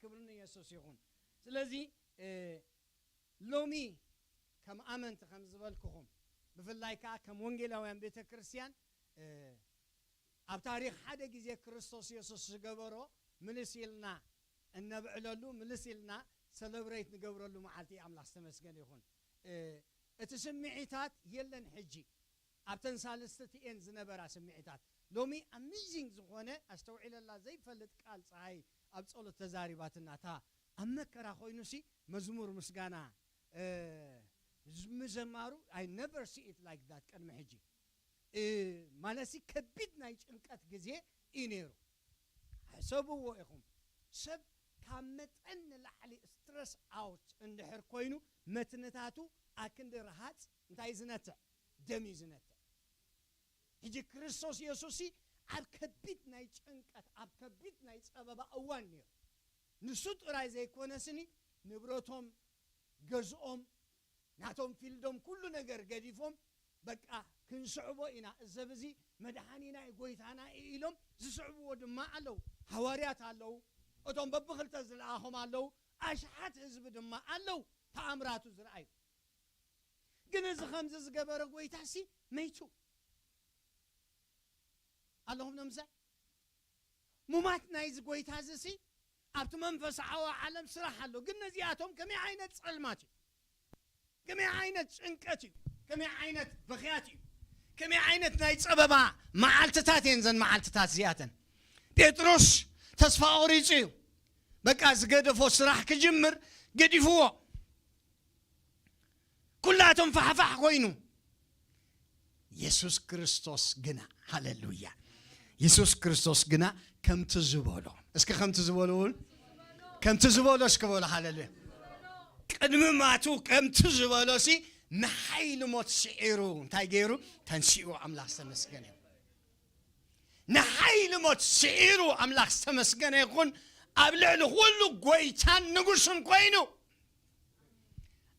ክብሪ ንየሱስ ይኹን። ስለዚ፣ እ፣ ሎሚ ከም ኣመንቲ ከም ዝበልኩኹም፣ ብፍላይ ከኣ ከም ወንጌላውያን ቤተ ክርስቲያን፣ እ፣ ኣብ ታሪኽ ሓደ ግዜ ክርስቶስ የሱስ ዝገበሮ ምልስ ኢልና እነብዕለሉ፣ ምልስ ኢልና ሰለብሬት ንገብረሉ መዓልቲ እዩ። ኣምላኽ ዝተመስገነ ይኹን። እ፣ እቲ ስምዒታት የለን ሕጂ። ኣብተን ሳልስቲ እየን ዝነበራ ስምዒታት። ሎሚ ኣሜዚንግ ዝኾነ ኣስተውዒለላ ዘይፈልጥ ቃል ፀሃይ ኣብ ጸሎት ተዛሪባትና። እታ ኣብ መከራ ኮይኑሲ መዝሙር ምስጋና፣ እ፣ ምዘማሩ I never see it like that ቅድሚ ሕጂ። እ፣ ማለትሲ ከቢድ ናይ ጭንቀት ግዜ እዩ ነይሩ። ሕሰብዎ ኢኹም፣ ሰብ ካብ መጠን ንላዕሊ ስትረስ ኣውት እንድሕር ኮይኑ መትንታቱ ኣክንዲ ረሃጽ እንታይ እዩ ዝነትዕ? ደም እዩ ዝነትዕ። ሕጂ ክርስቶስ የሱስሲ ኣብ ከቢድ ናይ ጭንቀት፣ ኣብ ከቢድ ናይ ጸበባ እዋን ነይሩ። ንሱ ጥራይ ዘይኮነስኒ ንብረቶም፣ ገዝኦም፣ ናቶም ፊልዶም ኩሉ ነገር ገዲፎም በቃ ክንስዕቦ ኢና፣ እዚ ሰብ እዚ መድሓኒና እዩ፣ ጎይታና እዩ ኢሎም ዝስዕብዎ ድማ ኣለዉ። ሃዋርያት ኣለዉ፣ እቶም በብኽልተ ዝለኣኾም ኣለዉ፣ ኣሽሓት ህዝቢ ድማ ኣለዉ ተኣምራቱ ዝረኣዩ። ግን እዚ ከምዚ ዝገበረ ጎይታሲ መይቱ። ኣለኹም ነምሳይ ሙማት ናይዚ ጎይታ እዚ ሲ ኣብቲ መንፈሳዊ ዓለም ስራሕ ኣሎ። ግን ነዚኣቶም ከመይ ዓይነት ጸልማት እዩ? ከመይ ዓይነት ጭንቀት እዩ? ከመይ ዓይነት ብኽያት እዩ? ከመይ ዓይነት ናይ ጸበባ መዓልትታት እየን ዘን መዓልትታት እዚኣተን? ጴጥሮስ ተስፋ ቆሪጹ እዩ። በቃ ዝገደፎ ስራሕ ክጅምር ገዲፍዎ። ኩላቶም ፋሕፋሕ ኮይኑ። የሱስ ክርስቶስ ግና፣ ሃሌሉያ፣ የሱስ ክርስቶስ ግና ከምቲ ዝበሎ፣ እስኪ ከምቲ ዝበሎ በሉ፣ ከምቲ ዝበሎ እስኪ በሉ፣ ሃሌሉያ። ቅድሚ ማቱ ከምቲ ዝበሎ ሲ ንሓይሊ ሞት ስዒሩ እንታይ ገይሩ? ተንሲኡ። ኣምላኽ ዝተመስገነ ይኹን። ንሓይሊ ሞት ስዒሩ ኣምላኽ ዝተመስገነ ይኹን። ኣብ ልዕሊ ኩሉ ጎይታን ንጉስን ኮይኑ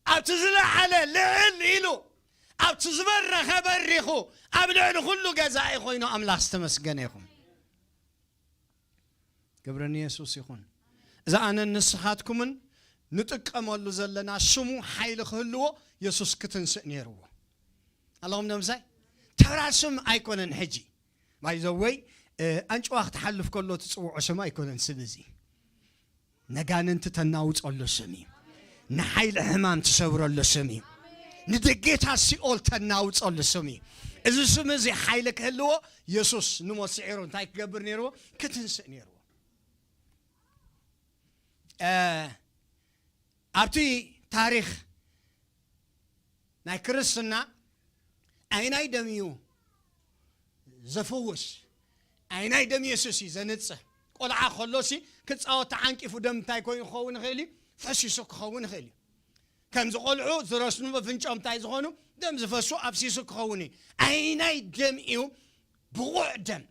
ኣብቲ ዝለዓለ ልዕል ኢሉ ኣብቲ ዝበረኸ በሪኹ ኣብ ልዕሊ ኩሉ ገዛኢ ኮይኑ ኣምላኽ ዝተመስገነ ይኹን። ክብሪ ንየሱስ ይኹን። እዛ ኣነን ንስኻትኩምን ንጥቀመሉ ዘለና ስሙ ሓይሊ ክህልዎ የሱስ ክትንስእ ነይርዎ። ኣለኹም ነምሳይ? ተራ ስም ኣይኮነን ሕጂ። ባይዘወይ ኣንጭዋ ክትሓልፍ ከሎ ትጽውዖ ስም ኣይኮነን ስም እዚ። ነጋንንቲ ተናውጸሉ ስም እዩ። ንሓይሊ ሕማም ትሰብረሉ ስም እዩ። ንደጌታት ሲኦል ተናውጸሉ ስም እዩ። እዚ ስም እዚ ሓይሊ ክህልዎ የሱስ ንሞት ስዒሩ እንታይ ክገብር ነይርዎ? ክትንስእ ነይርዎ። እ፣ ኣብቲ ታሪኽ ናይ ክርስትና ኣይናይ ደም እዩ ዘፍውስ? ኣይናይ ደም የሱስ እዩ ዘንጽህ? ቆልዓ ከሎሲ ክጻወት ተዓንቂፉ ደም እንታይ ኮይኑ ክኸውን ይኽእል እዩ? ፈሲሱ ክኸውን ይኽእል እዩ። ከምዚ ቆልዑ ዝረስኑ ኣፍንጫኦም እንታይ ዝኾኑ ደም ዝፈሱ ኣፍሲሱ ክኸውን እዩ። ኣይናይ ደም እዩ ብቑዕ ደም?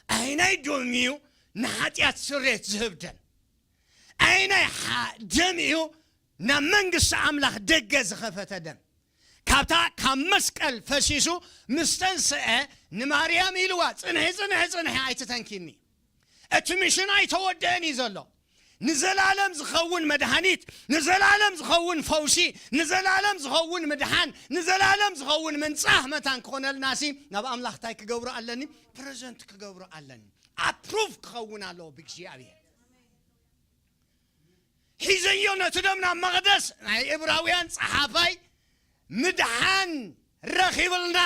ኣይናይ ደም እዩ ንሓጢኣት ስሬት ዝህብ ደም? ኣይናይ ሓ-፣ ደም እዩ ናብ መንግስቲ ኣምላኽ ደገ ዝኸፈተ ደም? ካብታ ካብ መስቀል ፈሲሱ ምስ ተንስአ ንማርያም ኢልዋ፣ "ጽንሒ፣ ጽንሒ፣ ጽንሒ፣ ኣይትተንኪኒ። እቲ ሚሽን ኣይተወደአን እዩ ዘሎ። ንዘላለም ዝኸውን መድሃኒት፣ ንዘላለም ዝኸውን ፈውሲ፣ ንዘላለም ዝኸውን ምድሓን፣ ንዘላለም ዝኸውን ምንጻህ መታን ክኾነልናሲ ናብ ኣምላኽ እንታይ ክገብሮ ኣለኒ? ፕረዘንት ክገብሮ ኣለኒ። ኣፕሩቭ ክኸውን ኣለዎ ብእግዚኣብሔር። ሒዘዮ ነቲ ደም ናብ መቕደስ ናይ ዕብራውያን ጸሓፋይ ምድሓን ረኺብልና።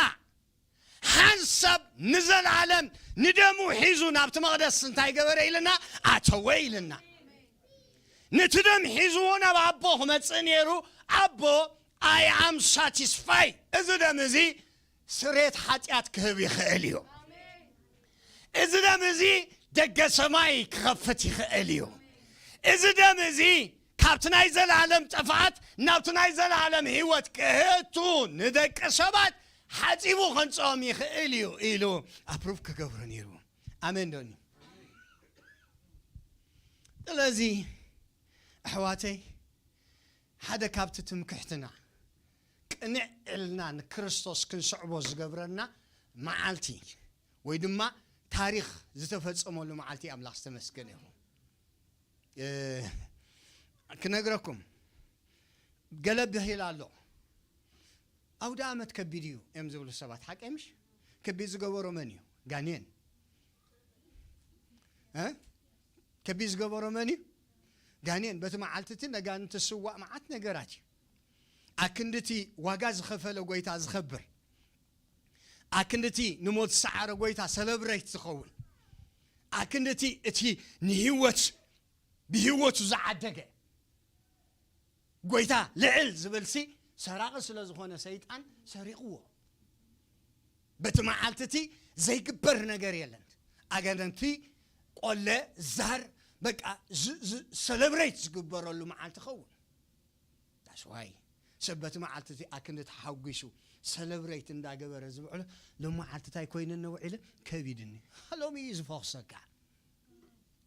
ሓንሳብ ንዘለዓለም ንደሙ ሒዙ ናብቲ መቕደስ እንታይ ገበረ ኢልና? ኣተወ ኢልና። ነቲ ደም ሒዝዎ ናብ ኣቦ ክመጽእ ነይሩ። ኣቦ፣ "I am satisfied." እዚ ደም እዚ ስሬት ሓጢኣት ክህብ ይኽእል እዩ። እዚ ደም እዚ ደገ ሰማይ ክኸፍት ይኽእል እዩ። እዚ ደም እዚ ካብቲ ናይ ዘላለም ጥፍኣት ናብቲ ናይ ዘላለም ህይወት ክህቱ ንደቂ ሰባት ሓጺቡ ከንጽኦም ይኽእል እዩ ኢሉ ኣፕሩቭ ክገብሮ ነይሩ። ኣሜን ዶኒ? ስለዚ ኣሕዋተይ፣ ሓደ ካብቲ ትምክሕትና ቅንዕ ኢልና ንክርስቶስ ክንስዕቦ ዝገብረና መዓልቲ ወይ ድማ ታሪኽ ዝተፈጸመሉ መዓልቲ ኣምላኽ ዝተመስገነ ይኹን። እ፣ ክነግረኩም፣ ገለ ብሂል ኣሎ። ኣውደ ኣመት ከቢድ እዩ እዮም ዝብሉ ሰባት፣ ሓቀይ ምሽ? ከቢድ ዝገበሮ መን እዩ? ጋኔን። እ? ከቢድ ዝገበሮ መን እዩ? ጋኔን። በቲ መዓልቲ እቲ ነጋንንቲ ዝስዋእ መዓት ነገራት እዩ። ኣክንድቲ ዋጋ ዝኸፈለ ጎይታ ዝኸብር፣ ኣክንድቲ ንሞት ዝሰዓረ ጎይታ ሰለብሬት ዝኸውን፣ ኣክንድቲ እቲ ንህይወት ብህይወቱ ዝዓደገ ጎይታ ልዕል ዝብልሲ ሰራቒ ስለ ዝኾነ ሰይጣን ሰሪቕዎ። በቲ መዓልቲ እቲ ዘይግበር ነገር የለን። ኣገነንቲ ቆለ ዛር በቃ ዝ-፣ ዝ-፣ ሰለብሬት ዝግበረሉ መዓልቲ ኸውን። That's why ሰብ በቲ መዓልቲ እቲ ኣክንዲ ተሓጒሱ ሰለብሬት እንዳገበረ ዝብዕሎ፣ "ሎም መዓልቲ እንታይ ኮይነኒ ውዒለ? ከቢድኒ." ሎሚ እዩ ዝፈኽሰካ።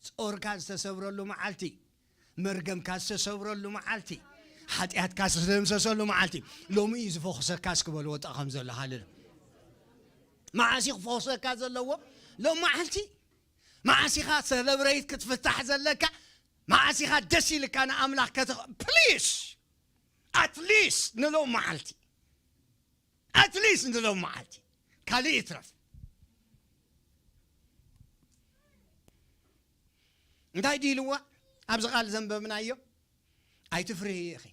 ጾርካ ዝተሰብረሉ መዓልቲ፣ መርገምካ ዝተሰብረሉ መዓልቲ፣ ሓጢኣትካ ዝተደምሰሰሉ መዓልቲ። ሎሚ እዩ ዝፈኽሰካ እስኪ በልዎ ጥቓ ከም ዘሎ ሃለሉ። መዓስ እዩ ክፈኽሰካ ዘለዎ? ሎም መዓልቲ። መዓስ ኢኻ ሰለብሬት ክትፍታሕ ዘለካ? መዓስ ኢኻ ደስ ኢልካ ንኣምላኽ ከተኽ-፣ ፕሊስ፣ ኣትሊስት ንሎም መዓልቲ፣ ኣትሊስት ንሎም መዓልቲ፣ ካልእ ይትረፍ። እንታይ ድዩ ኢልዋ? ኣብዚ ቃል ዘንበብናዮ፣ "ኣይትፍርሂ ኢኺ."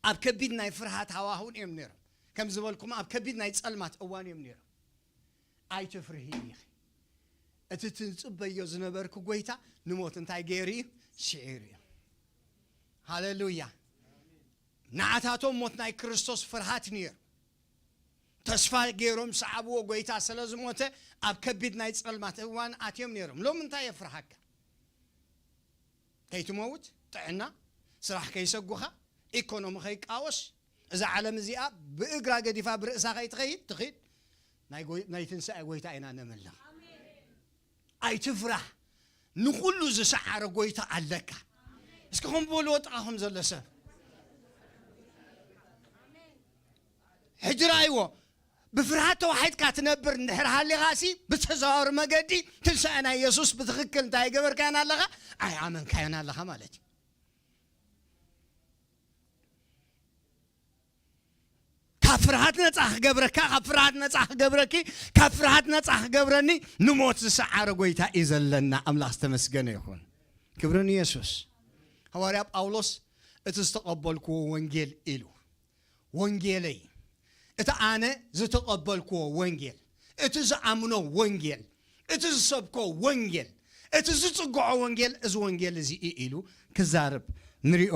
ኣብ ከቢድ ናይ ፍርሃት ሃዋህውን እዮም ነይሮም። ከም ዝበልኩም፣ ኣብ ከቢድ ናይ ጸልማት እዋን እዮም ነይሮም። "ኣይትፍርሂ ኢኺ። እቲ ትጽበዮ ዝነበርኩ ጎይታ ንሞት እንታይ ገይሩ እዩ? ስዒሩ እዩ." ሃሌሉያ። ንዓታቶም ሞት ናይ ክርስቶስ ፍርሃት ነይሩ። ተስፋ ገይሮም ሰዓብዎ ጎይታ ስለ ዝሞተ ኣብ ከቢድ ናይ ጸልማት እዋን ኣትዮም ነይሮም። ሎም እንታይ የፍርሃካ? ከይትመውት፣ ጥዕና፣ ስራሕ ከይሰጉኻ፣ ኢኮኖሚ ከይቃወስ፣ እዛ ዓለም እዚኣ ብእግራ ገዲፋ ብርእሳ ከይትኸይድ ትኺድ። ናይ ጎይ-፣ ናይ ትንሳኤ ጎይታ ኢና ነምልኽ። ኣይትፍራህ፣ ንኹሉ ዝሰዓረ ጎይታ ኣለካ። እስኪ ከም በልዎ ጥቓኹም ዘሎ ሰብ። ሕጂ ረኣይዎ፣ ብፍርሃት ተዋሒጥካ ትነብር እንድሕር ሃሊኻሲ፣ ብተዘዋወሪ መገዲ ትንሳኤ ናይ የሱስ ብትኽክል እንታይ ኣይገበርካዮን ኣለኻ? ኣይኣመንካዮን ኣለኻ ማለት እዩ። ካብ ፍርሃት ነጻ ክገብረካ፣ ካብ ፍርሃት ነጻ ክገብረኪ፣ ካብ ፍርሃት ነጻ ክገብረኒ ንሞት ዝሰዓረ ጎይታ እዩ ዘለና። ኣምላኽ ዝተመስገነ ይኹን። ክብሪ ንየሱስ። ሃዋርያ ጳውሎስ እቲ ዝተቐበልክዎ ወንጌል ኢሉ፣ ወንጌለይ፣ እቲ ኣነ ዝተቐበልክዎ ወንጌል፣ እቲ ዝኣምኖ ወንጌል፣ እቲ ዝሰብኮ ወንጌል፣ እቲ ዝጽግዖ ወንጌል፣ እዚ ወንጌል እዚ እዩ ኢሉ ክዛረብ ንሪኦ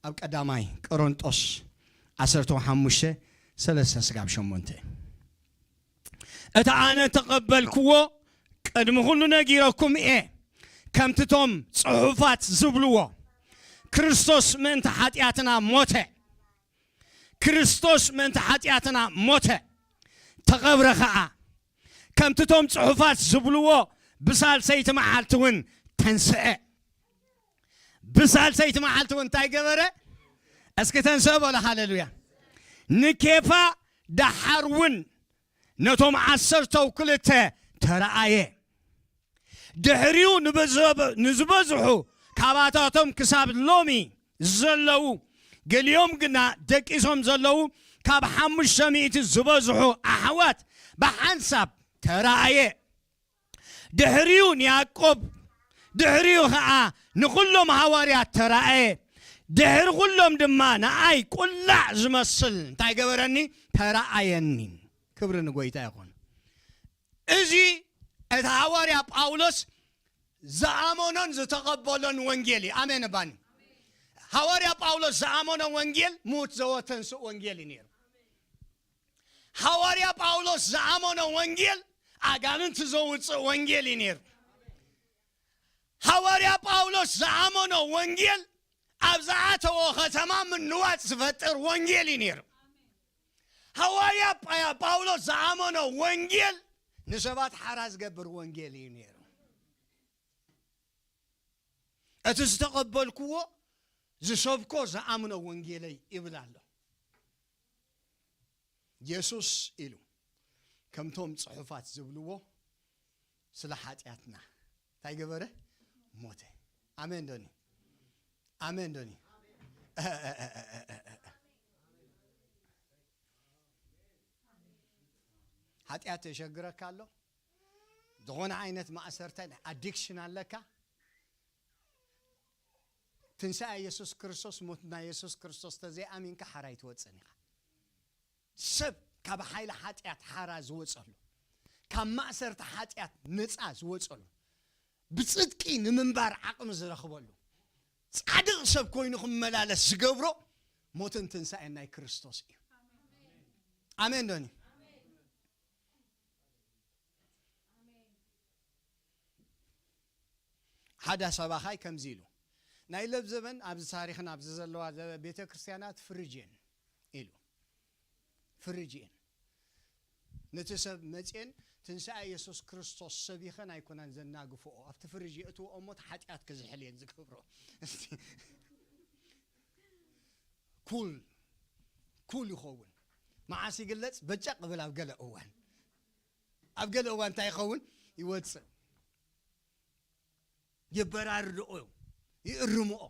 ኣብ ቀዳማይ ቆሮንጦስ ዓሰርተ ሓሙሽተ፣ ሰለስተ ስጋብ ሸሞንተ። እቲ ኣነ ተቐበልክዎ ቅድሚ ኩሉ ነጊረኩም እየ፣ ከምቲ ቶም ጽሑፋት ዝብልዎ፣ ክርስቶስ ምእንቲ ሓጢኣትና ሞተ። ክርስቶስ ምእንቲ ሓጢኣትና ሞተ፣ ተቐብረ ኸኣ። ከምቲ ቶም ጽሑፋት ዝብልዎ፣ ብሳልሰይቲ መዓልቲ እውን ተንስአ። ብሳልሰይቲ መዓልቲ እውን እንታይ ገበረ? እስኪ ተንስአ በሉ፣ ሃሌሉያ። ንኬፋ ደሓር እውን ነቶም ዓሰርተው ክልተ ተረኣየ። ድሕሪኡ ንበዘበ-፣ ንዝበዝሑ ካባታቶም ክሳብ ሎሚ ዘለዉ፣ ገሊኦም ግና ደቂሶም ዘለዉ ካብ ሓሙሽተ ሚእቲ ዝበዝሑ ኣሕዋት ብሓንሳብ ተራእየ። ድሕሪኡ ንያዕቆብ፣ ድሕሪኡ ኸዓ ንኹሎም ሃዋርያት ተራእየ። ድሕሪ ኩሎም ድማ ንኣይ ቁላዕ ዝመስል እንታይ ገበረኒ? ተራእየኒ። ክብሪ ንጎይታ ይኹን። እዚ እቲ ሃዋርያ ጳውሎስ ዝኣመኖን ዝተቐበሎን ወንጌል እዩ። ኣሜን እባኒ። ሃዋርያ ጳውሎስ ዝኣመኖ ወንጌል፣ ሙት ዘወተንስእ ወንጌል እዩ ነይሩ። ሃዋርያ ጳውሎስ ዝኣመኖ ወንጌል፣ ኣጋንንቲ ዘውፅእ ወንጌል እዩ ነይሩ። ሃዋርያ ጳውሎስ ዝኣመኖ ወንጌል፣ ኣብ ዝኣተዎ ከተማ ምንዋፅ ዝፈጥር ወንጌል እዩ ነይሩ። ሃዋርያ ጳ-፣ ጳውሎስ ዝኣመኖ ወንጌል፣ ንሰባት ሓራ ዝገብር ወንጌል እዩ ነይሩ። እቲ ዝተቐበልክዎ፣ ዝሰብኮ፣ ዝኣምኖ ወንጌለይ ይብል ኣሎ። የሱስ ኢሉ፣ ከምቶም ጽሑፋት ዝብልዎ፣ ስለ ሓጢኣትና እንታይ ገበረ? ሞተ። ኣሜን ዶኒ? ኣሜን ዶኒ? ሓጢኣት የሸግረካ ኣሎ? ዝኾነ ዓይነት ማእሰርታ፣ ኣዲክሽን ኣለካ? ትንሳኤ የሱስ ክርስቶስ፣ ሞት ናይ የሱስ ክርስቶስ ተዘይኣሚንካ ሓራ ኣይትወጽእን ኢኻ። ሰብ ካብ ሓይሊ ሓጢኣት ሓራ ዝወጸሉ፣ ካብ ማእሰርቲ ሓጢኣት ነጻ ዝወጸሉ፣ ብጽድቂ ንምንባር ዓቕሚ ዝረኽበሉ፣ ጻድቕ ሰብ ኮይኑ ክመላለስ ዝገብሮ ሞትን ትንሳኤን ናይ ክርስቶስ እዩ። ኣሜን ዶኒ? ሓደ ሰባኻይ ከምዚ ኢሉ፣ ናይ ለብ ዘበን ኣብዚ ታሪኽና ኣብዚ ዘለዋ ዘ-፣ ቤተ ክርስቲያናት ፍርጅ እየን ኢሉ። ፍርጅ እየን። ነቲ ሰብ መጽየን ትንሳኤ የሱስ ክርስቶስ ሰቢኸን ኣይኮናን ዘናግፍኦ። ኣብቲ ፍርጅ የእትውኦ እሞ እቲ ሓጢኣት ክዝሕል እየን ዝገብሮ። እስቲ ኩል፣ ኩል ይኸውን። መዓስ ይግለጽ? በጨቕ ብል ኣብ ገለ እዋን። ኣብ ገለ እዋን እንታይ ይኸውን? ይወጽእ። የበራርድኦ፣ ይእርምኦ።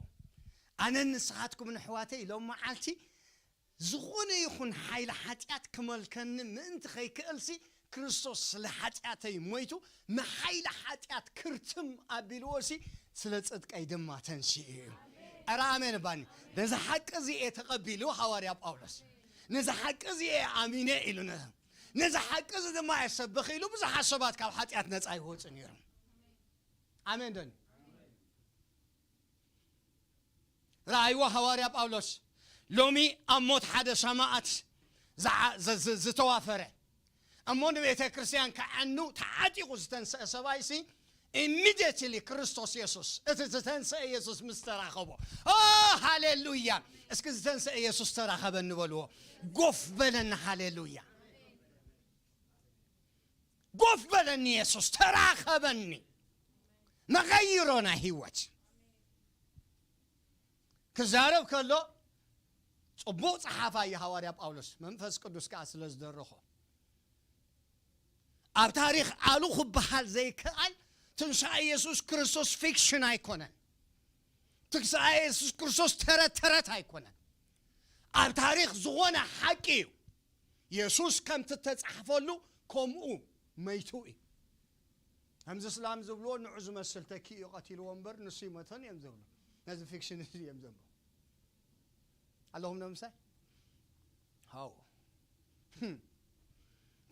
ኣነን ንስኻትኩምን ኣሕዋተይ ሎም መዓልቲ ዝኾነ ይኹን ሓይሊ ሓጢኣት ክመልከኒ ምእንቲ ከይክእልሲ ክርስቶስ ስለ ሓጢኣተይ ሞይቱ ንሓይሊ ሓጢኣት ክርትም ኣቢልዎሲ ስለ ጽድቀይ ድማ ተንሲኡ እዩ። ኧረ ኣሜን ባኒ። ነዚ ሓቂ እዚ እየ ተቐቢሉ ሃዋርያ ጳውሎስ። ነዚ ሓቂ እዚ እየ ኣሚነ ኢሉ ነ-፣ ነዚ ሓቂ እዚ ድማ እየ ሰብኽ ኢሉ ብዙሓት ሰባት ካብ ሓጢኣት ነጻ ይወጹ ነይሮም። ኣሜን ዶኒ? ረኣይዎ ሃዋርያ ጳውሎስ ሎሚ ኣብ ሞት ሓደ ሰማእት ዝዓ-፣ ዝ-፣ ዝ-፣ ዝተዋፈረ እሞ ንቤተ ክርስቲያን ከዐኑ ተዓጢቑ ዝተንስአ ሰብኣይሲ ኢሚድየትሊ ክርስቶስ የሱስ እቲ ዝተንስአ የሱስ ምስ ተራኸቦ፣ ኦ ሃሌሉያ! እስኪ ዝተንስአ የሱስ ተራኸበኒ በልዎ። ጎፍ በለኒ። ሃሌሉያ! ጎፍ በለኒ የሱስ፣ ተራኸበኒ። መቐይሮ ናይ ህይወት ክዛረብ ከሎ ጽቡቕ ጸሓፋይ እዩ ሃዋርያ ጳውሎስ፣ መንፈስ ቅዱስ ከኣ ስለ ዝደረኾ። ኣብ ታሪኽ ኣሉ ክበሃል ዘይከኣል ትንሳኤ የሱስ ክርስቶስ ፊክሽን ኣይኮነን። ትንሳኤ የሱስ ክርስቶስ ተረት ተረት ኣይኮነን። ኣብ ታሪኽ ዝኾነ ሓቂ እዩ። የሱስ ከምቲ እተጻሕፈሉ ከምኡ መይቱ እዩ። ከምዚ እስላም ዝብልዎ ንዑ ዝመስል ተኪኡ እዩ ቀቲልዎ እምበር ንሱ ይመተን እዮም ዝብሉ። ነዚ ፊክሽን እዚ እዮም ዘንብቡ ኣለኹም። ነምሳይ ሃው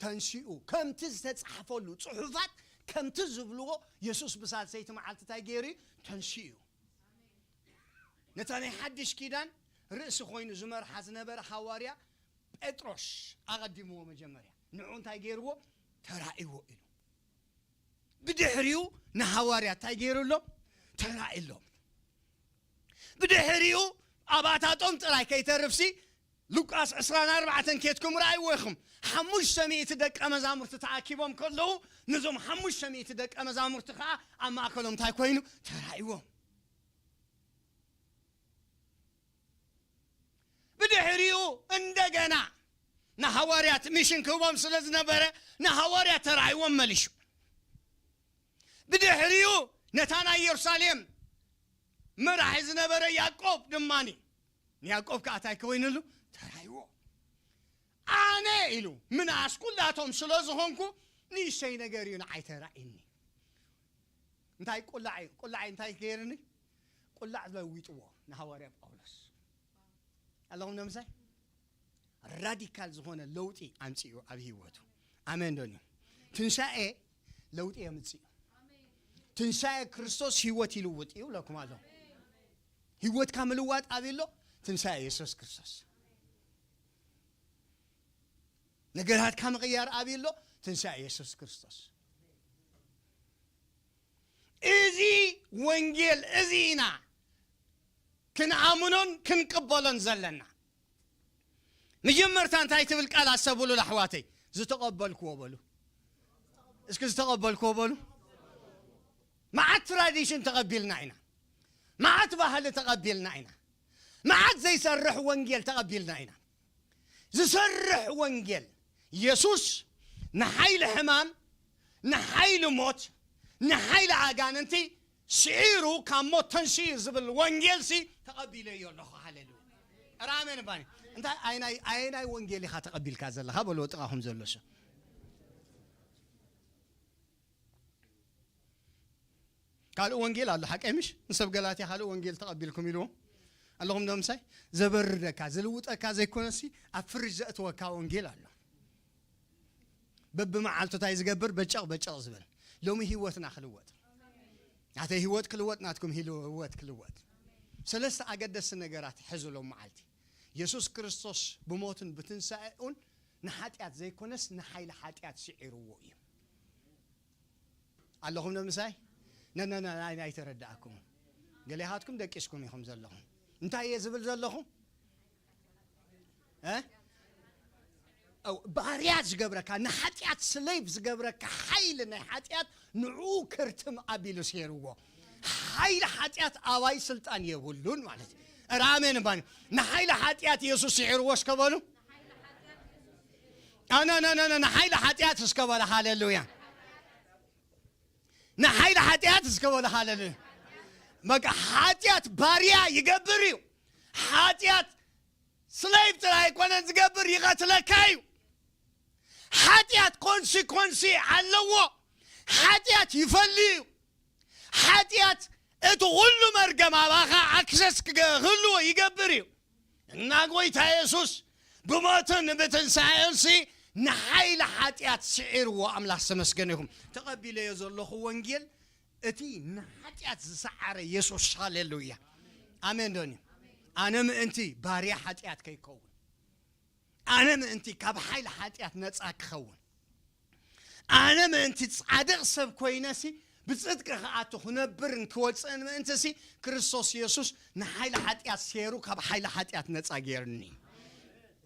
ተንሲኡ ከምቲ ዝተጻሕፈሉ ጽሑፋት ከምቲ ዝብልዎ የሱስ ብሳልሰይቲ መዓልቲ እንታይ ገይሩ እዩ? ተንሲኡ እዩ። ነታ ናይ ሓድሽ ኪዳን ርእሲ ኮይኑ ዝመርሓ ዝነበረ ሃዋርያ ጴጥሮስ ኣቐዲምዎ መጀመርያ ንዑ እንታይ ገይርዎ? ተራእይዎ ኢሉ። ብድሕሪኡ ንሃዋርያ እንታይ ገይሩሎም? ተራእሎም። ብድሕሪኡ ኣባታቶም ጥራይ ከይተርፍሲ ሉቃስ ዕስራን ኣርባዕተን ኬድኩም ረኣይዎ ኢኹም። ሓሙሽተ ሚእቲ ደቀ መዛሙርቲ ተኣኪቦም ከለዉ ነዞም ሓሙሽተ ሚእቲ ደቀ መዛሙርቲ ከዓ ኣብ ማእከሎም እንታይ ኮይኑ? ተራእይዎም። ብድሕሪኡ እንደገና ንሃዋርያት ሚሽን ክህቦም ስለ ዝነበረ ንሃዋርያት ተራእይዎም መሊሹ። ብድሕሪኡ ነታ ናይ ኢየሩሳሌም መራሒ ዝነበረ ያዕቆብ ድማኒ ንያዕቆብ ከዓ እንታይ ኮይኑሉ? ተራእይዎ። ኣነ ኢሉ ምናስ ኩላቶም ስለ ዝኾንኩ ንእሽተይ ነገር እዩ ንዓይ ተራእይኒ። እንታይ ቁላዕ እዩ? ቁላዕ እንታይ ገይርኒ? ቁላዕ ለዊጥዎ ንሃዋርያ ጳውሎስ ኣለኹም ነምሳይ ራዲካል ዝኾነ ለውጢ ኣምፅኡ ኣብ ህይወቱ። ኣሜን ዶኒ? ትንሳኤ ለውጢ የምፅእ እዩ። ትንሳኤ ክርስቶስ ህይወት ይልውጥ እዩ ለኩም ኣሎ። ህይወትካ ምልዋጥ ኣብ ኣሎ ትንሳኤ የሱስ ክርስቶስ። ነገራትካ ምቕያር ኣብ ኣሎ ትንሳኤ የሱስ ክርስቶስ። እዚ ወንጌል እዚ ኢና ክንኣምኖን ክንቅበሎን ዘለና። መጀመርታ እንታይ ትብል ቃል ኣሰብሉ ኣሕዋተይ? ዝተቐበልክዎ በሉ እስኪ። ዝተቐበልክዎ በሉ። መዓት ትራዲሽን ተቐቢልና ኢና። መዓት ባህሊ ተቐቢልና ኢና። መዓት ዘይሰርሕ ወንጌል ተቐቢልና ኢና። ዝሰርሕ ወንጌል የሱስ ንሓይሊ ሕማም፣ ንሓይሊ ሞት፣ ንሓይሊ ኣጋንንቲ ስዒሩ ካብ ሞት ተንሲኡ ዝብል ወንጌልሲ ተቐቢለዮ ኣለኹ። ሃሌሉያ። ራሜን ባኒ እንታይ ኣይናይ ኣይናይ ወንጌል ኢኻ ተቐቢልካ ዘለኻ በልዎ ጥቓኹም ዘሎ ሰብ። ካልእ ወንጌል ኣሎ ሓቀይ ምሽ ንሰብ ገላትያ ካልእ ወንጌል ተቐቢልኩም ኢልዎ ኣለኹም ዶ ምሳይ? ዘበርደካ ዝልውጠካ ዘይኮነሲ ኣብ ፍርጅ ዘእትወካ ወንጌል ኣሎ። በብመዓልቱ እንታይ ዝገብር በጨቕ በጨቕ ዝበል። ሎሚ ህይወትና ክልወጥ ናተይ ህይወት ክልወጥ ናትኩም ህይወት ክልወጥ። ሰለስተ ኣገደስቲ ነገራት ሕዙ ሎም መዓልቲ። የሱስ ክርስቶስ ብሞትን ብትንሳኤኡን ንሓጢኣት ዘይኮነስ ንሓይሊ ሓጢኣት ስዒርዎ እዩ። ኣለኹም ዶ ምሳይ? ነነና ኣይተረዳእኩም። ገሌኻትኩም ደቂስኩም ኢኹም ዘለኹም። እንታይ እየ ዝብል ዘለኹ? ባርያ ዝገብረካ ንሓጢኣት ስሌቭ ዝገብረካ ሓይሊ ናይ ሓጢኣት ንዕኡ ክርትም ኣቢሉ ስሄርዎ። ሓይሊ ሓጢኣት ኣባይ ስልጣን የብሉን ማለት እዩ። ራሜን ባኒ ንሓይሊ ሓጢኣት የሱስ ስዒርዎ እስከበሉ። ኣነነነነ ንሓይሊ ሓጢኣት እስከበለ ሃሌሉያ። ንሓይሊ ሓጢኣት እስከበለ ሃሌሉያ። በቃ ሓጢኣት ባርያ ይገብር እዩ። ሓጢኣት ስሌቭ ጥራይ ኣይኮነን ዝገብር ይቐትለካ እዩ። ሓጢኣት ኮንሲኮንሲ ኣለዎ። ሓጢኣት ይፈሊ እዩ። ሓጢኣት እቲ ኩሉ መርገም ኣባኻ ኣክሰስ ክህልዎ ይገብር እዩ። እና ጎይታ የሱስ ብሞትን ብትንሳኤንሲ ንሓይሊ ሓጢኣት ስዒርዎ ኣምላኽ ዝተመስገነ ይኹም። ተቐቢለዮ ዘለኹ ወንጌል እቲ ንሓጢኣት ዝሰዓረ የሱስ። ሃሌሉያ። ኣሜን ዶኒ? ኣነ ምእንቲ ባርያ ሓጢኣት ከይከውን ኣነ ምእንቲ ካብ ሓይሊ ሓጢኣት ነፃ ክኸውን ኣነ ምእንቲ ጻድቕ ሰብ ኮይነሲ ብጽድቂ ክኣቱ ክነብርን ክወፅእን ምእንትሲ ክርስቶስ የሱስ ንሓይሊ ሓጢኣት ሴሩ ካብ ሓይሊ ሓጢኣት ነፃ ገይርኒ።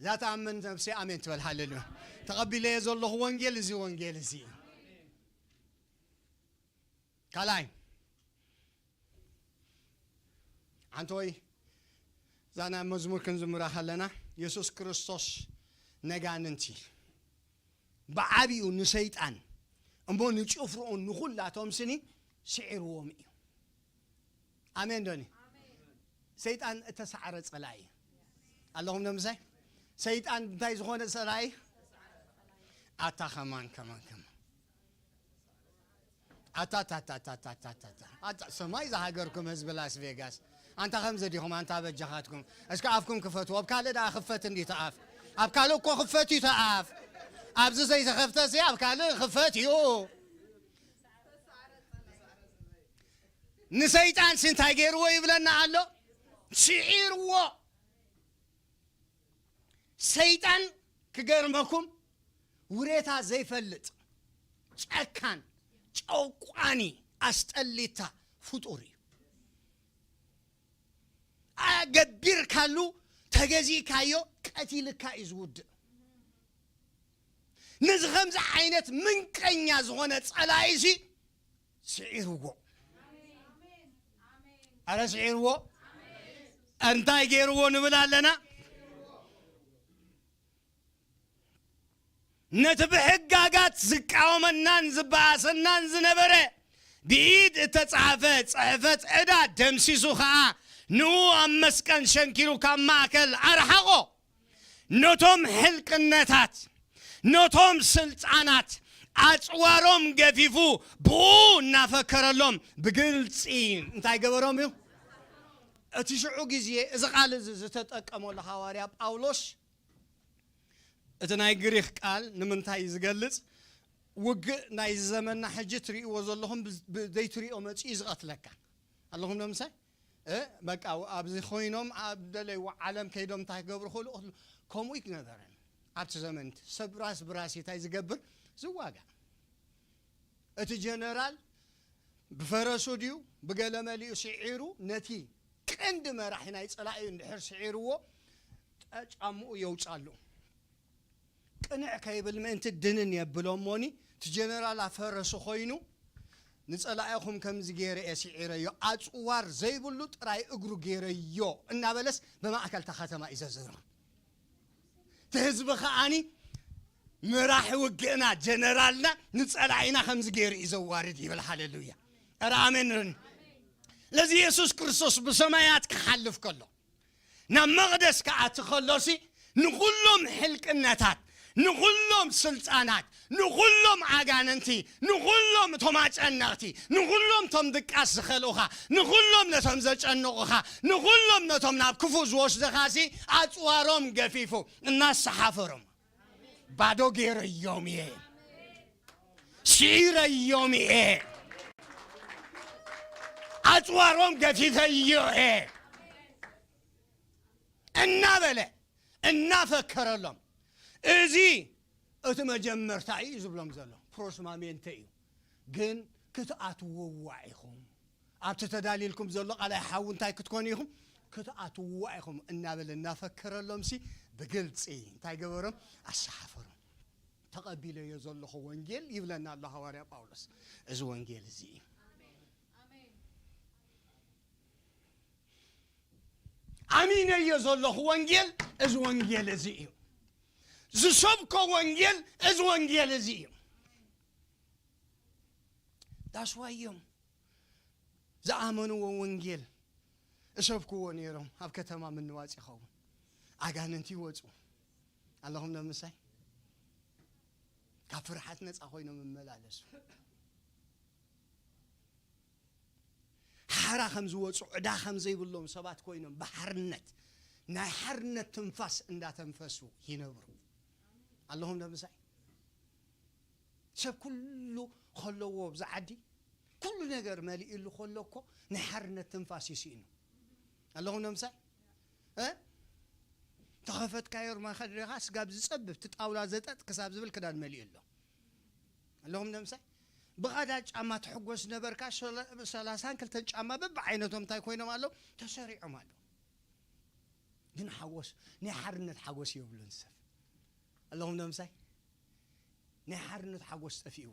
እዛ ትኣምን ነብሲ ኣሜን ትበል። ሃሌሉያ። ተቐቢለዮ ዘለኹ ወንጌል እዚ ወንጌል እዚ እዩ። ካልኣይ ሓንቶይ እዛ ናይ መዝሙር ክንዝምራ ከለና የሱስ ክርስቶስ ነጋንንቲ ብዓቢኡ ንሰይጣን እሞ ንጭፍርኡን ንኹላቶም ስኒ ስዒርዎም እዩ። ኣሜን ዶኒ? ሰይጣን እተሳዕረ ጸላኢ እዩ። ኣለኹም ዶ ምሳይ? ሰይጣን እንታይ ዝኾነ ጸላኢ? ኣታ ከማን ከማን ከማን ኣታ ኣታ ኣታ ኣታ ኣታ ኣታ ኣታ ኣታ ሰማይ ዝሃገርኩም ህዝቢ ላስ ቬጋስ፣ ኣንታ ከምዚ ዲኹም? ኣንታ በጃኻትኩም እስከ ኣፍኩም ክፈትዎ። ኣብ ካልእ ደኣ ክፈት እንዲ ተኣፍ ኣብ ካልእ እኮ ክፈት እዩ ተኣፍ። ኣብዚ ዘይተኸፍተ ሲ ኣብ ካልእ ክፈት እዩ። ንሰይጣን ሲ እንታይ ገይርዎ ይብለና ኣሎ? ስዒርዎ። ሰይጣን ክገርመኩም ውሬታ ዘይፈልጥ ጨካን ጨቋኒ ኣስጠሊታ ፍጡር እዩ። ኣገቢርካሉ ተገዚእካዮ ቀቲልካ እዩ ዝውድእ። ነዚ ከምዚ ዓይነት ምንቀኛ ዝኾነ ጸላኢ እዚ ስዒርዎ። ኣረ ስዒርዎ። እንታይ ገይርዎ ንብል ኣለና? ነቲ ብሕጋጋት ዝቃወመናን ዝበኣሰናን ዝነበረ ብኢድ እተጻሕፈ ጽሕፈት ዕዳ ደምሲሱ ኸኣ ንኡ ኣብ መስቀል ሸንኪሩ ካብ ማእከል ኣርሓቖ። ነቶም ሕልቅነታት፣ ነቶም ስልጣናት ኣጽዋሮም ገፊፉ ብኡ እናፈከረሎም ብግልጺ እንታይ ገበሮም እዩ? እቲ ሽዑ ግዜ እዚ ቃል እዚ ዝተጠቀመሉ ሃዋርያ ጳውሎስ እቲ ናይ ግሪኽ ቃል ንምንታይ እዩ ዝገልጽ? ውግእ ናይዚ ዘመንና ሕጂ ትርእይዎ ዘለኹም ብ-፣ ብ-፣ ዘይትርእዮ መጺኡ እዩ ዝቐትለካ። ኣለኹም ዶ ምሳይ? እ፣ በቃ ኣብዚ ኮይኖም ኣብ ደለይዎ ዓለም ከይዶም እንታይ ክገብሩ ክእሉ ክእሉ። ከምኡ ይነበረን ኣብቲ ዘመን እቲ ሰብ ራስ ብራስ እንታይ ዝገብር ዝዋጋእ። እቲ ጀነራል ብፈረሱ ድዩ ብገለ መሊኡ ስዒሩ ነቲ ቀንዲ መራሒ ናይ ጸላኢኡ እንድሕር ስዒርዎ ጫምኡ የውጻሉ። ቅንዕ ከይብል ምእንቲ ድንን የብሎ እሞኒ እቲ ጀነራል ኣብ ፈረሱ ኮይኑ ንጸላኢኹም ከምዚ ገይረ እየ ስዒረዮ፣ ኣጽዋር ዘይብሉ ጥራይ እግሩ ገይረዮ እናበለስ ብማእከል እታ ከተማ እዩ ዘዝርም። እቲ ህዝቢ ከኣኒ መራሒ ውግእና ጀነራልና ንጸላኢና ከምዚ ገይሩ እዩ ዘዋርድ ይብል። ሃሌሉያ። ኧረ ኣሜን ርኒ። ለዚ የሱስ ክርስቶስ ብሰማያት ክሓልፍ ከሎ ናብ መቕደስ ክኣቲ ከሎሲ ንኹሎም ሕልቅነታት፣ ንኹሎም ስልጣናት፣ ንኹሎም ኣጋንንቲ፣ ንኹሎም እቶም ኣጨነቕቲ፣ ንኹሎም እቶም ድቃስ ዝኸልኡኻ፣ ንኹሎም ነቶም ዘጨንቑኻ፣ ንኹሎም ነቶም ናብ ክፉእ ዝወስድኻሲ ኣጽዋሮም ገፊፉ እናሰሓፈሮም ባዶ ገይረዮም እየ፣ ስዒረዮም እየ፣ ኣጽዋሮም ገፊፈዮ እየ እናበለ እናፈከረሎም፣ እዚ እቲ መጀመርታ እዩ ዝብሎም ዘሎ። ፕሮስማሜንተ እዩ። ግን ክትኣትውዋ ኢኹም። ኣብቲ ተዳሊልኩም ዘሎ ቃላይ ሓዊ እንታይ ክትኮኑ ኢኹም? ክትኣትውዋ ኢኹም እናበለ እናፈከረሎምሲ ብግልጺ እንታይ ገበሮም? ኣሰሓፈሮም። ተቐቢለዮ ዘለኹ ወንጌል ይብለና ኣሎ ሃዋርያ ጳውሎስ። እዚ ወንጌል እዚ እዩ። ኣሚነዮ ዘለኹ ወንጌል እዚ ወንጌል እዚ እዩ። ዝሰብኮ ወንጌል እዚ ወንጌል እዚ እዩ። ዳስዋይ እዮም ዝኣመንዎ ወንጌል እሰብክዎ ነይሮም። ኣብ ከተማ ምንዋጽ ይኸውን፣ ኣጋንንቲ ይወጹ ኣለኹም ዶ ምሳይ? ካብ ፍርሓት ነጻ ኮይኖም ይመላለሱ። ሓራ ከም ዝወጹ ዕዳ ከም ዘይብሎም ሰባት ኮይኖም ብሓርነት ናይ ሓርነት ትንፋስ እንዳተንፈሱ ይነብሩ ኣለኹም ዶ ምሳይ? ሰብ ኩሉ ከለዎ ኣብዚ ዓዲ ኩሉ ነገር መሊእሉ ከሎ እኮ ናይ ሓርነት ትንፋስ ይስኢኑ ኣለኹም ዶ ምሳይ? እ? ተኸፈትካዮ ርማኸ ድኻ ስጋብ ዝጸብብ እቲ ጣውላ ዘጠጥ ክሳብ ዝብል ክዳን መሊኡ ኣሎ ኣለኹም ዶ ምሳይ? ብቐዳ ጫማ ትሕጎስ ነበርካ። ሸለ-፣ ሰላሳን ክልተን ጫማ በብዓይነቶም እንታይ ኮይኖም ኣለዉ? ተሰሪዖም ኣለዉ። ግን ሓጎስ፣ ናይ ሓርነት ሓጎስ የብሉን ሰብ ኣለኹም ዶ ምሳይ? ናይ ሓርነት ሓጎስ ጠፊእዎ።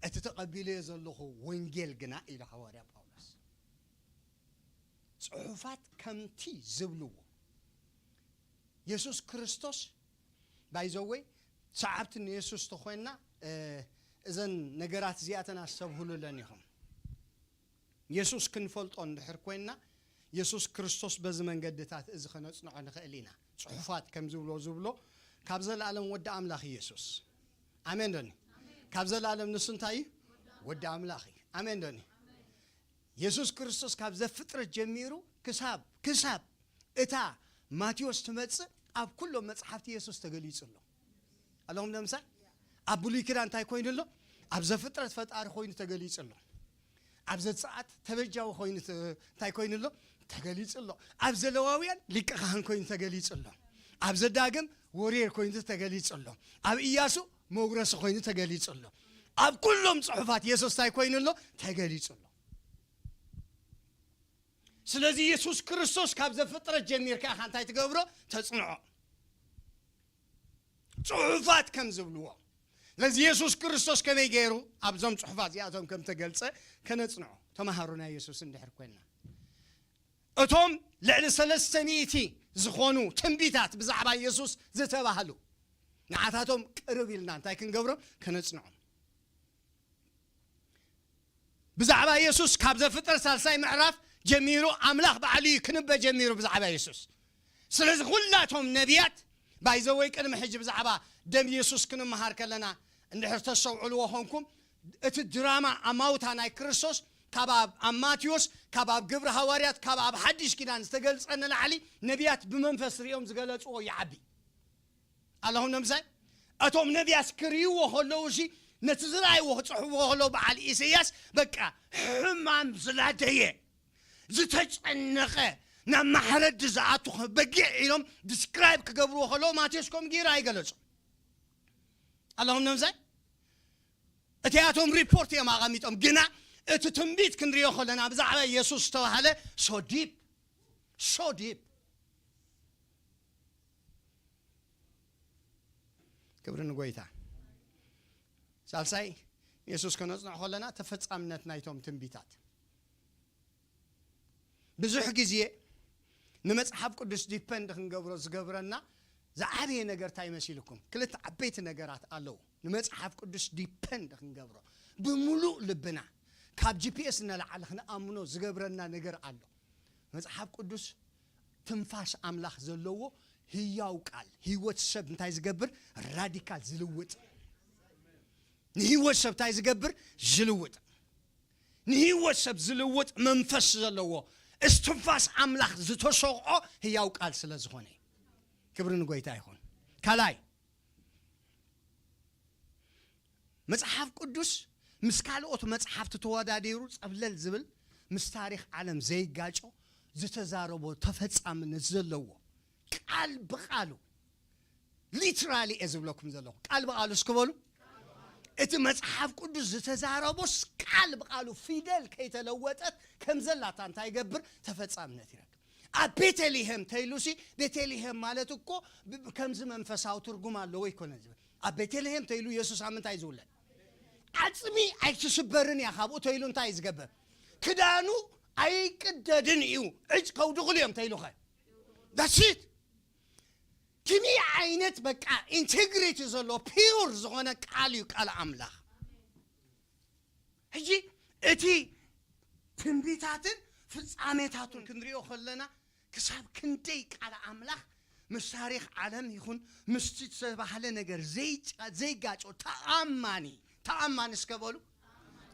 እቲ ተቐቢለዮ ዘለኹ ወንጌል ግና ኢሉ ሃዋርያ ጳውሎስ፣ ጽሑፋት ከምቲ ዝብልዎ የሱስ ክርስቶስ፣ ባይዘወይ ሰዓብቲ ንየሱስ ተኾይንና፣ እ፣ እዘን ነገራት እዚኣተን ኣስተብህሉለን ኢኹም። የሱስ ክንፈልጦ እንድሕር ኮይንና የሱስ ክርስቶስ በዚ መንገድታት እዚ ከነጽንዖ ንኽእል ኢና። ጽሑፋት ከም ዝብሎ ዝብሎ ካብ ዘለኣለም ወዲ ኣምላኽ ኢየሱስ። ኣሜን ዶኒ? ካብ ዘለኣለም ንሱ እንታይ እዩ? ወዲ ኣምላኽ እዩ። ኣሜን ዶኒ? የሱስ ክርስቶስ ካብ ዘፍጥረት ጀሚሩ ክሳብ፣ ክሳብ እታ ማቴዎስ ትመጽእ ኣብ ኩሎም መጽሓፍቲ የሱስ ተገሊጹ ኣሎ። ኣለኹም ንምሳል ኣብ ብሉይ ኪዳን እንታይ ኮይኑ ኣሎ? ኣብ ዘፍጥረት ፈጣሪ ኮይኑ ተገሊጹ ኣሎ። ኣብ ዘጸኣት ተበጃዊ ኮይኑ ተ-፣ እንታይ ኮይኑ ኣሎ? ተገሊጹ ኣሎ። ኣብ ዘለዋውያን ሊቀ ካህን ኮይኑ ተገሊጹ ኣሎ። ኣብ ዘዳግም ወሬር ኮይኑ ተገሊጹ ኣሎ። ኣብ ኢያሱ መውረሲ ኮይኑ ተገሊጹ ኣሎ። ኣብ ኩሎም ጽሑፋት የሱስ እንታይ ኮይኑ ኣሎ? ተገሊጹ ኣሎ። ስለዚ የሱስ ክርስቶስ ካብ ዘፍጥረት ጀሚርካ ኢኻ እንታይ ትገብሮ? ተጽንዖ። ጽሑፋት ከም ዝብልዎ። ስለዚ የሱስ ክርስቶስ ከመይ ገይሩ ኣብዞም ጽሑፋት እዚኣቶም ከም ተገልጸ ከነጽንዖ። ተማሃሮ ናይ የሱስ እንድሕር ኮይንና። እቶም ልዕሊ ሰለስተ ሚእቲ ዝኾኑ ትንቢታት ብዛዕባ የሱስ ዝተባህሉ፣ ንዓታቶም ቅርብ ኢልና እንታይ ክንገብሮም? ከነጽንዖም። ብዛዕባ የሱስ ካብ ዘፍጥረት ሳልሳይ ምዕራፍ ጀሚሩ ኣምላኽ ባዕሉ እዩ ክንበ ጀሚሩ ብዛዕባ የሱስ። ስለዚ ኩላቶም ነቢያት ባይዘወይ ቅድሚ ሕጂ ብዛዕባ ደም የሱስ ክንመሃር ከለና እንድሕር ተስተውዕልዎ ኾንኩም እቲ ድራማ ኣማውታ ናይ ክርስቶስ ካብ ኣብ፣ ኣብ ማቴዎስ ካብ ኣብ ግብሪ ሃዋርያት ካብ ኣብ ሓድሽ ኪዳን ዝተገልጸ ንላዕሊ ነቢያት ብመንፈስ ርእዮም ዝገለጽዎ ይዓቢ። ኣለኹም ንምሳይ እቶም ነቢያት ክርእይዎ ከለዉ ሲ ነቲ ዝረኣይዎ ክጽሕፍዎ ከለዉ በዓል ኢሰያስ በቃ ሕማም ዝላደየ ዝተጨነቐ ናብ ማሕረዲ ዝኣቱ በጊዕ ኢሎም ዲስክራይብ ክገብርዎ ከለዉ ማቴዎስ ከምኡ ገይሩ ኣይገለጹ ኣለኹም ንምሳይ እቲኣቶም ሪፖርት እዮም ኣቐሚጦም ግና እቲ ትንቢት ክንሪኦ ከለና ብዛዕባ የሱስ ዝተባሃለ ሶዲፕ ሶዲፕ ክብሪ ንጎይታ። ሳልሳይ ንየሱስ ከነጽንዖ ከለና ተፈጻምነት ናይቶም ትንቢታት። ብዙሕ ግዜ ንመጽሓፍ ቅዱስ ዲፐንድ ክንገብሮ ዝገብረና ዝዓበየ ነገር እንታይ መሲልኩም? ክልተ ዓበይቲ ነገራት ኣለዉ። ንመጽሓፍ ቅዱስ ዲፐንድ ክንገብሮ ብምሉእ ልብና ካብ ጂ ፒ ኤስ ንላዕሊ ክንኣምኖ ዝገብረና ነገር ኣሎ። መጽሓፍ ቅዱስ ትንፋስ ኣምላኽ ዘለዎ ህያው ቃል ህይወት ሰብ እንታይ ዝገብር ራዲካል ዝልውጥ ንህይወት ሰብ እንታይ ዝገብር ዝልውጥ ንህይወት ሰብ ዝልውጥ መንፈስ ዘለዎ እስትንፋስ ኣምላኽ ዝተሰቕዖ ህያው ቃል ስለ ዝኾነ እዩ። ክብሪ ንጎይታ ይኹን። ካልኣይ መጽሓፍ ቅዱስ ምስ ካልኦት መጽሓፍቲ ተወዳዲሩ ጸብለል ዝብል ምስ ታሪኽ ዓለም ዘይጋጮ ዝተዛረቦ ተፈጻምነት ዘለዎ ቃል ብቃሉ ሊትራሊ እየ ዝብለኩም ዘለኹ ቃል ብቃሉ እስክበሉ እቲ መጽሓፍ ቅዱስ ዝተዛረቦስ ቃል ብቃሉ ፊደል ከይተለወጠት ከም ዘላታ እንታይ ይገብር ተፈጻምነት ይረክብ ኣብ ቤተልሄም ተይሉሲ ቤተልሄም ማለት እኮ ከምዚ መንፈሳዊ ትርጉም ኣለዎ ይኮነ ዝብል ኣብ ቤተልሄም ተይሉ የሱስ ኣብ ምንታይ ዝውለድ ዓጽሚ ኣይትስበርን እያ ካብኡ ተይሉ እንታይ ዝገብር ክዳኑ ኣይቅደድን እዩ ዕጭ ከውድቕሉ እዮም ተይሉኸ ዳሲት ክሚ ዓይነት በቃ ኢንቴግሪቲ ዘሎ ፒውር ዝኾነ ቃል እዩ ቃል ኣምላኽ ሕጂ እቲ ትንቢታትን ፍጻሜታቱን ክንሪኦ ከለና ክሳብ ክንደይ ቃል ኣምላኽ ምስ ታሪኽ ዓለም ይኹን ምስቲ ዝተባህለ ነገር ዘይጋጮ ተኣማኒ ተኣማኒ እስከ በሉ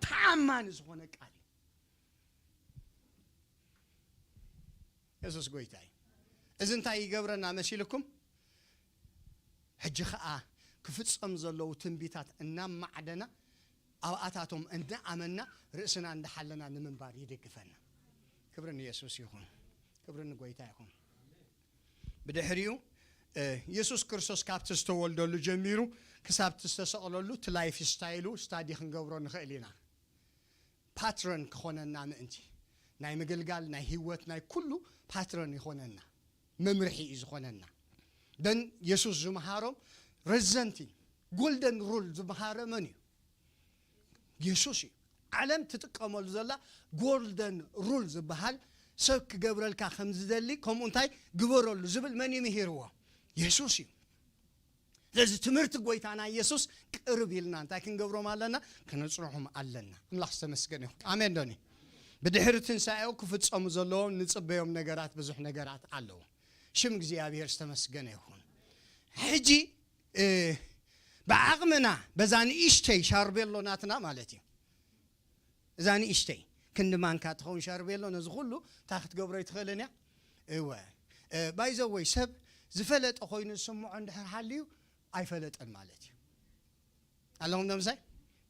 ተኣማኒ ዝኾነ ቃል እዩ የሱስ ጎይታ እዩ እዚ እንታይ ይገብረና መሲልኩም ሕጂ ኸኣ ክፍጸም ዘለዉ ትንቢታት እናማዕደና ኣብኣታቶም እናኣመና ርእስና እንዳሓለና ንምንባር ይደግፈና ክብሪ ንየሱስ ይኹን ክብሪ ንጎይታ ይኹን ብድሕሪኡ የሱስ ክርስቶስ ካብቲ ዝተወልደሉ ጀሚሩ ክሳብ እቲ ዝተሰቕለሉ እቲ ላይፍ ስታይሉ ስታዲ ክንገብሮ ንኽእል ኢና ፓትረን ክኾነና ምእንቲ ናይ ምግልጋል ናይ ህይወት ናይ ኩሉ ፓትረን ይኾነና መምርሒ እዩ ዝኾነና ደን የሱስ ዝመሃሮም ረዘንቲ ጎልደን ሩል ዝመሃረ መን እዩ የሱስ እዩ ዓለም ትጥቀመሉ ዘላ ጎልደን ሩል ዝበሃል ሰብ ክገብረልካ ከም ዝደሊ ከምኡ እንታይ ግበረሉ ዝብል መን እዩ ምሂርዎ የሱስ እዩ ስለዚ ትምህርቲ ጎይታና ኢየሱስ ቅርብ ኢልና እንታይ ክንገብሮም ኣለና ክነጽንሖም ኣለና ኣምላኽ ዝተመስገነ ይኹን ኣሜን ዶኒ ብድሕሪ ትንሳኤው ክፍጸሙ ዘለዎም ንጽበዮም ነገራት ብዙሕ ነገራት ኣለዉ ሽም እግዚኣብሔር ዝተመስገነ ይኹን ሕጂ እ፣ ብዓቕምና በዛ ንእሽተይ ሻርቤሎ ናትና ማለት እዩ። እዛ ንእሽተይ ክንዲ ማንካ ትኸውን ሻርቤሎ ነዚ ኩሉ እንታይ ክትገብሮ ኣይትኽእልን እያ። እወ። ባይዘወይ ሰብ ዝፈለጠ ኮይኑ ዝስምዖ እንድሕር ሃልዩ ኣይፈለጠን ማለት እዩ። ኣለኹም ዶ ምሳይ?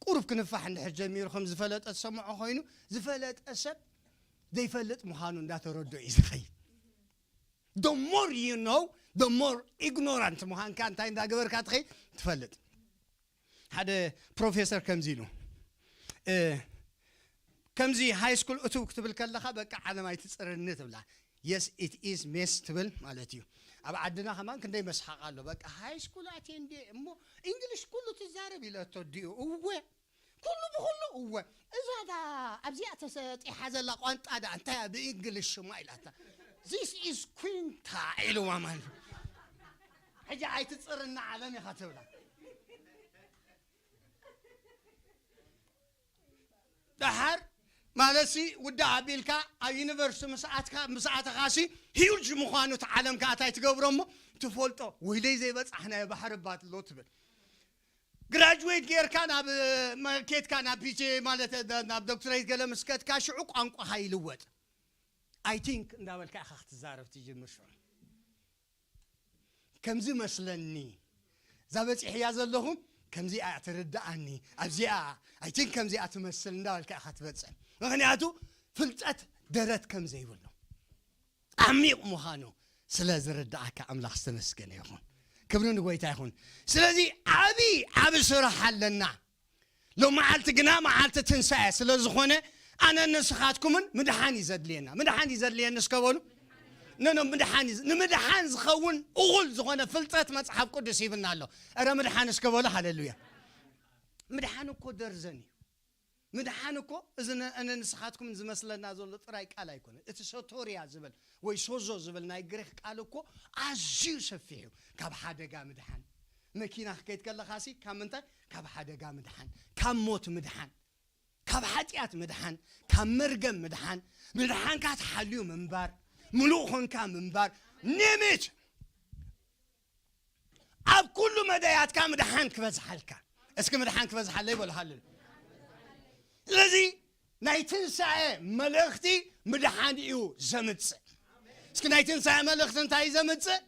ቁሩብ ክንፋሕ እንድሕር ጀሚሩ ከም ዝፈለጠ ዝሰምዖ ኮይኑ ዝፈለጠ ሰብ ዘይፈልጥ ምዃኑ እንዳተረድኦ እዩ ዝኸይድ። The more you know, the more ignorant ምዃንካ እንታይ እንዳገበርካ ትኸይድ ትፈልጥ። ሓደ ፕሮፌሰር ከምዚ ኢሉ እ፣ ከምዚ ሃይ ስኩል እትው ክትብል ከለኻ በቃ ዓለም ኣይትፅርኒ ትብላ። Yes, it is mess ትብል ማለት እዩ። ኣብ ዓድና ከማን ክንደይ መስሓቕ ኣሎ። በቃ ሃይ ስኩል ኣትየ እንዲ እሞ እንግሊሽ ኩሉ ትዛረብ ኢለቶ ድዩ? እወ ኩሉ ብኩሉ እወ። እዛ ዳ ኣብዚኣ ተሰጢሓ ዘላ ቋንጣ ዳ እንታይ እያ ብእንግሊሽ ሽማ ኢላታ። This is quienta ኢልዋ ማለት እዩ። ሕጂ ኣይትፅርና ዓለም ኢኻ ትብላ። ደሓር ማለት ሲ ውዳእ ኣቢልካ ኣብ ዩኒቨርሲቲ ምስ ኣትካ ምስ ኣተኻ ሲ ሂውጅ ምዃኑ እቲ ዓለም ከኣ እንታይ ትገብሮ እሞ ትፈልጦ። ወይለይ ዘይበጻሕናዮ ባሕሪ እባ ኣሎ ትብል። ግራጅዌት ጌርካ ናብ መ- ኬድካ ናብ ፒጂ ማለት ናብ ዶክትሬት ገለ ምስ ከድካ ሽዑ ቋንቋኻ ይልወጥ። I think እንዳበልካ ኢኻ ክትዛረብ ትጅምር ሽዑ። ከምዚ መስለኒ፣ እዛ በፂሕያ ዘለኹ ከምዚኣ እያ ትርድኣኒ፣ ኣብዚኣ I think ከምዚኣ ትመስል እንዳበልካ ኢኻ ትበፅሕ። ምኽንያቱ ፍልጠት ደረት ከም ዘይብሉ ዓሚቕ ምዃኑ ስለ ዝርድኣካ ኣምላኽ ዝተመስገነ ይኹን። ክብሪ ንጎይታ ይኹን። ስለዚ ዓቢ ዓቢ ስራሕ ኣለና። ሎም መዓልቲ ግና መዓልቲ ትንሳኤ ስለ ዝኾነ ኣነ ንስኻትኩምን ምድሓን እዩ ዘድልየና። ምድሓን እዩ ዘድልየኒ እስከ በሉ። ነኖ ምድሓን እዩ ዝ- ንምድሓን ዝኸውን እኹል ዝኾነ ፍልጠት መጽሓፍ ቅዱስ ሂብና ኣሎ። እረ ምድሓን እስከ በሉ። ሃሌሉያ። ምድሓን እኮ ደርዘን እዩ። ምድሓን እኮ እዚ ነ- እነ ንስኻትኩም ዝመስለና ዘሎ ጥራይ ቃል ኣይኮነን። እቲ ሶቶርያ ዝብል ወይ ሶዞ ዝብል ናይ ግሪክ ቃል እኮ ኣዝዩ ሰፊሕ እዩ። ካብ ሓደጋ ምድሓን፣ መኪና ክከይድ ከለኻሲ ካብ ምንታይ? ካብ ሓደጋ ምድሓን፣ ካብ ሞት ምድሓን፣ ካብ ሓጢኣት ምድሓን፣ ካብ መርገም ምድሓን፣ ምድሓንካ ተሓልዩ ምንባር፣ ምሉእ ኾንካ ምንባር፣ ኔሜት ኣብ ኩሉ መዳያትካ ምድሓን ክበዝሓልካ። እስኪ ምድሓን ክበዝሓለይ በሉ። ሃሌሉያ። ስለዚ ናይ ትንሳኤ መልእኽቲ ምድሓን እዩ ዘምጽእ። እስኪ ናይ ትንሳኤ መልእኽቲ እንታይ እዩ ዘምጽእ?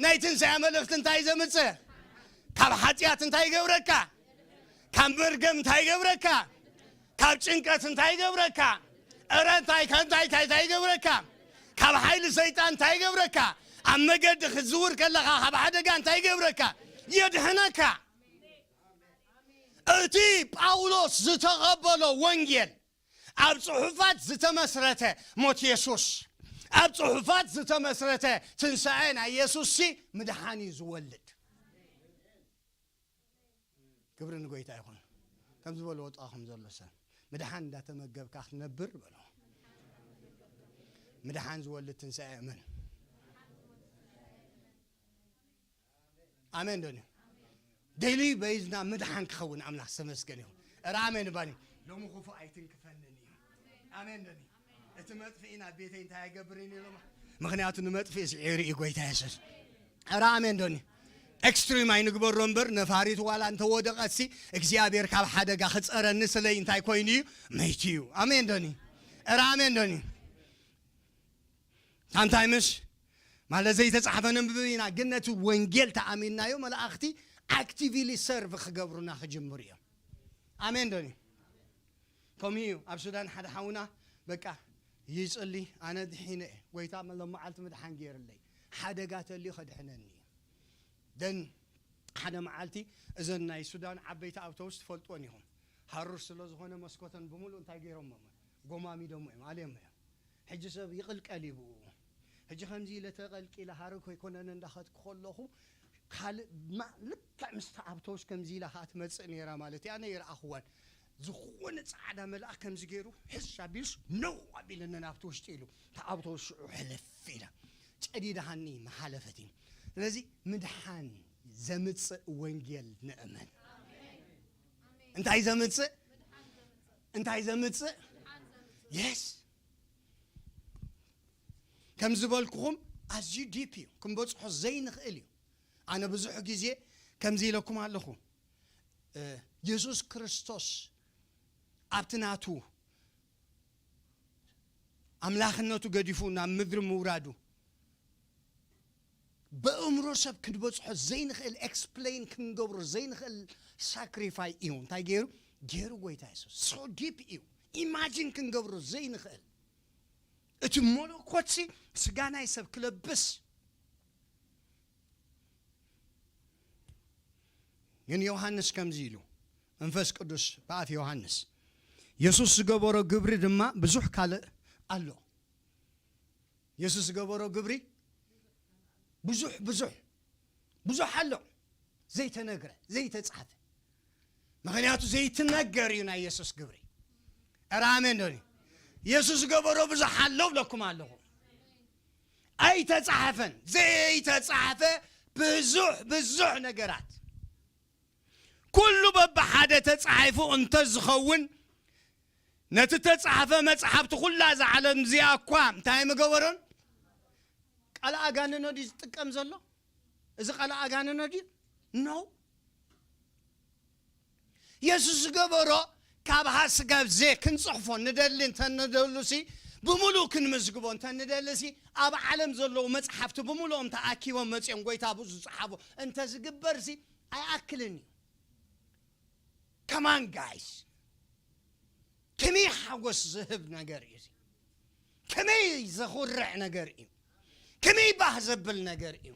ናይ ትንሳኤ መልእኽቲ እንታይ እዩ ዘምጽእ? ካብ ሓጢኣት እንታይ ይገብረካ? ካብ መርገም እንታይ ይገብረካ? ካብ ጭንቀት እንታይ ይገብረካ? እረ እንታይ እንታይ እንታይ እንታይ ይገብረካ? ካብ ሓይሊ ሰይጣን እንታይ ይገብረካ? ኣብ መገዲ ክትዝውር ከለኻ ካብ ሓደጋ እንታይ ይገብረካ? የድሕነካ። እቲ ጳውሎስ ዝተቐበሎ ወንጌል ኣብ ጽሑፋት ዝተመስረተ ሞት የሱስ፣ ኣብ ጽሑፋት ዝተመስረተ ትንሳኤ ናይ የሱስ ሲ ምድሓን እዩ ዝወልድ። ክብሪ ንጎይታ ይኹን። ከም ዝበልዎ ጥቓኹም ዘሎ ሰብ ምድሓን እንዳተመገብካ ክትነብር በሎ። ምድሓን ዝወልድ ትንሳኤ እመን። ኣሜን ዶኒ? ዴሊ በይዝና ምድሓን ክኸውን ኣምላኽ ዝተመስገን ይኹን። እረ ኣሜን ባኒ። ሎሚ ክፉእ ኣይትንክፈንን እዩ። ኣሜን ዶኒ? እቲ መጥፍኢ ናብ ቤተይ እንታይ ኣይገብርን እዩ ሎማ። ምኽንያቱ ንመጥፍኢ ስዒሩ እዩ ጎይታ የሱስ። እረ ኣሜን ዶኒ? ኤክስትሪም ኣይንግበሮ እምበር ነፋሪት ዋላ እንተወደቐትሲ እግዚኣብሔር ካብ ሓደጋ ክፀረኒ ስለይ እንታይ ኮይኑ እዩ? መይቲ እዩ። ኣሜን ዶኒ? እረ ኣሜን ዶኒ? ሳምታይምስ ማለት ዘይተጻሕፈ ነንብብ ኢና፣ ግን ነቲ ወንጌል ተኣሚንናዮ መላእኽቲ ኣክቲቪሊ ሰርቭ ክገብሩና ክጅምሩ እዮም። ኣሜን ዶኒ? ከምኡ እዩ። ኣብ ሱዳን ሓደ ሓውና በቃ ይጽሊ፣ ኣነ ድሒነ እየ፣ ጎይታ ሎም መዓልቲ ምድሓን ገይርለይ፣ ሓደጋ ተልዩ ከድሕነኒ እዩ። ደን ሓደ መዓልቲ እዘን ናይ ሱዳን ዓበይቲ ኣውቶቡስ ትፈልጥወን ኢኹም፣ ሃሩር ስለ ዝኾነ መስኮተን ብምሉእ እንታይ ገይሮሞ? ጎማሚዶሞ እዮም፣ ኣልዮሞ እዮም። ሕጂ ሰብ ይቕልቀል እዩ ብኡ። ሕጂ ከምዚ ኢለ ተቐልቂለ ሃረር ከይኮነን እንዳኸድኩ ከለኹ ካልእ ማ- ልክዕ ምስቲ ኣብቶስ ከምዚ ኢላ ከዓ ትመጽእ ነይራ ማለት እያ። ኣነ ይረኣኽዋን ዝኾነ ጻዕዳ መልኣኽ ከምዚ ገይሩ ሕስ ኣቢሉስ ነው ኣቢለኒ ናብቲ ውሽጢ ኢሉ እቲ ኣብቶስ ሽዑ ሕልፍ ኢላ ጨዲዳሃኒ መሓለፈት እዩ። ስለዚ ምድሓን ዘምጽእ ወንጌል ንእመን። እንታይ ዘምጽእ? እንታይ ዘምጽእ? የስ ከም ዝበልኩኹም ኣዝዩ ዲፕ እዩ፣ ክንበጽሖ ዘይንኽእል እዩ። ኣነ ብዙሕ ግዜ ከምዚ ኢለኩም ኣለኹ። የሱስ ክርስቶስ ኣብቲ ናቱ ኣምላኽነቱ ገዲፉ ናብ ምድሪ ምውራዱ፣ በእምሮ ሰብ ክንበጽሖ ዘይንኽእል፣ ኤክስፕሌን ክንገብሮ ዘይንኽእል ሳክሪፋይ እዩ። እንታይ ገይሩ? ገይሩ ጎይታ የሱስ። ሶ ዲፕ እዩ። ኢማጂን ክንገብሮ ዘይንኽእል። እቲ መለኮትሲ ስጋ ናይ ሰብ ክለብስ። ግን ዮሃንስ ከምዚ ኢሉ፣ መንፈስ ቅዱስ ብኣፍ ዮሃንስ፣ የሱስ ዝገበሮ ግብሪ ድማ ብዙሕ ካልእ ኣሎ። የሱስ ዝገበሮ ግብሪ ብዙሕ፣ ብዙሕ፣ ብዙሕ ኣሎ። ዘይተነግረ፣ ዘይተጻሕፈ። ምኽንያቱ ዘይትነገር እዩ ናይ የሱስ ግብሪ። ኧረ ኣሜን ዶ? የሱስ ዝገበሮ ብዙሕ ኣሎ ብለኩም ኣለኹ። ኣይተጻሕፈን። ዘይተጻሕፈ ብዙሕ፣ ብዙሕ ነገራት። ኩሉ በብሓደ ተጻሒፉ እንተ ዝኸውን፣ ነቲ ተጻሕፈ መጽሓፍቲ ኩላ እዛ ዓለም እዚኣ እኳ እንታይ ምገበሮን? ቃል ኣጋንኖ ድዩ ዝጥቀም ዘሎ? እዚ ቃል ኣጋንኖ ድዩ? ኖ። የሱስ ዝገበሮ ካብ ሃስጋብ ዘ ክንጽሕፎ ንደሊ እንተ ንደሉሲ፣ ብምሉእ ክንምዝግቦ እንተ ንደልሲ፣ ኣብ ዓለም ዘለዉ መጽሓፍቲ ብምሉኦም ተኣኪቦም መጺኦም ጎይታ ብኡ ዝጸሓፎ እንተ ዝግበርሲ፣ ኣይኣክልን እዩ። ከማን ጋይስ፣ ከመይ ሓጎስ ዝህብ ነገር እዩ እዚ! ከመይ ዘኹርዕ ነገር እዩ! ከመይ ባህ ዘብል ነገር እዩ!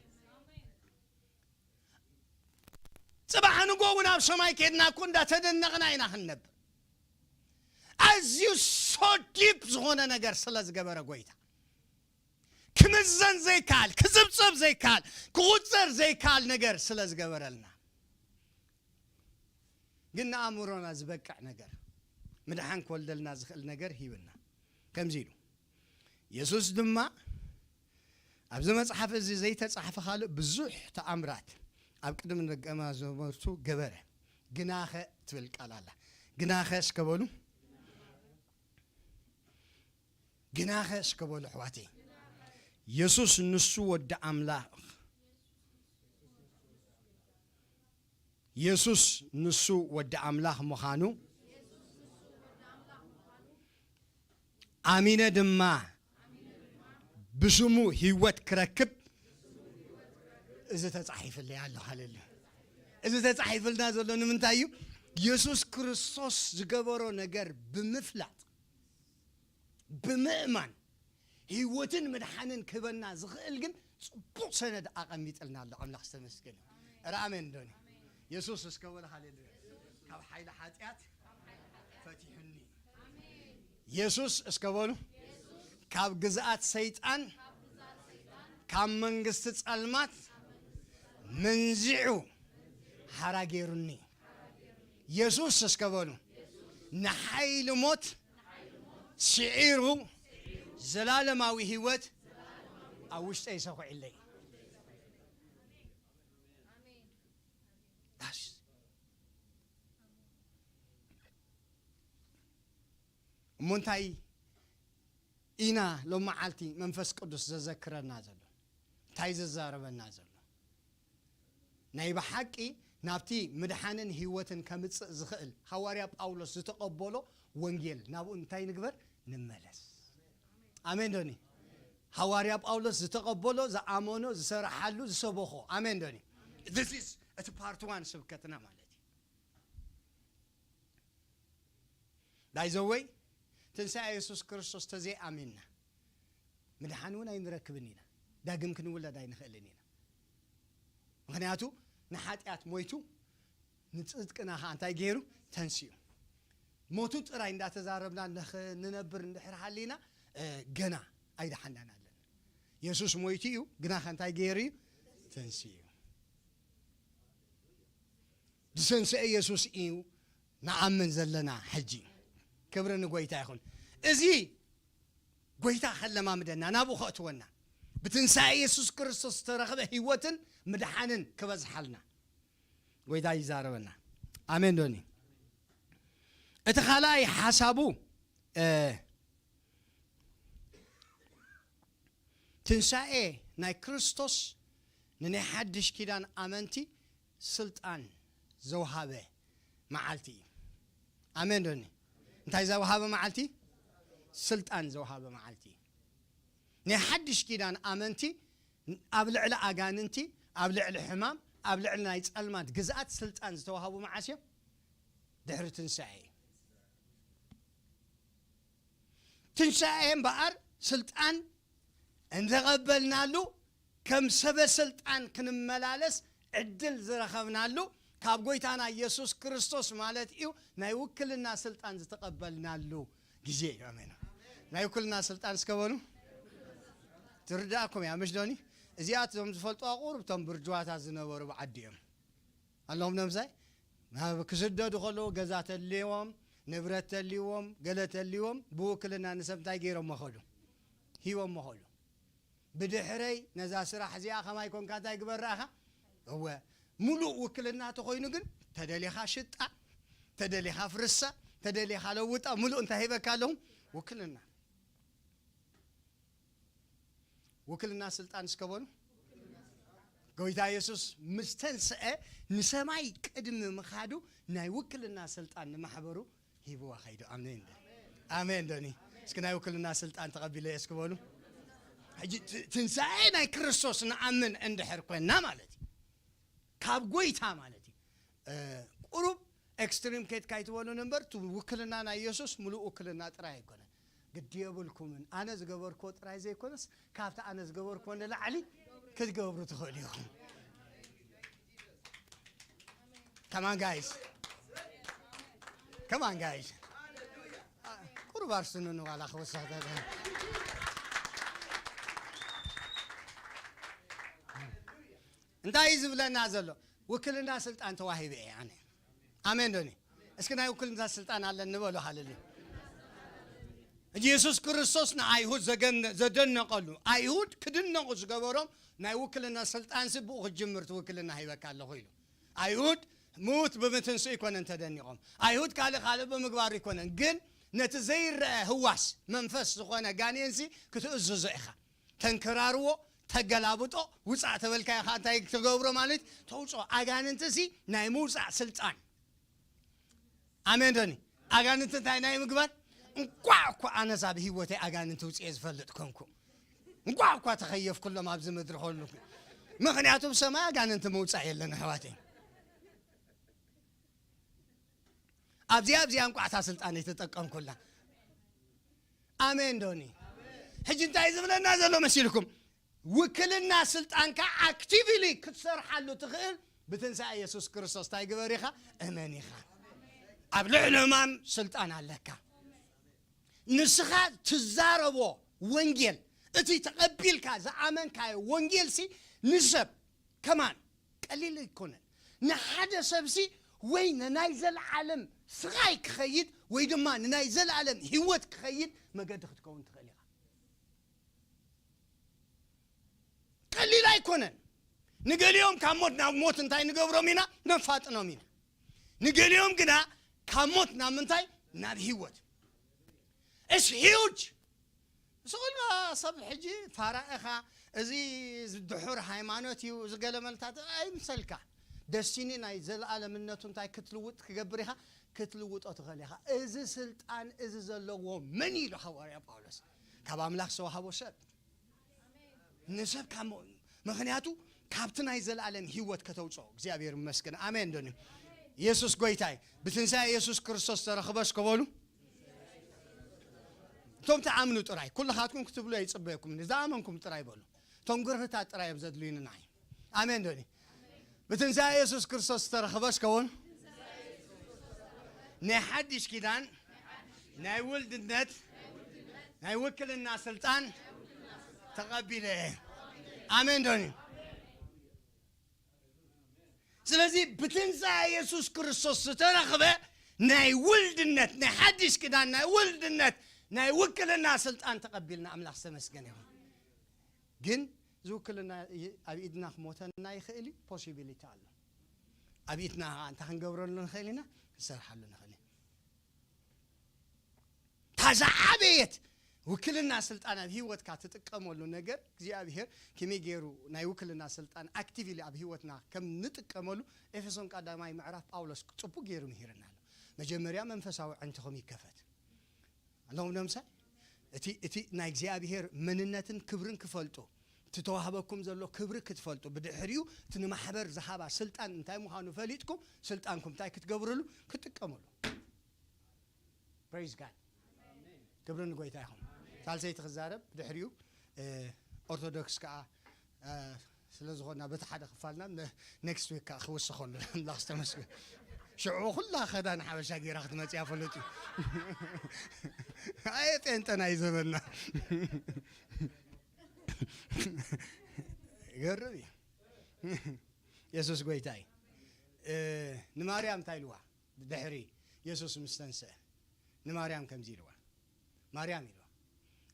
ጽባሕ ንጎ እውን ኣብ ሰማይ ከድና እኮ እንዳተደነቕና ኢና ክንነብር። ኣዝዩ ሶ ዲፕ ዝኾነ ነገር ስለ ዝገበረ ጎይታ፣ ክምዘን ዘይከኣል፣ ክጽብጸብ ዘይከኣል፣ ክቑጸር ዘይከኣል ነገር ስለ ዝገበረልና። ግን ንኣእምሮና ዝበቅዕ ነገር፣ ምድሓን ክወልደልና ዝኽእል ነገር ሂብና። ከምዚ ኢሉ፣ የሱስ ድማ ኣብዚ መጽሓፍ እዚ ዘይተጻሕፈ ካልእ ብዙሕ ተኣምራት ኣብ ቅድሚ ደቀ መዛሙርቱ ገበረ። ግናኸ ትብል ቃል ኣላ። ግናኸ እስከ በሉ። ግናኸ እስከ በሉ ኣሕዋተይ። የሱስ ንሱ ወዲ ኣምላኽ፣ የሱስ ንሱ ወዲ ኣምላኽ ምዃኑ ኣሚነ ድማ ብስሙ ህይወት ክረክብ፣ እዚ ተጻሒፍለይ ኣሎ። ሃሌሉያ። እዚ ተጻሒፍልና ዘሎ ንምንታይ እዩ? የሱስ ክርስቶስ ዝገበሮ ነገር ብምፍላጥ፣ ብምእማን፣ ህይወትን ምድሓንን ክህበና ዝኽእል ግን ጽቡቕ ሰነድ ኣቐሚጥልና ኣሎ። ኣምላኽ ዝተመስገነ። ኧረ ኣሜን ዶኒ? የሱስ እስከ በሉ ሃሌሉያ። ካብ ሓይሊ ሓጢኣት ፈቲሑኒ። የሱስ እስከ በሉ። ካብ ግዝኣት ሰይጣን፣ ካብ መንግስቲ ጸልማት መንዚዑ ሓራ ገይሩኒ። የሱስ እስከ በሉ። ንሓይሊ ሞት ስዒሩ ዘላለማዊ ህይወት ኣብ ውሽጠይ ሰኹዕለይ። ዳስ እሞ እንታይ ኢና ሎም መዓልቲ መንፈስ ቅዱስ ዘዘክረና ዘሎ? እንታይ ዘዛረበና ዘሎ? ናይ ብሓቂ ናብቲ ምድሓንን ህይወትን ከምጽእ ዝኽእል ሃዋርያ ጳውሎስ ዝተቐበሎ ወንጌል ናብኡ እንታይ ንግበር? ንመለስ። ኣሜን ዶኒ? ሃዋርያ ጳውሎስ ዝተቐበሎ፣ ዝኣመኖ፣ ዝሰረሓሉ፣ ዝሰበኾ። ኣሜን ዶኒ? This is እቲ ፓርት ዋን ስብከትና ማለት እዩ። ባይ ዘ ወይ፣ ትንሳኤ የሱስ ክርስቶስ ተዘይኣሚንና ምድሓን እውን ኣይንረክብን ኢና። ዳግም ክንውለድ ኣይንኽእልን ኢና። ምኽንያቱ ንሓጢኣት ሞይቱ፣ ንጽድቅና ኸኣ እንታይ ገይሩ? ተንሲኡ። ሞቱ ጥራይ እንዳተዛረብና ንኽ-፣ ንነብር እንድሕር ሃሊና፣ እ፣ ገና ኣይደሓናን ኣለና። የሱስ ሞይቱ እዩ፣ ግና ኸ እንታይ ገይሩ እዩ? ተንሲኡ እዩ። ዝሰንሰ ኢየሱስ እዩ ንኣምን ዘለና ሕጂ። ክብሪ ንጎይታ ይኹን። እዚ ጎይታ ከለማምደና፣ ናብኡ ከእትወና፣ ብትንሳኤ ኢየሱስ ክርስቶስ ዝተረኽበ ህይወትን ምድሓንን ክበዝሓልና ጎይታ ይዛረበና። ኣሜን ዶኒ? እቲ ካልኣይ ሓሳቡ፣ እ፣ ትንሳኤ ናይ ክርስቶስ ንናይ ሓድሽ ኪዳን ኣመንቲ ስልጣን ዘውሃበ መዓልቲ እዩ። ኣሜን ዶኒ? እንታይ ዘውሃበ መዓልቲ? ስልጣን ዘውሃበ መዓልቲ እዩ። ናይ ሓድሽ ኪዳን ኣመንቲ ኣብ ልዕሊ ኣጋንንቲ፣ ኣብ ልዕሊ ሕማም፣ ኣብ ልዕሊ ናይ ጸልማት ግዝኣት ስልጣን ዝተዋህቡ መዓስ እዮም? ድሕሪ ትንሳኤ እዩ። ትንሳኤ እምበኣር ስልጣን እንተቐበልናሉ ከም ሰበ ስልጣን ክንመላለስ ዕድል ዝረኸብናሉ ካብ ጎይታና ኢየሱስ ክርስቶስ ማለት እዩ ናይ ውክልና ስልጣን ዝተቐበልናሉ ግዜ እዩ። ኣሜን። ናይ ውክልና ስልጣን እስከ በሉ። ትርዳእኩም እያ ምሽ ዶኒ? እዚኣቶም ዝፈልጡ ኣቑሩብ እቶም ብርጅዋታት ዝነበሩ ብዓዲ እዮም ኣለኹም ነምሳይ ናብ ክስደዱ ከለዉ ገዛ ተልዎም ንብረት ተልዎም ገለ ተልዎም ብውክልና ንሰብ እንታይ ገይሮም መኸዱ? ሂቦም መኸዱ። ብድሕረይ ነዛ ስራሕ እዚኣ ከማይ ኮንካ እንታይ ግበር ረኣኻ? እወ ሙሉእ ውክልና ተኾይኑ ግን ተደሊኻ ሽጣ፣ ተደሊኻ ፍርሳ፣ ተደሊኻ ለውጣ፣ ሙሉእ እንታይ ሂበካ ኣለኹም? ውክልና። ውክልና ስልጣን እስከ በሉ። ጎይታ የሱስ ምስ ተንስአ ንሰማይ ቅድሚ ምኻዱ ናይ ውክልና ስልጣን ንማሕበሩ ሂብዋ ኸይዱ። ኣሜን ዶ? ኣሜን ዶኒ? እስኪ ናይ ውክልና ስልጣን ተቐቢለ እየ እስኪ በሉ። ሕጂ ት- ትንሳኤ ናይ ክርስቶስ ንኣምን እንድሕር ኮይንና ማለት እዩ። ካብ ጎይታ ማለት እዩ። እ፣ ቁሩብ ኤክስትሪም ከይትካ ኣይትበሉን እምበር እቲ ውክልና ናይ የሱስ ሙሉእ ውክልና ጥራይ ኣይኮነን። ግዲ የብልኩምን ኣነ ዝገበርክዎ ጥራይ ዘይኮነስ ካብቲ ኣነ ዝገበርክዎ ንላዕሊ ክትገብሩ ትኽእሉ ኢኹም። ከማን ጋይስ ከማን ጋይስ ቁሩብ ኣርስኑኒ ዋላ ክወሳኽታ እንታይ እዩ ዝብለና ዘሎ? ውክልና ስልጣን ተዋሂበ እየ ኣነ። ኣሜን ዶኒ? እስኪ ናይ ውክልና ስልጣን ኣለኒ በሉ። ሃለሉ። ኢየሱስ ክርስቶስ ንኣይሁድ ዘገነ- ዘደነቀሉ ኣይሁድ ክድነቁ ዝገበሮም ናይ ውክልና ስልጣን ሲ ብኡ ክጅምር እቲ ውክልና ሂበካ ኣለኹ ኢሉ። ኣይሁድ ሙት ብምትንስኡ ይኮነን ተደኒቆም። ኣይሁድ ካልእ ካልእ ብምግባሩ ይኮነን ግን ነቲ ዘይረአ ህዋስ መንፈስ ዝኾነ ጋኔንሲ ክትእዝዞ ኢኻ። ተንከራርዎ ተገላብጦ ውፃእ ተበልካዮ ከዓ እንታይ ትገብሮ ማለት ተውፅኦ። ኣጋንንቲ ሲ ናይ ምውፃእ ስልጣን ኣሜን ዶኒ? ኣጋንንቲ እንታይ ናይ ምግባር እንኳዕ እኮ ኣነስ ኣብ ህይወተይ ኣጋንንቲ ውፅኤ ዝፈልጥ ኮንኩ። እንኳዕ እኳ ተኸየፍኩሎም ኣብዚ ምድሪ ከሉ። ምክንያቱ ብሰማይ ኣጋንንቲ ምውፃእ የለን ኣሕዋተይ። ኣብዚኣ ኣብዚኣ እንኳዕ እታ ስልጣን ኣይተጠቀምኩላ። ኣሜን ዶኒ? ሕጂ እንታይ ዝብለና ዘሎ መሲልኩም? ውክልና ስልጣንካ ኣክቲቭሊ ክትሰርሓሉ ትኽእል ብትንሳኤ የሱስ ክርስቶስ እንታይ ግበር ኢኻ? እመን ኢኻ። ኣብ ልዕሊ እማን ስልጣን ኣለካ። ንስኻ ትዛረቦ ወንጌል እቲ ተቐቢልካ ዝኣመንካዮ ወንጌል ሲ ንሰብ ከማን ቀሊል ኣይኮነን። ንሓደ ሰብሲ ወይ ንናይ ዘለዓለም ስቓይ ክኸይድ ወይ ድማ ንናይ ዘለዓለም ህይወት ክኸይድ መገዲ ክትከውን ትኽእል ኢኻ። ቀሊል ኣይኮነን። ንገሊኦም ካብ ሞት ናብ ሞት እንታይ ንገብሮም ኢና? ነፋጥኖም ኢና። ንገሊኦም ግና ካብ ሞት ናብ ምንታይ? ናብ ህይወት። እስ ሂውጅ ስቑልካ ሰብ ሕጂ ፋራ ኢኻ፣ እዚ ድሑር ሃይማኖት እዩ፣ እዚ ገለ መልታት ኣይምሰልካ። ደስቲኒ ናይ ዘለኣለምነቱ እንታይ ክትልውጥ ክገብር ኢኻ? ክትልውጦ ትኽእል ኢኻ። እዚ ስልጣን እዚ ዘለዎ መን ኢሉ ሃዋርያ ጳውሎስ? ካብ ኣምላኽ ዝተዋህቦ ሰብ። ንሰብ ካብ ሞ- ምኽንያቱ ካብቲ ናይ ዘለኣለም ህይወት ከተውፅኦ እግዚኣብሔር ይመስገን። ኣሜን ዶኒ? ኢየሱስ ጎይታይ ብትንሳኤ ኢየሱስ ክርስቶስ ተረኽበ እስከ በሉ። እቶም ትኣምኑ ጥራይ ኩልኻትኩም ክትብሉ ኣይፅበየኩም። ዝኣመንኩም ጥራይ በሉ። እቶም ግርህታት ጥራይ እዮም ዘድልዩኒ ንዓይ። ኣሜን ዶኒ? ብትንሳኤ ኢየሱስ ክርስቶስ ዝተረኽበ እስከ በሉ። ናይ ሓድሽ ኪዳን ናይ ውልድነት ናይ ውክልና ስልጣን ተቐቢለ እየ። ኣሜን ዶኒ? ስለዚ ብትንሳኤ የሱስ ክርስቶስ ዝተረኽበ ናይ ውልድነት ናይ ሓድሽ ኪዳን ናይ ውልድነት ናይ ውክልና ስልጣን ተቐቢልና ኣምላኽ ዝተመስገነ ይኹን። ግን እዚ ውክልና ይ- ኣብ ኢድና ክሞተና ይኽእል እዩ። ፖሲቢሊቲ ኣሎ። ኣብ ኢድና ከዓ እንታይ ክንገብረሉ ንኽእል ኢና? ክንሰርሓሉ ንኽእል ኢና። እታ ዝዓበየት ውክልና ስልጣን ኣብ ህይወትካ ትጥቀመሉ ነገር እግዚኣብሔር ከመይ ገይሩ ናይ ውክልና ስልጣን ኣክቲቭሊ ኣብ ህይወትና ከም ንጥቀመሉ ኤፌሶን ቀዳማይ ምዕራፍ ጳውሎስ ጽቡቅ ገይሩ ምሂርና ኣሎ። መጀመርያ መንፈሳዊ ዕንትኹም ይከፈት ኣለኹም። ነምሳይ እቲ እቲ ናይ እግዚኣብሔር መንነትን ክብርን ክፈልጡ፣ እቲ ተዋህበኩም ዘሎ ክብሪ ክትፈልጡ፣ ብድሕሪኡ እቲ ንማሕበር ዝሃባ ስልጣን እንታይ ምዃኑ ፈሊጥኩም ስልጣንኩም እንታይ ክትገብርሉ ክትጥቀምሉ። ፕሬዝ ጋድ። ክብሪ ንጎይታ ይኹን። ሳልሰይቲ ክዛረብ ብድሕሪኡ ኦርቶዶክስ ከዓ ስለ ዝኾና በቲ ሓደ ክፋልና ኔክስት ዊክ ከዓ ክውስኸሉ ኣምላኽ ዝተመስገን። ሽዑ ኩላ ኸዳን ሓበሻ ገይራ ክትመፅያ ፈለጡ። ኣየ ጴንጠ ናይ ዘመንና። ገርም እዩ። የሱስ ጎይታ እዩ። ንማርያም እንታይ ኢልዋ? ድሕሪ የሱስ ምስ ተንስአ ንማርያም ከምዚ ኢልዋ፣ ማርያም ኢልዋ፣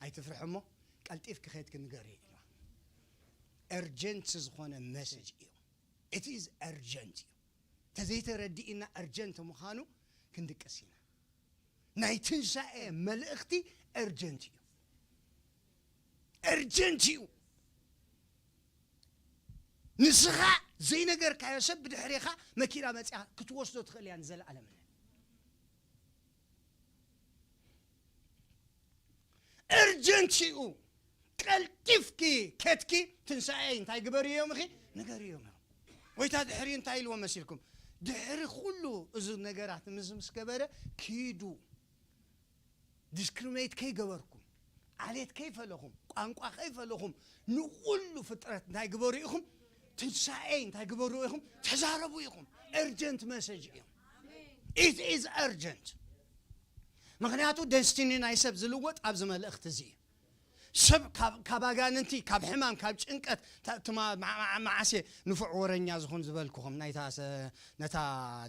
ኣይትፍርሒ እሞ ቀልጢፍኪ ኸድኪ ንገሪ ኢልዋ። እርጀንት ዝኾነ መሰጅ እዩ። ኢት ኢዝ እርጀንት እዩ። ተዘይተረዲእና እርጀንት ምዃኑ ክንድቅስ ኢና። ናይ ትንሳኤ መልእኽቲ እርጀንት እዩ። እርጀንት እዩ። ንስኻ ዘይነገርካዮ ሰብ ብድሕሬኻ መኪና መፅያ ክትወስዶ ትኽእል እያ ንዘለኣለምነት። እርጀንት እዩ። ቀልጢፍኪ ከትኪ ትንሳኤ እንታይ ግበሪ እዮም እኺ ንገሪ እዮም እዮም። ወይታ ድሕሪ እንታይ ኢልዎ መሲልኩም? ድሕሪ ኩሉ እዚ ነገራት ምስ ምስ ገበረ ኪዱ። ዲስክሪሚኔት ከይገበርኩም፣ ዓሌት ከይፈለኹም፣ ቋንቋ ከይፈለኹም፣ ንኹሉ ፍጥረት እንታይ ግበሩ ኢኹም? ትንሳኤ እንታይ ግበሩ ኢኹም? ተዛረቡ ኢኹም። እርጀንት መሰጅ እዮም። ኢት ኢዝ እርጀንት። ምኽንያቱ ደስቲኒ ናይ ሰብ ዝልወጥ ኣብዚ መልእኽቲ እዚ እዩ። ሰብ ካብ ኣጋንንቲ ካብ ሕማም ካብ ጭንቀት መዓሴ ንፉዕ ወረኛ ዝኾን ዝበልኩኹም ናይታ ነታ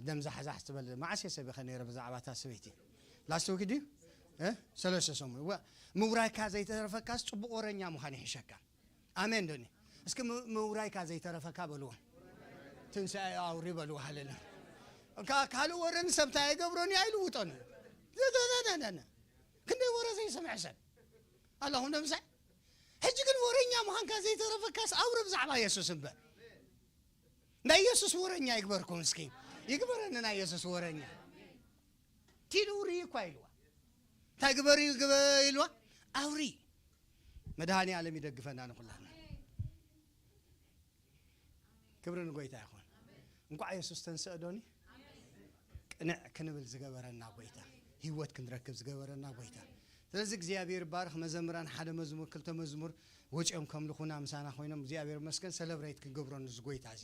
ደም ዛሕዛሕ ትበል መዓሴ ሰብ ኢኸ ነይረ ብዛዕባ እታ ሰበይቲ ላስት ዊክ ድዩ ሰለስተ ሰሙን ምውራይካ ዘይተረፈካስ ፅቡቅ ወረኛ ምዃን ይሕሸካ። ኣሜን ዶኒ እስኪ ምውራይካ ዘይተረፈካ በልዎ። ትንሳኤ ኣውሪ በልዎ ሃለለ ካልእ ወረ ንሰብታ ኣይገብሮን ኣይልውጦን። ክንደይ ወረ ዘይሰምዐ ሰብ ኣለኹም ዶ ምሳይ? ሕጂ ግን ወረኛ ምዃንካ ዘይተረፈካስ ኣውሪ ብዛዕባ የሱስ እምበር። ናይ የሱስ ወረኛ ይግበርኩም እስኪ። ይግበረኒ ናይ የሱስ ወረኛ። ቲድ ውሪ እኳ ኢልዋ። እንታይ ግበሪ ግበ ኢልዋ? ኣውሪ። መድሃኒ ዓለም ይደግፈና ንኹላና። ክብሪ ንጎይታ ይኹን። እንኳዕ የሱስ ተንስአ ዶኒ ቅንዕ ክንብል ዝገበረና ጎይታ፣ ህይወት ክንረክብ ዝገበረና ጎይታ። ስለዚ እግዚኣብሔር ይባርኽ። መዘምራን ሓደ መዝሙር ክልተ መዝሙር ወፂኦም ከምልኹና ምሳና ኮይኖም እግዚኣብሔር መስገን ሰለብሬት ክንገብሮ ንዚ ጎይታ እዚ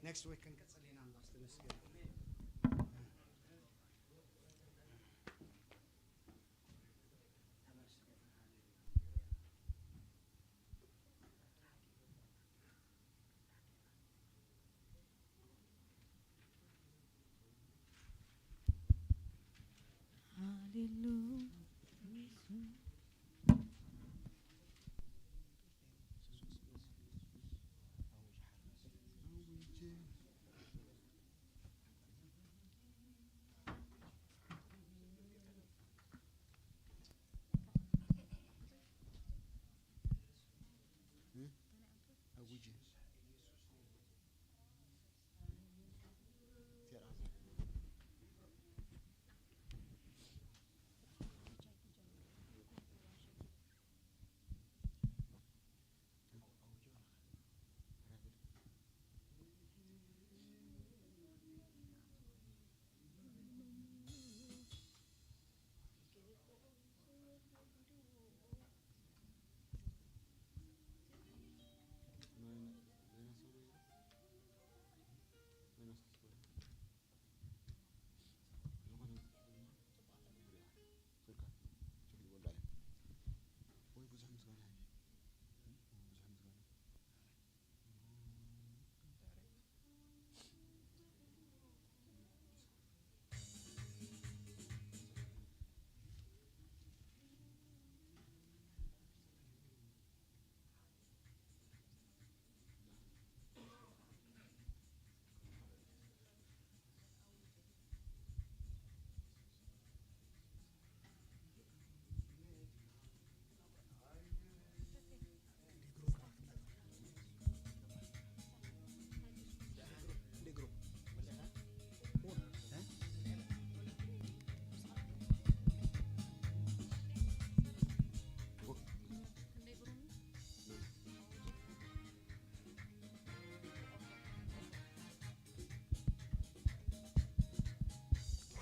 ኔክስት ዊክ ክንቀፅል ኢና። ኣምላኽ ዝተመስገነ።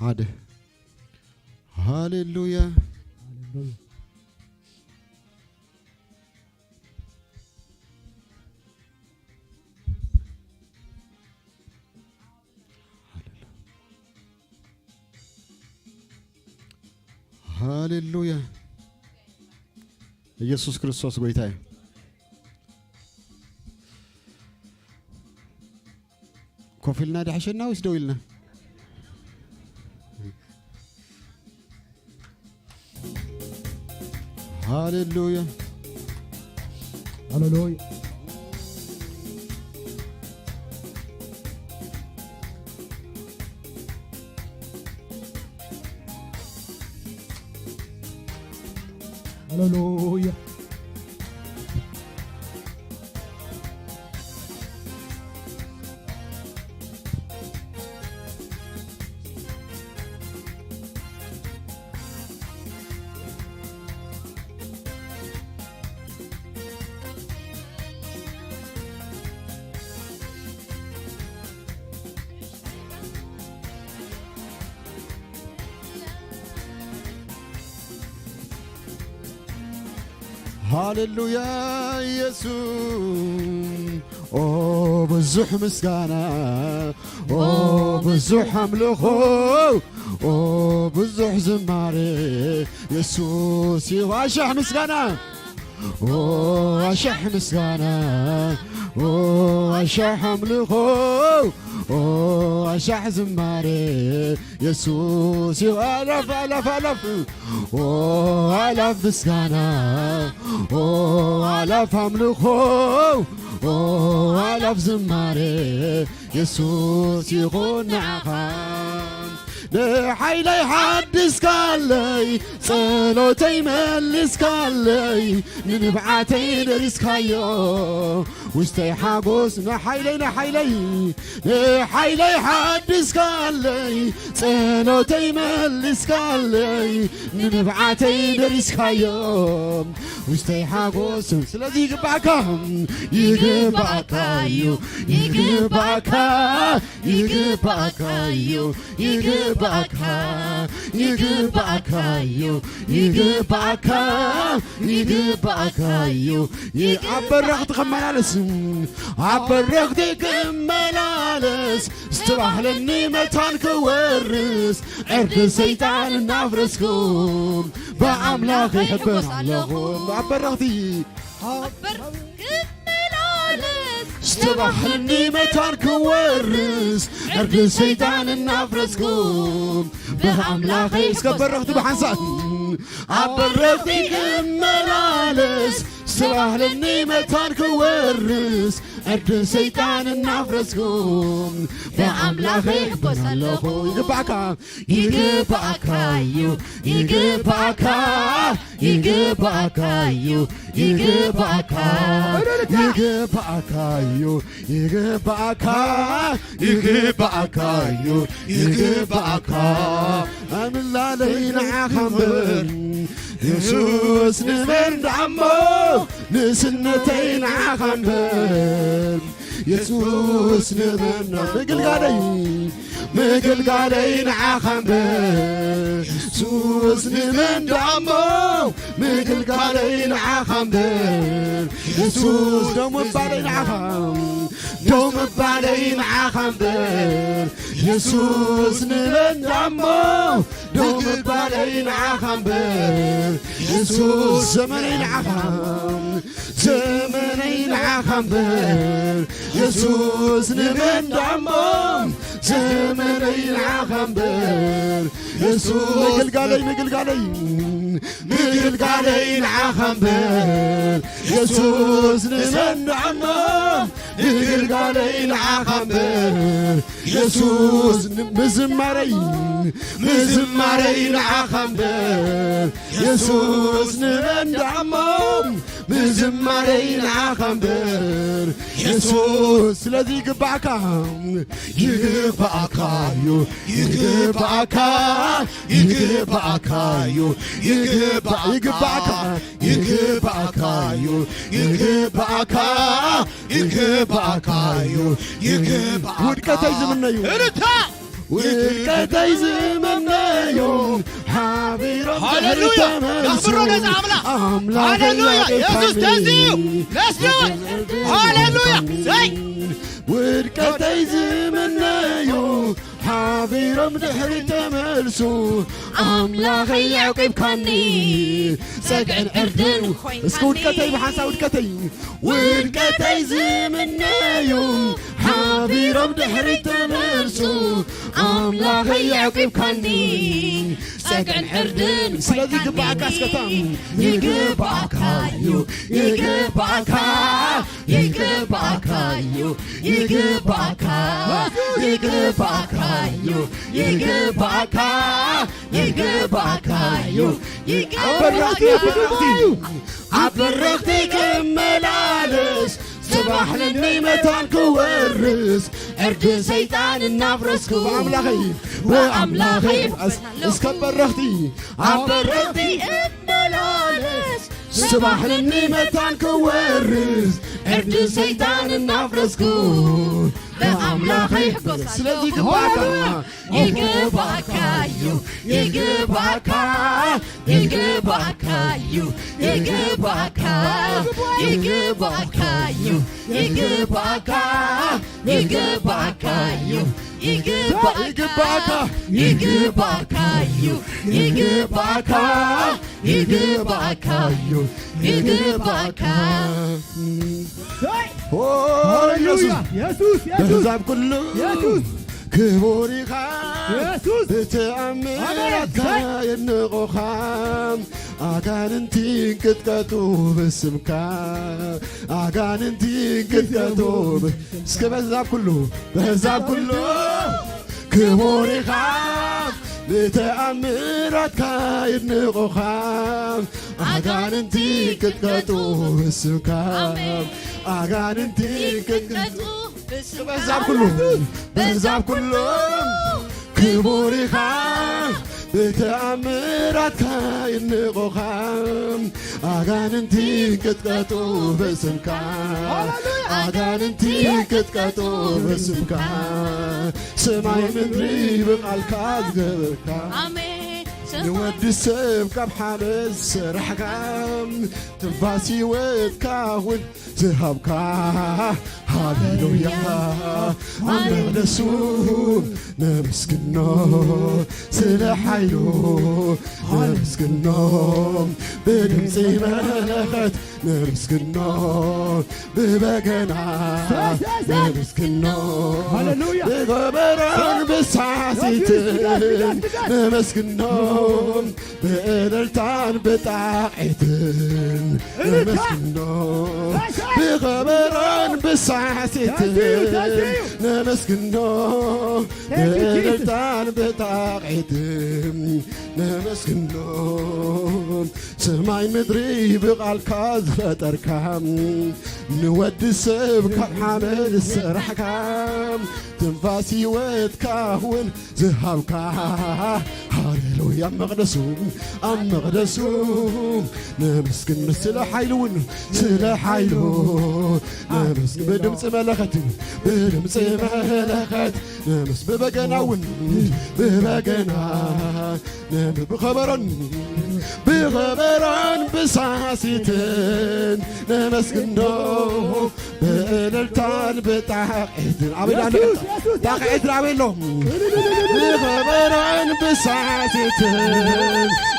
ሓደ። ሃሌሉያ። ሃሌሉያ። ሃሌሉያ። ኢየሱስ ክርስቶስ ጎይታ እዩ። ኮፍ ኢልና ዶ ይሕሸና ወይስ ደው ኢልና? ሃሌሉያ። ሃሌሉያ። ሃሌሉያ። ሃሌሉያ ኢየሱስ። ኦ ብዙሕ ምስጋና፣ ኦ ብዙሕ ኣምልኾ፣ ኦ ብዙሕ ዝማሬ፣ የሱስ እዩ። ኣሻሕ ምስጋና፣ ኦ ኣሻሕ ምስጋና፣ ኦ ኣሻሕ ኣምልኾ፣ ኦ ኣሻሕ ዝማሬ፣ የሱስ እዩ። ኣላፍ፣ ኣላፍ፣ ኣላፍ። ኦ ኣላፍ ምስጋና፣ ኦ ኣላፍ ኣምልኾ፣ ኦ ኣላፍ ዝማሬ፣ የሱስ ይኹን ንዓኻ። ንሓይለይ ሓድስካለይ፣ ጸሎተይ መልስካለይ፣ ንንብዓተይ ደሪስካዮ፣ ውሽጠይ ሓጎስ። ንሓይለይ፣ ንሓይለይ፣ ንሓይለይ ሓድስካለይ፣ ጸሎተይ መልስካለይ፣ ንንብዓተይ ደሪስካዮ፣ ውሽጠይ ሓጎስ። ስለዚ ይግባእካ፣ ይግባእካ እዩ፣ ይግባእካ፣ ይግባእካ እዩ፣ ይግባእካ፣ ይግባእካ እዩ፣ ይግባእካ፣ ይግባእካ እዩ። ይ-፣ ኣብ በረኽቲ ክመላለስ፣ ኣብ በረኽቲ ክመላለስ፣ ዝተባህለኒ መታን ክወርስ፣ ዕርዲ ሰይጣን እናፍረስኩም፣ ብኣምላኽ ይሕጎስ ኣለኹ። ኣብ በረኽቲ ኣብ በር ክመላለስ ዝተባህለኒ መታን ክወርስ፣ ዕርዲ ሰይጣን እናፍረስኩም፣ ብኣምላኸይ እስከ በረኽቲ ብሓንሳእ። ኣብ በረኽቲ ክመላለስ ዝተባህለኒ መታን ክወርስ፣ ዕርዲ ሰይጣን እናፍረስኩም፣ ብኣምላኸይ ይሕጎስ ኣለኹ። ይግባእካ። ይግባእካ እዩ፣ ይግባእካ፣ ይግባእካ እዩ፣ ይግባእካ፣ ይግባእካ እዩ፣ ይግባእካ፣ ይግባእካ እዩ፣ ይግባእካ። ኣምላለይ ንዓኻ እምበር፣ የሱስ ንመን ደኣሞ፣ ንእስነተይ ንዓኻ እምበር። የሱስ ንመና ምግልጋለይ፣ ምግልጋለይ ንዓኻ እምበር። የሱስ ንመን ደኣሞ፣ ምግልጋለይ ንዓኻ እምበር። የሱስ ደው ምባለይ ንዓኻ፣ ደው ምባለይ ንዓኻ እምበር። የሱስ ንመን ደኣሞ፣ ደው ምባለይ ንዓኻ እምበር። የሱስ ዘመነይ ንዓኻ፣ ዘመነይ ንዓኻ እምበር። የሱስ ንመን ደኣሞ፣ ዘመነይ ንዓኻ እምበር። የሱስ ምግልጋለይ፣ ምግልጋለይ፣ ምግልጋለይ ንዓኻ እምበር። የሱስ ንመን ደኣሞ፣ ምግልጋለይ ንዓኻ እምበር። የሱስ ን-፣ ምዝማረይ፣ ምዝማረይ ንዓኻ እምበር። የሱስ ንመን ደኣሞ፣ ምዝማረይ ንዓኻ እምበር። የሱስ ስለዚ ይግባእካ፣ ይግባእካ እዩ፣ ይግባእካ፣ ይግባእካ እዩ፣ ይግባእካ፣ ይግባእካ፣ ይግባእካ እዩ፣ ይግባእካ፣ ይግባእካ እዩ፣ ይግባእካ። ውድቀተይ ዝምነዩ። እልልታ! ውድቀተይ ዝመነዮም ሓቢሮም ሃሌሉያ! ድሕሪት ተመልሱ። የኽብሮ ነዚ ኣምላኽ። ኣምላኸይ ሃሌሉያ! የሱስ ያዕቆብ ተንስኡ! Let's do it! ሃሌሉያ! ዘይ! ውድቀተይ ዝመነዮ ሓቢሮም ድሕሪት ተመልሱ። ኣምላኸይ ያዕቆብካኒ ጸግዕን ዕርድን እስኪ ውድቀተይ ብሓንሳ ውድቀተይ ውድቀተይ ዝምነዩ ሓቢሮም ድሕሪት ተመልሱ። ኣምላኸይ ያዕቂብካኒ ጸግዕን ዕርድን ስለዚ ይግባእካ እስከታ ይግባእካ እዩ ይግባእካ ይግባእካ እዩ ይግባእካ ይግባእካ እዩ ይግባእካ ይግባእካ እዩ ይግባእካ እዩ ኣብ በረኽቲ ክመላለስ ጽባሕ ንነይ መታን ክወርስ ዕርዲ ሰይጣን እናፍረስኩ ብኣምላኸይ ብኣምላኸይ እስከ በረኽቲ ኣብ በረኽቲ እመላለስ ጽባሕ ንነይ መታን ክወርስ ዕርዲ ሰይጣን እናፍረስኩ ብኣምላኸይ ሕጎስ ስለዚ ግባእካ ይግባእካ እዩ ይግባእካ ይግባእካ እዩ ይግባእካ ይግባእካ እዩ ይግባእካ ይግባእካ እዩ ይግባእካ ይግባእካ እዩ ይግባእካ ይግባእካ እዩ ይግባእካ ኦ ሃሌሉያ ኢየሱስ የሱስ የሱስ በዛብ ኩሉ የሱስ ክቡር ኢኻ የሱስ ብተኣምራትካ ኣሜን። የድንቑኻ ኣጋንንቲ ቅጥቀጡ ብስምካ ኣጋንንቲ ቅጥቀጡ ብ- እስከ በዛብ ኩሉ በዛብ ኩሉ ክቡር ኢኻ ብተኣምራትካ የድንቑኻ ኣጋንንቲ ቅጥቀጡ ብስምካ ኣሜን። ኣጋንንቲ ቅጥቀጡ ይቅጠጡ በዛብ ኩሉ በዛብ ኩሉ ክቡር ኢኻ ብተኣምራትካ ይንቑኻ ኣጋንንቲ ቅጥቀጡ ብስምካ ኣጋንንቲ ቅጥቀጡ ብስምካ ሰማይ ምድሪ ብቓልካ ዝገበርካ ኣሜን ንወዲ ሰብ ካብ ሓመድ ዝሰራሕካ ትንፋስ ህይወትካ እውን ዝሃብካ ሃሌሉያ ኣብ መቕደሱ ነመስግኖ ስለ ሓይሉ ነመስግኖ ብድምፂ መለኸት ነመስግኖ ብበገና ነመስግኖ ሃሌሉያ ብኸበሮን ብሳዕሲትን ነመስግኖ ብእልልታን ብጣቕዒትን ነመስግኖ ብኸበሮን ብሳዕሲትን ነመስግኖ ብእልልታን ብጣቕዒትን ነመስግኖ ሰማይ ምድሪ ብቓልካ ዝፈጠርካ ንወዲ ሰብ ካብ ሓመድ ዝሰራሕካ ትንፋስ ህይወትካ እውን ዝሃብካ ሃሌሉያ ኣብ መቕደሱ ኣብ መቕደሱ ነመስግን ስለ ሓይሉ እውን ስለ ሓይሉ ነመስግን ብድምፂ መለኸት ብድምፂ መለኸት ነመስ ብበገና እውን ብበገና ብኸበሮን ብኸበሮን ብሳሲትን ነመስግኖ ብእልልታን ብጣቕዒትን ኣበይ ዳለ ጣቕዒት ዳበይ ኣሎ ብኸበሮን ብሳሲትን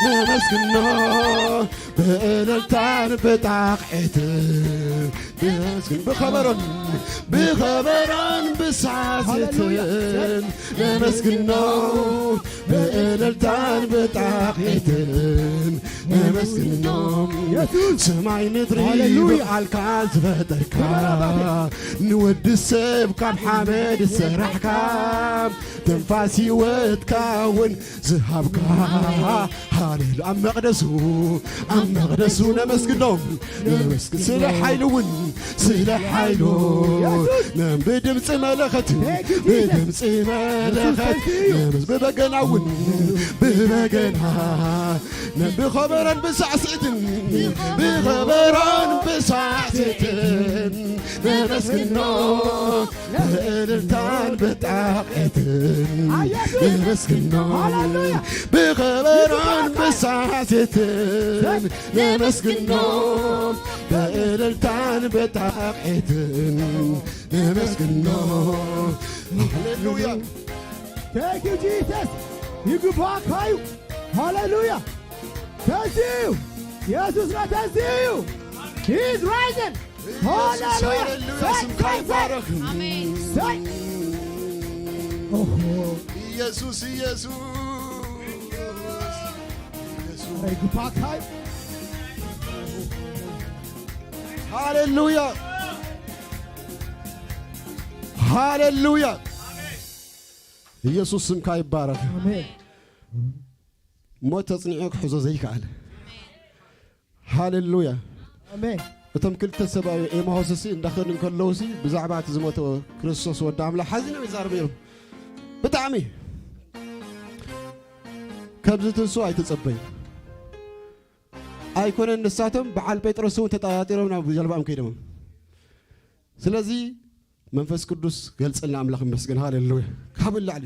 ነመስግኖ ብእልልታን ብጣቕዒትን ነመስግን ብኸበሮን ብኸበሮን ብሳሲትን ነመስግኖ ብእልልታን ብጣቕዒትን ነመስግኖ ሰማይ ምድሪ ብቃልካ ዝፈጠርካ ንወዲ ሰብ ካብ ሓመድ ዝሰራሕካ ትንፋስ ህይወትካ እውን ዝሃብካ ሃሌሉ ኣብ መቕደሱ ኣብ መቕደሱ ነመስግኖ ነመስግን ስለ ሓይሉ እውን ስለ ሓይሉ ብድምፂ መለኸት ብድምፂ መለኸት ብበገና እውን ብበገና ብኸበረን ሳዕስዒትን ብኸበሮን ብሳዕስዒትን ነመስግኖ፣ ብእልልታን ብጣቕዒትን ነመስግኖ። ብኸበሮን ብሳዕስዒትን ነመስግኖ፣ ብእልልታን ብጣቕዒትን ነመስግኖ። ሃሌሉያ። Thank you, Jesus. ይግባካ እዩ። ሃሌሉያ። ተንስኡ። ኢየሱስ ነው ተንስኡ። He is risen. ኢየሱስ፣ ሃሌሉያ። ሃሌሉያ፣ ስምካ ይባረክ። ኣሜን። ሰይ። ኦሆ። ኢየሱስ፣ ኢየሱስ። ይግባካ እዩ። ሃሌሉያ፣ ሃሌሉያ። ኢየሱስ ስምካ ይባረክ። ኣሜን። ሞት ተጽኒዑ ክሕዞ ዘይከኣል። ሃሌሉያ። ኣሜን። እቶም ክልተ ሰብኣዊ ኤማሆስሲ እንዳኸዱ እንከለውሲ ብዛዕባ እቲ ዝሞተ ክርስቶስ ወዲ ኣምላኽ ሓዚኖም ይዛረቡ እዮም። ብጣዕሚ ካብዚ ትንሱ ኣይተጸበዩ ኣይኮነን። ንሳቶም በዓል ጴጥሮስ እውን ተጠራጢሮም ናብ ጀልባኦም ከይዶም። ስለዚ መንፈስ ቅዱስ ገልጸልና ኣምላኽ ይመስገን። ሃሌሉያ። ካብ ላዕሊ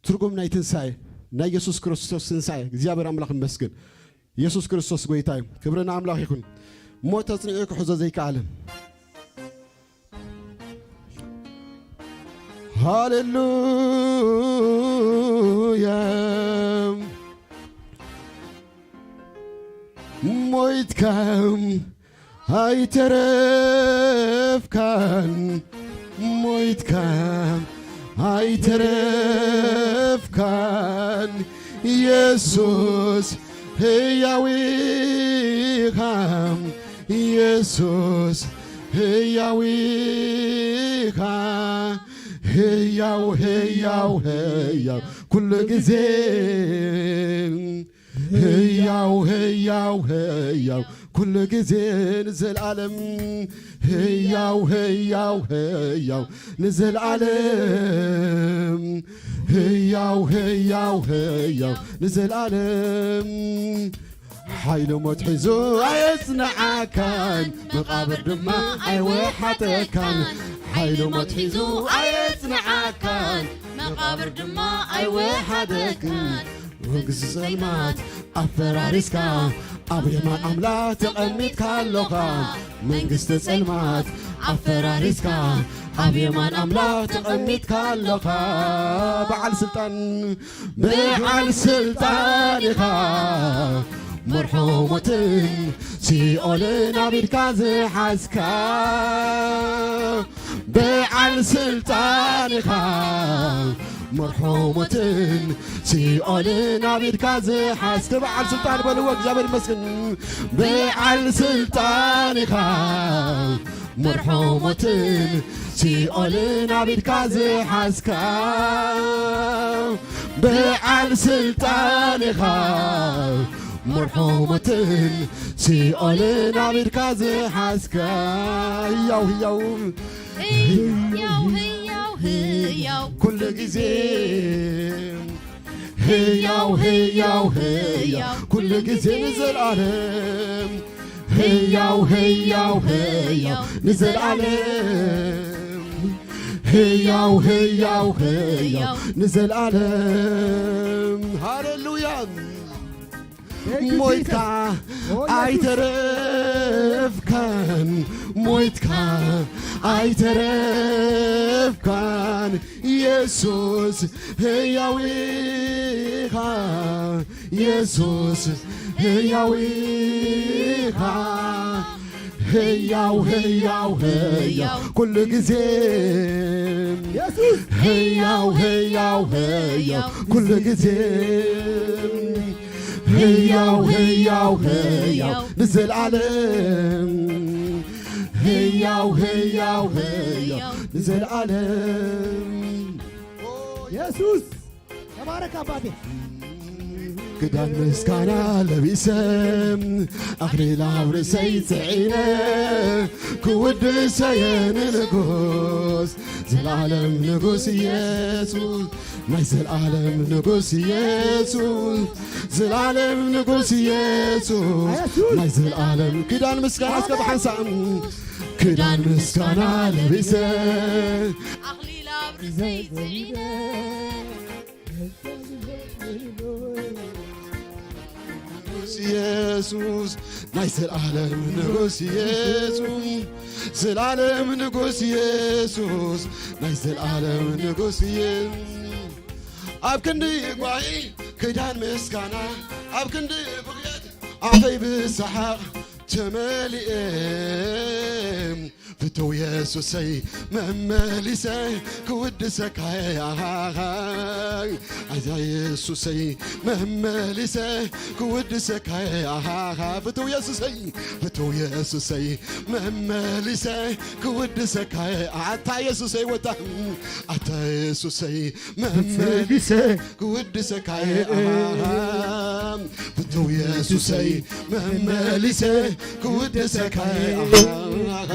ትርጉም ናይ ትንሳኤ ናይ ኢየሱስ ክርስቶስ ትንሳኤ እግዚኣብሔር ኣምላኽ ይመስገን። ኢየሱስ ክርስቶስ ጎይታ እዩ። ክብሪ ንኣምላኽ ይኹን። ሞት ተጽኒዑ ክሕዞ ዘይከኣለ። ሃሌሉያ። ሞይትካ ኣይተረፍካን፣ ሞይትካ ኣይተረፍካን፣ ኢየሱስ ህያው ኢኻ፣ ኢየሱስ ህያው ኢኻ፣ ህያው፣ ህያው፣ ህያው ኩሉ ግዜ ህያው፣ ህያው፣ ህያው ኩሉ ግዜ ንዘልኣለም። ህያው፣ ህያው፣ ህያው ንዘልኣለም። ህያው፣ ህያው፣ ህያው ንዘልኣለም። ሓይሊ ሞት ሒዙ ኣየጽንዓካን፣ መቓብር ድማ ኣይወሓጠካን። ሓይሊ ሞት ሒዙ ኣየጽንዓካን፣ መቓብር ድማ ኣይወሓደካን። መንግስቲ ጸልማት ኣፈራሪስካ፣ ኣብ የማን ኣምላኽ ተቐሚጥካ ኣለኻ። መንግስቲ ጸልማት ኣፈራሪስካ፣ ኣብ የማን ኣምላኽ ተቐሚጥካ ኣለኻ። በዓል ስልጣን፣ በዓል ስልጣን ኢኻ፣ መርሖ ሞትን ሲኦልን ኣብ ኢድካ ዝሓዝካ። በዓል ስልጣን ኢኻ፣ መርሖ ሞትን ሲኦልን ኣብ ኢድካ ዝሓዝካ። በዓል ስልጣን በልዎ፣ እግዚኣብሔር ይመስገን። በዓል ስልጣን ኢኻ፣ መርሖ ሞትን ሲኦልን ኣብ ኢድካ ዝሓዝካ። በዓል ስልጣን ኢኻ፣ መርሖ ሞትን ሲኦልን ኣብ ኢድካ ዝሓዝካ። ህያው፣ ህያው ህያው ህያው ህያው ኩሉ ግዜ። ህያው፣ ህያው፣ ህያው ኩሉ ግዜ ንዘልኣለም። ህያው፣ ህያው፣ ህያው ንዘልኣለም። ህያው፣ ህያው፣ ህያው ንዘልኣለም። ሃሌሉያ። ሞይትካ ኣይተረፍካን፣ ሞይትካ ኣይተረፍካን፣ ኢየሱስ ህያው ኢኻ፣ ኢየሱስ ህያው ኢኻ። ህያው፣ ህያው፣ ህያው ኩሉ ግዜ። ኢየሱስ። ህያው፣ ህያው፣ ህያው ኩሉ ግዜ። ህያው፣ ህያው፣ ህያው ንዘልኣለም። ህያው፣ ህያው፣ ህያው ንዘልኣለም። ኢየሱስ። ተባረክ ኣባቴ። ክዳን ምስጋና ለቢሰ፣ ኣኽሊል ኣብ ርእሰይ ጽዒነ፣ ክውድሰ ንንጉስ፣ ዘላለም ንጉስ ኢየሱስ። ናይ ዘልኣለም ንጉስ ኢየሱስ፣ ዘልኣለም ንጉስ ኢየሱስ፣ ናይ ዘልኣለም ክዳን ምስጋና እስከ ብሓንሳእ፣ ክዳን ምስጋና ለቢሰ፣ ኣኽሊል ኣብ ርእሰይ ዘቢበ፣ ንጉስ ኢየሱስ፣ ናይ ዘልኣለም ንጉስ ኢየሱስ፣ ዘልኣለም ንጉስ ኢየሱስ፣ ናይ ዘልኣለም ንጉስ ኢየሱስ። ኣብ ክንዲ ጓሂ ክዳን ምስጋና፣ ኣብ ክንዲ ብኽየት ኣፈይ ብሰሓቕ ተመሊኤ። ፍትው የሱሰይ መመሊሰ ክውድሰካየ ኣሃሃይ። ኣዛ የሱሰይ መመሊሰ ክውድሰካየ ኣሃሃ። ፍትው የሱሰይ፣ ፍትው የሱሰይ መመሊሰ ክውድሰካየ ኣታ የሱሰይ ወታ ኣታ የሱሰይ መመሊሰ ክውድሰካየ ኣሃሃ። ፍትው የሱሰይ መመሊሰ ክውድሰካየ ኣሃሃ።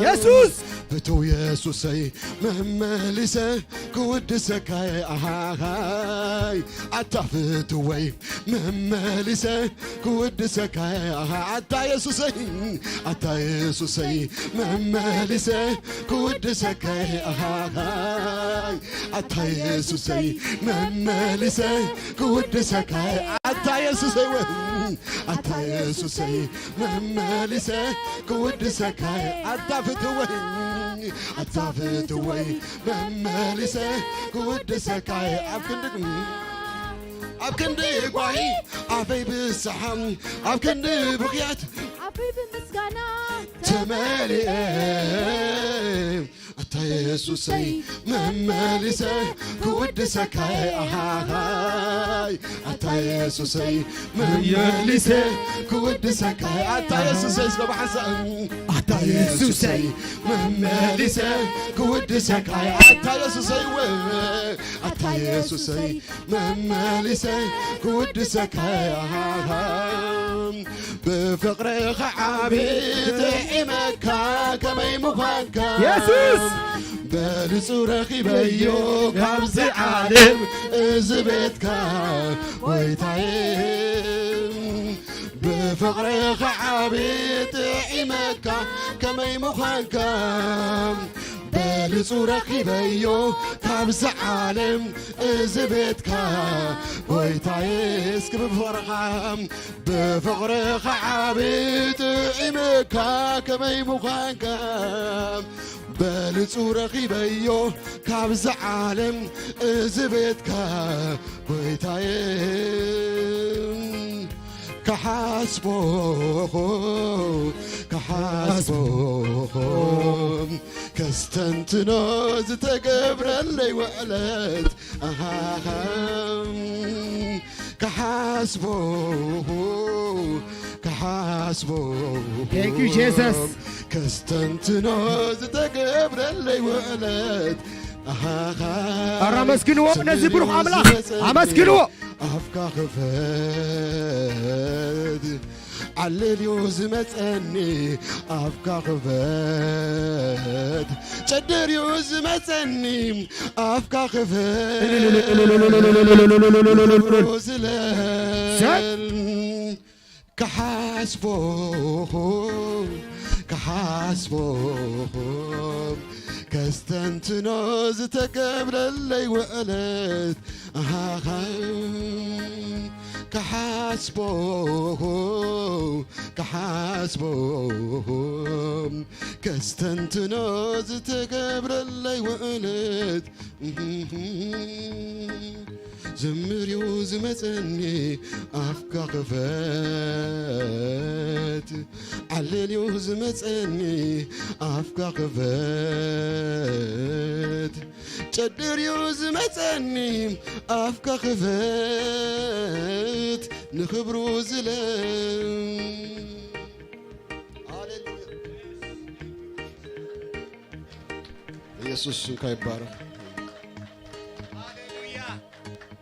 የሱስ! ፍትው የሱሰይ መመሊሰ ክውድሰካየ ኣሃሃይ። ኣታ ፍትወይ መመሊሰ ክውድሰካየ ኣሃ። ኣታ የሱሰይ፣ ኣታ የሱሰይ መመሊሰ ክውድሰካየ ኣሃሃይ። ኣታ የሱሰይ መመሊሰ ክውድሰካየ ኣታ የሱሰይ ወ-፣ ኣታ የሱሰይ መመሊሰ ክውድሰካየ ኣታ ፍትወይ፣ ኣታ ፍትወይ መመሊሰ ክውድሰካየ ኣብ ክንዲ፣ ኣብ ክንዲ ጓሂ ኣፈይ ብስሓ፣ ኣብ ክንዲ ብኽያት ኣፈይ ብምስጋና ተመሊኤ። ኣታ የሱሰይ መመሊሰ ክውድሰካየ ኣሃሃይ። ኣታ የሱሰይ መመሊሰ ክውድሰካየ ኣታ የሱሰይ እስከ ብሓንሳእ ኣታ የሱሰይ መመሊሰ ክውድሰካየ ኣታ የሱሰይ ወ-፣ ኣታ የሱሰይ መመሊሰ ክውድሰካየ ኣሃሃ። ብፍቕርኻ ዓቢ ጥዒመካ ከመይ ምዃንካ የሱስ! በልጹ ረኺበዮ ካብዚ ዓለም እዚ ቤትካ ጎይታየ። ብፍቕርኻ ዓቢ ጥዒመካ ከመይ ምዃንካ በልጹ ረኺበዮ ካብዚ ዓለም እዚ ቤትካ ጎይታየ። እስኪ ብፍቕርኻ ብፍቕርኻ ዓቢ ጥዒመካ ከመይ ምዃንካ በልጹ ረኺበዮ ካብዚ ዓለም እዚ ቤትካ ጎይታየ። ክሓስቦ ክሓስቦ ከስተንትኖ ዝተገብረለይ ውዕለት ኣሃሃ። ክሓስቦ ክሓስቦ Thank you, Jesus. ከስተንትኖ ዝተገብረለይ ውዕለት ኣሃሃ። ኣረ ኣመስግንዎ ነዚ ብሩኽ ኣምላኽ፣ ኣመስግንዎ። ኣፍካ ክፈት ዓልልዩ ዝመጸኒ ኣፍካ ክፈት ጨድርዩ ዝመጸኒ ኣፍካ ክፈት ዝለል ክሓስቦኹ ክሓስቦኹ ከስተንትኖ ዝተገብረለይ ውዕለት ኣሃኻ ክሓስቦኹ ክሓስቦኹ ከስተንትኖ ዝተገብረለይ ውዕለት ዘምርዩ ዝመጸኒ ኣፍካ ክፈት ዓልልዩ ዝመጸኒ ኣፍካ ክፈት ጨድርዩ ዝመጸኒ ኣፍካ ክፈት ንኽብሩ ዝለ ሃሌሉያ ኢየሱስ ስምካ ይባረክ። ሃሌሉያ።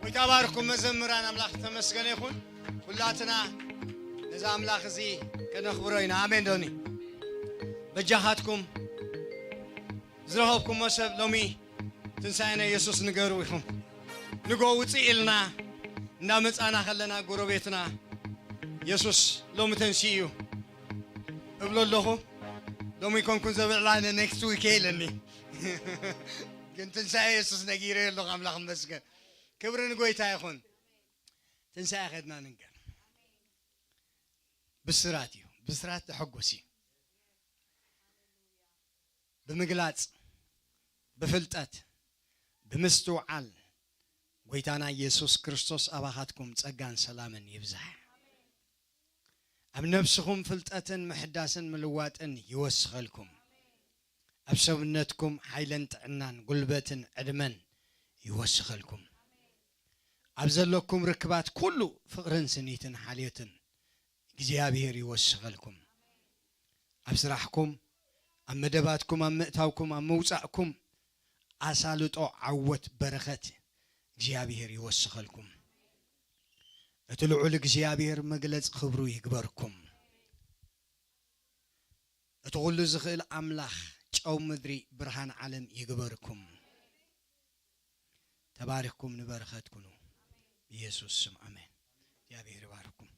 ጎይታ ባርኩም መዘምራን ኣምላኽ ተመስገነ ይኹን። ኩላትና ነዚ ኣምላኽ እዚ ከነኽብሮ ኢና። ኣሜን ዶኒ? በጃኻትኩም ዝረኸብኩሞ ሰብ ሎሚ ትንሳኤ ናይ የሱስ ንገሩ ኢኹም። ንጎ ውፅእ ኢልና እንዳመፃና ከለና ጎረቤትና የሱስ ሎሚ ተንሲኡ እዩ እብሎ ኣለኹ። ሎሚ ይኮንኩን ዘብዕላ ኔክስት ዊክ ኢለኒ ግን ትንሳኤ የሱስ ነጊረ ኣለኹ። ኣምላኽ መስገን ክብሪ ንጎይታ ይኹን። ትንሳኤ ከድና ንንገር። ብስራት እዩ። ብስራት ተሐጎስ እዩ። ብምግላጽ፣ ብፍልጠት፣ ብምስትውዓል ጎይታና ኢየሱስ ክርስቶስ ኣባኻትኩም ጸጋን ሰላምን ይብዛሕ። ኣብ ነብስኹም ፍልጠትን ምሕዳስን ምልዋጥን ይወስኸልኩም። ኣብ ሰብነትኩም ሓይልን ጥዕናን ጉልበትን ዕድመን ይወስኸልኩም። ኣብ ዘለኩም ርክባት ኩሉ ፍቕርን ስኒትን ሓልዮትን እግዚኣብሔር ይወስኸልኩም። ኣብ ስራሕኩም፣ ኣብ መደባትኩም፣ ኣብ ምእታውኩም፣ ኣብ ምውጻእኩም ኣሳልጦ ዓወት በረኸት እግዚኣብሔር ይወስኸልኩም። እቲ ልዑል እግዚኣብሔር መግለጽ ክብሩ ይግበርኩም። እቲ ኩሉ ዝኽእል ኣምላኽ ጨው ምድሪ ብርሃን ዓለም ይግበርኩም። ተባሪኽኩም ንበረኸት ኩኑ። ብኢየሱስ ስም ኣሜን። እግዚኣብሔር ይባርኩም።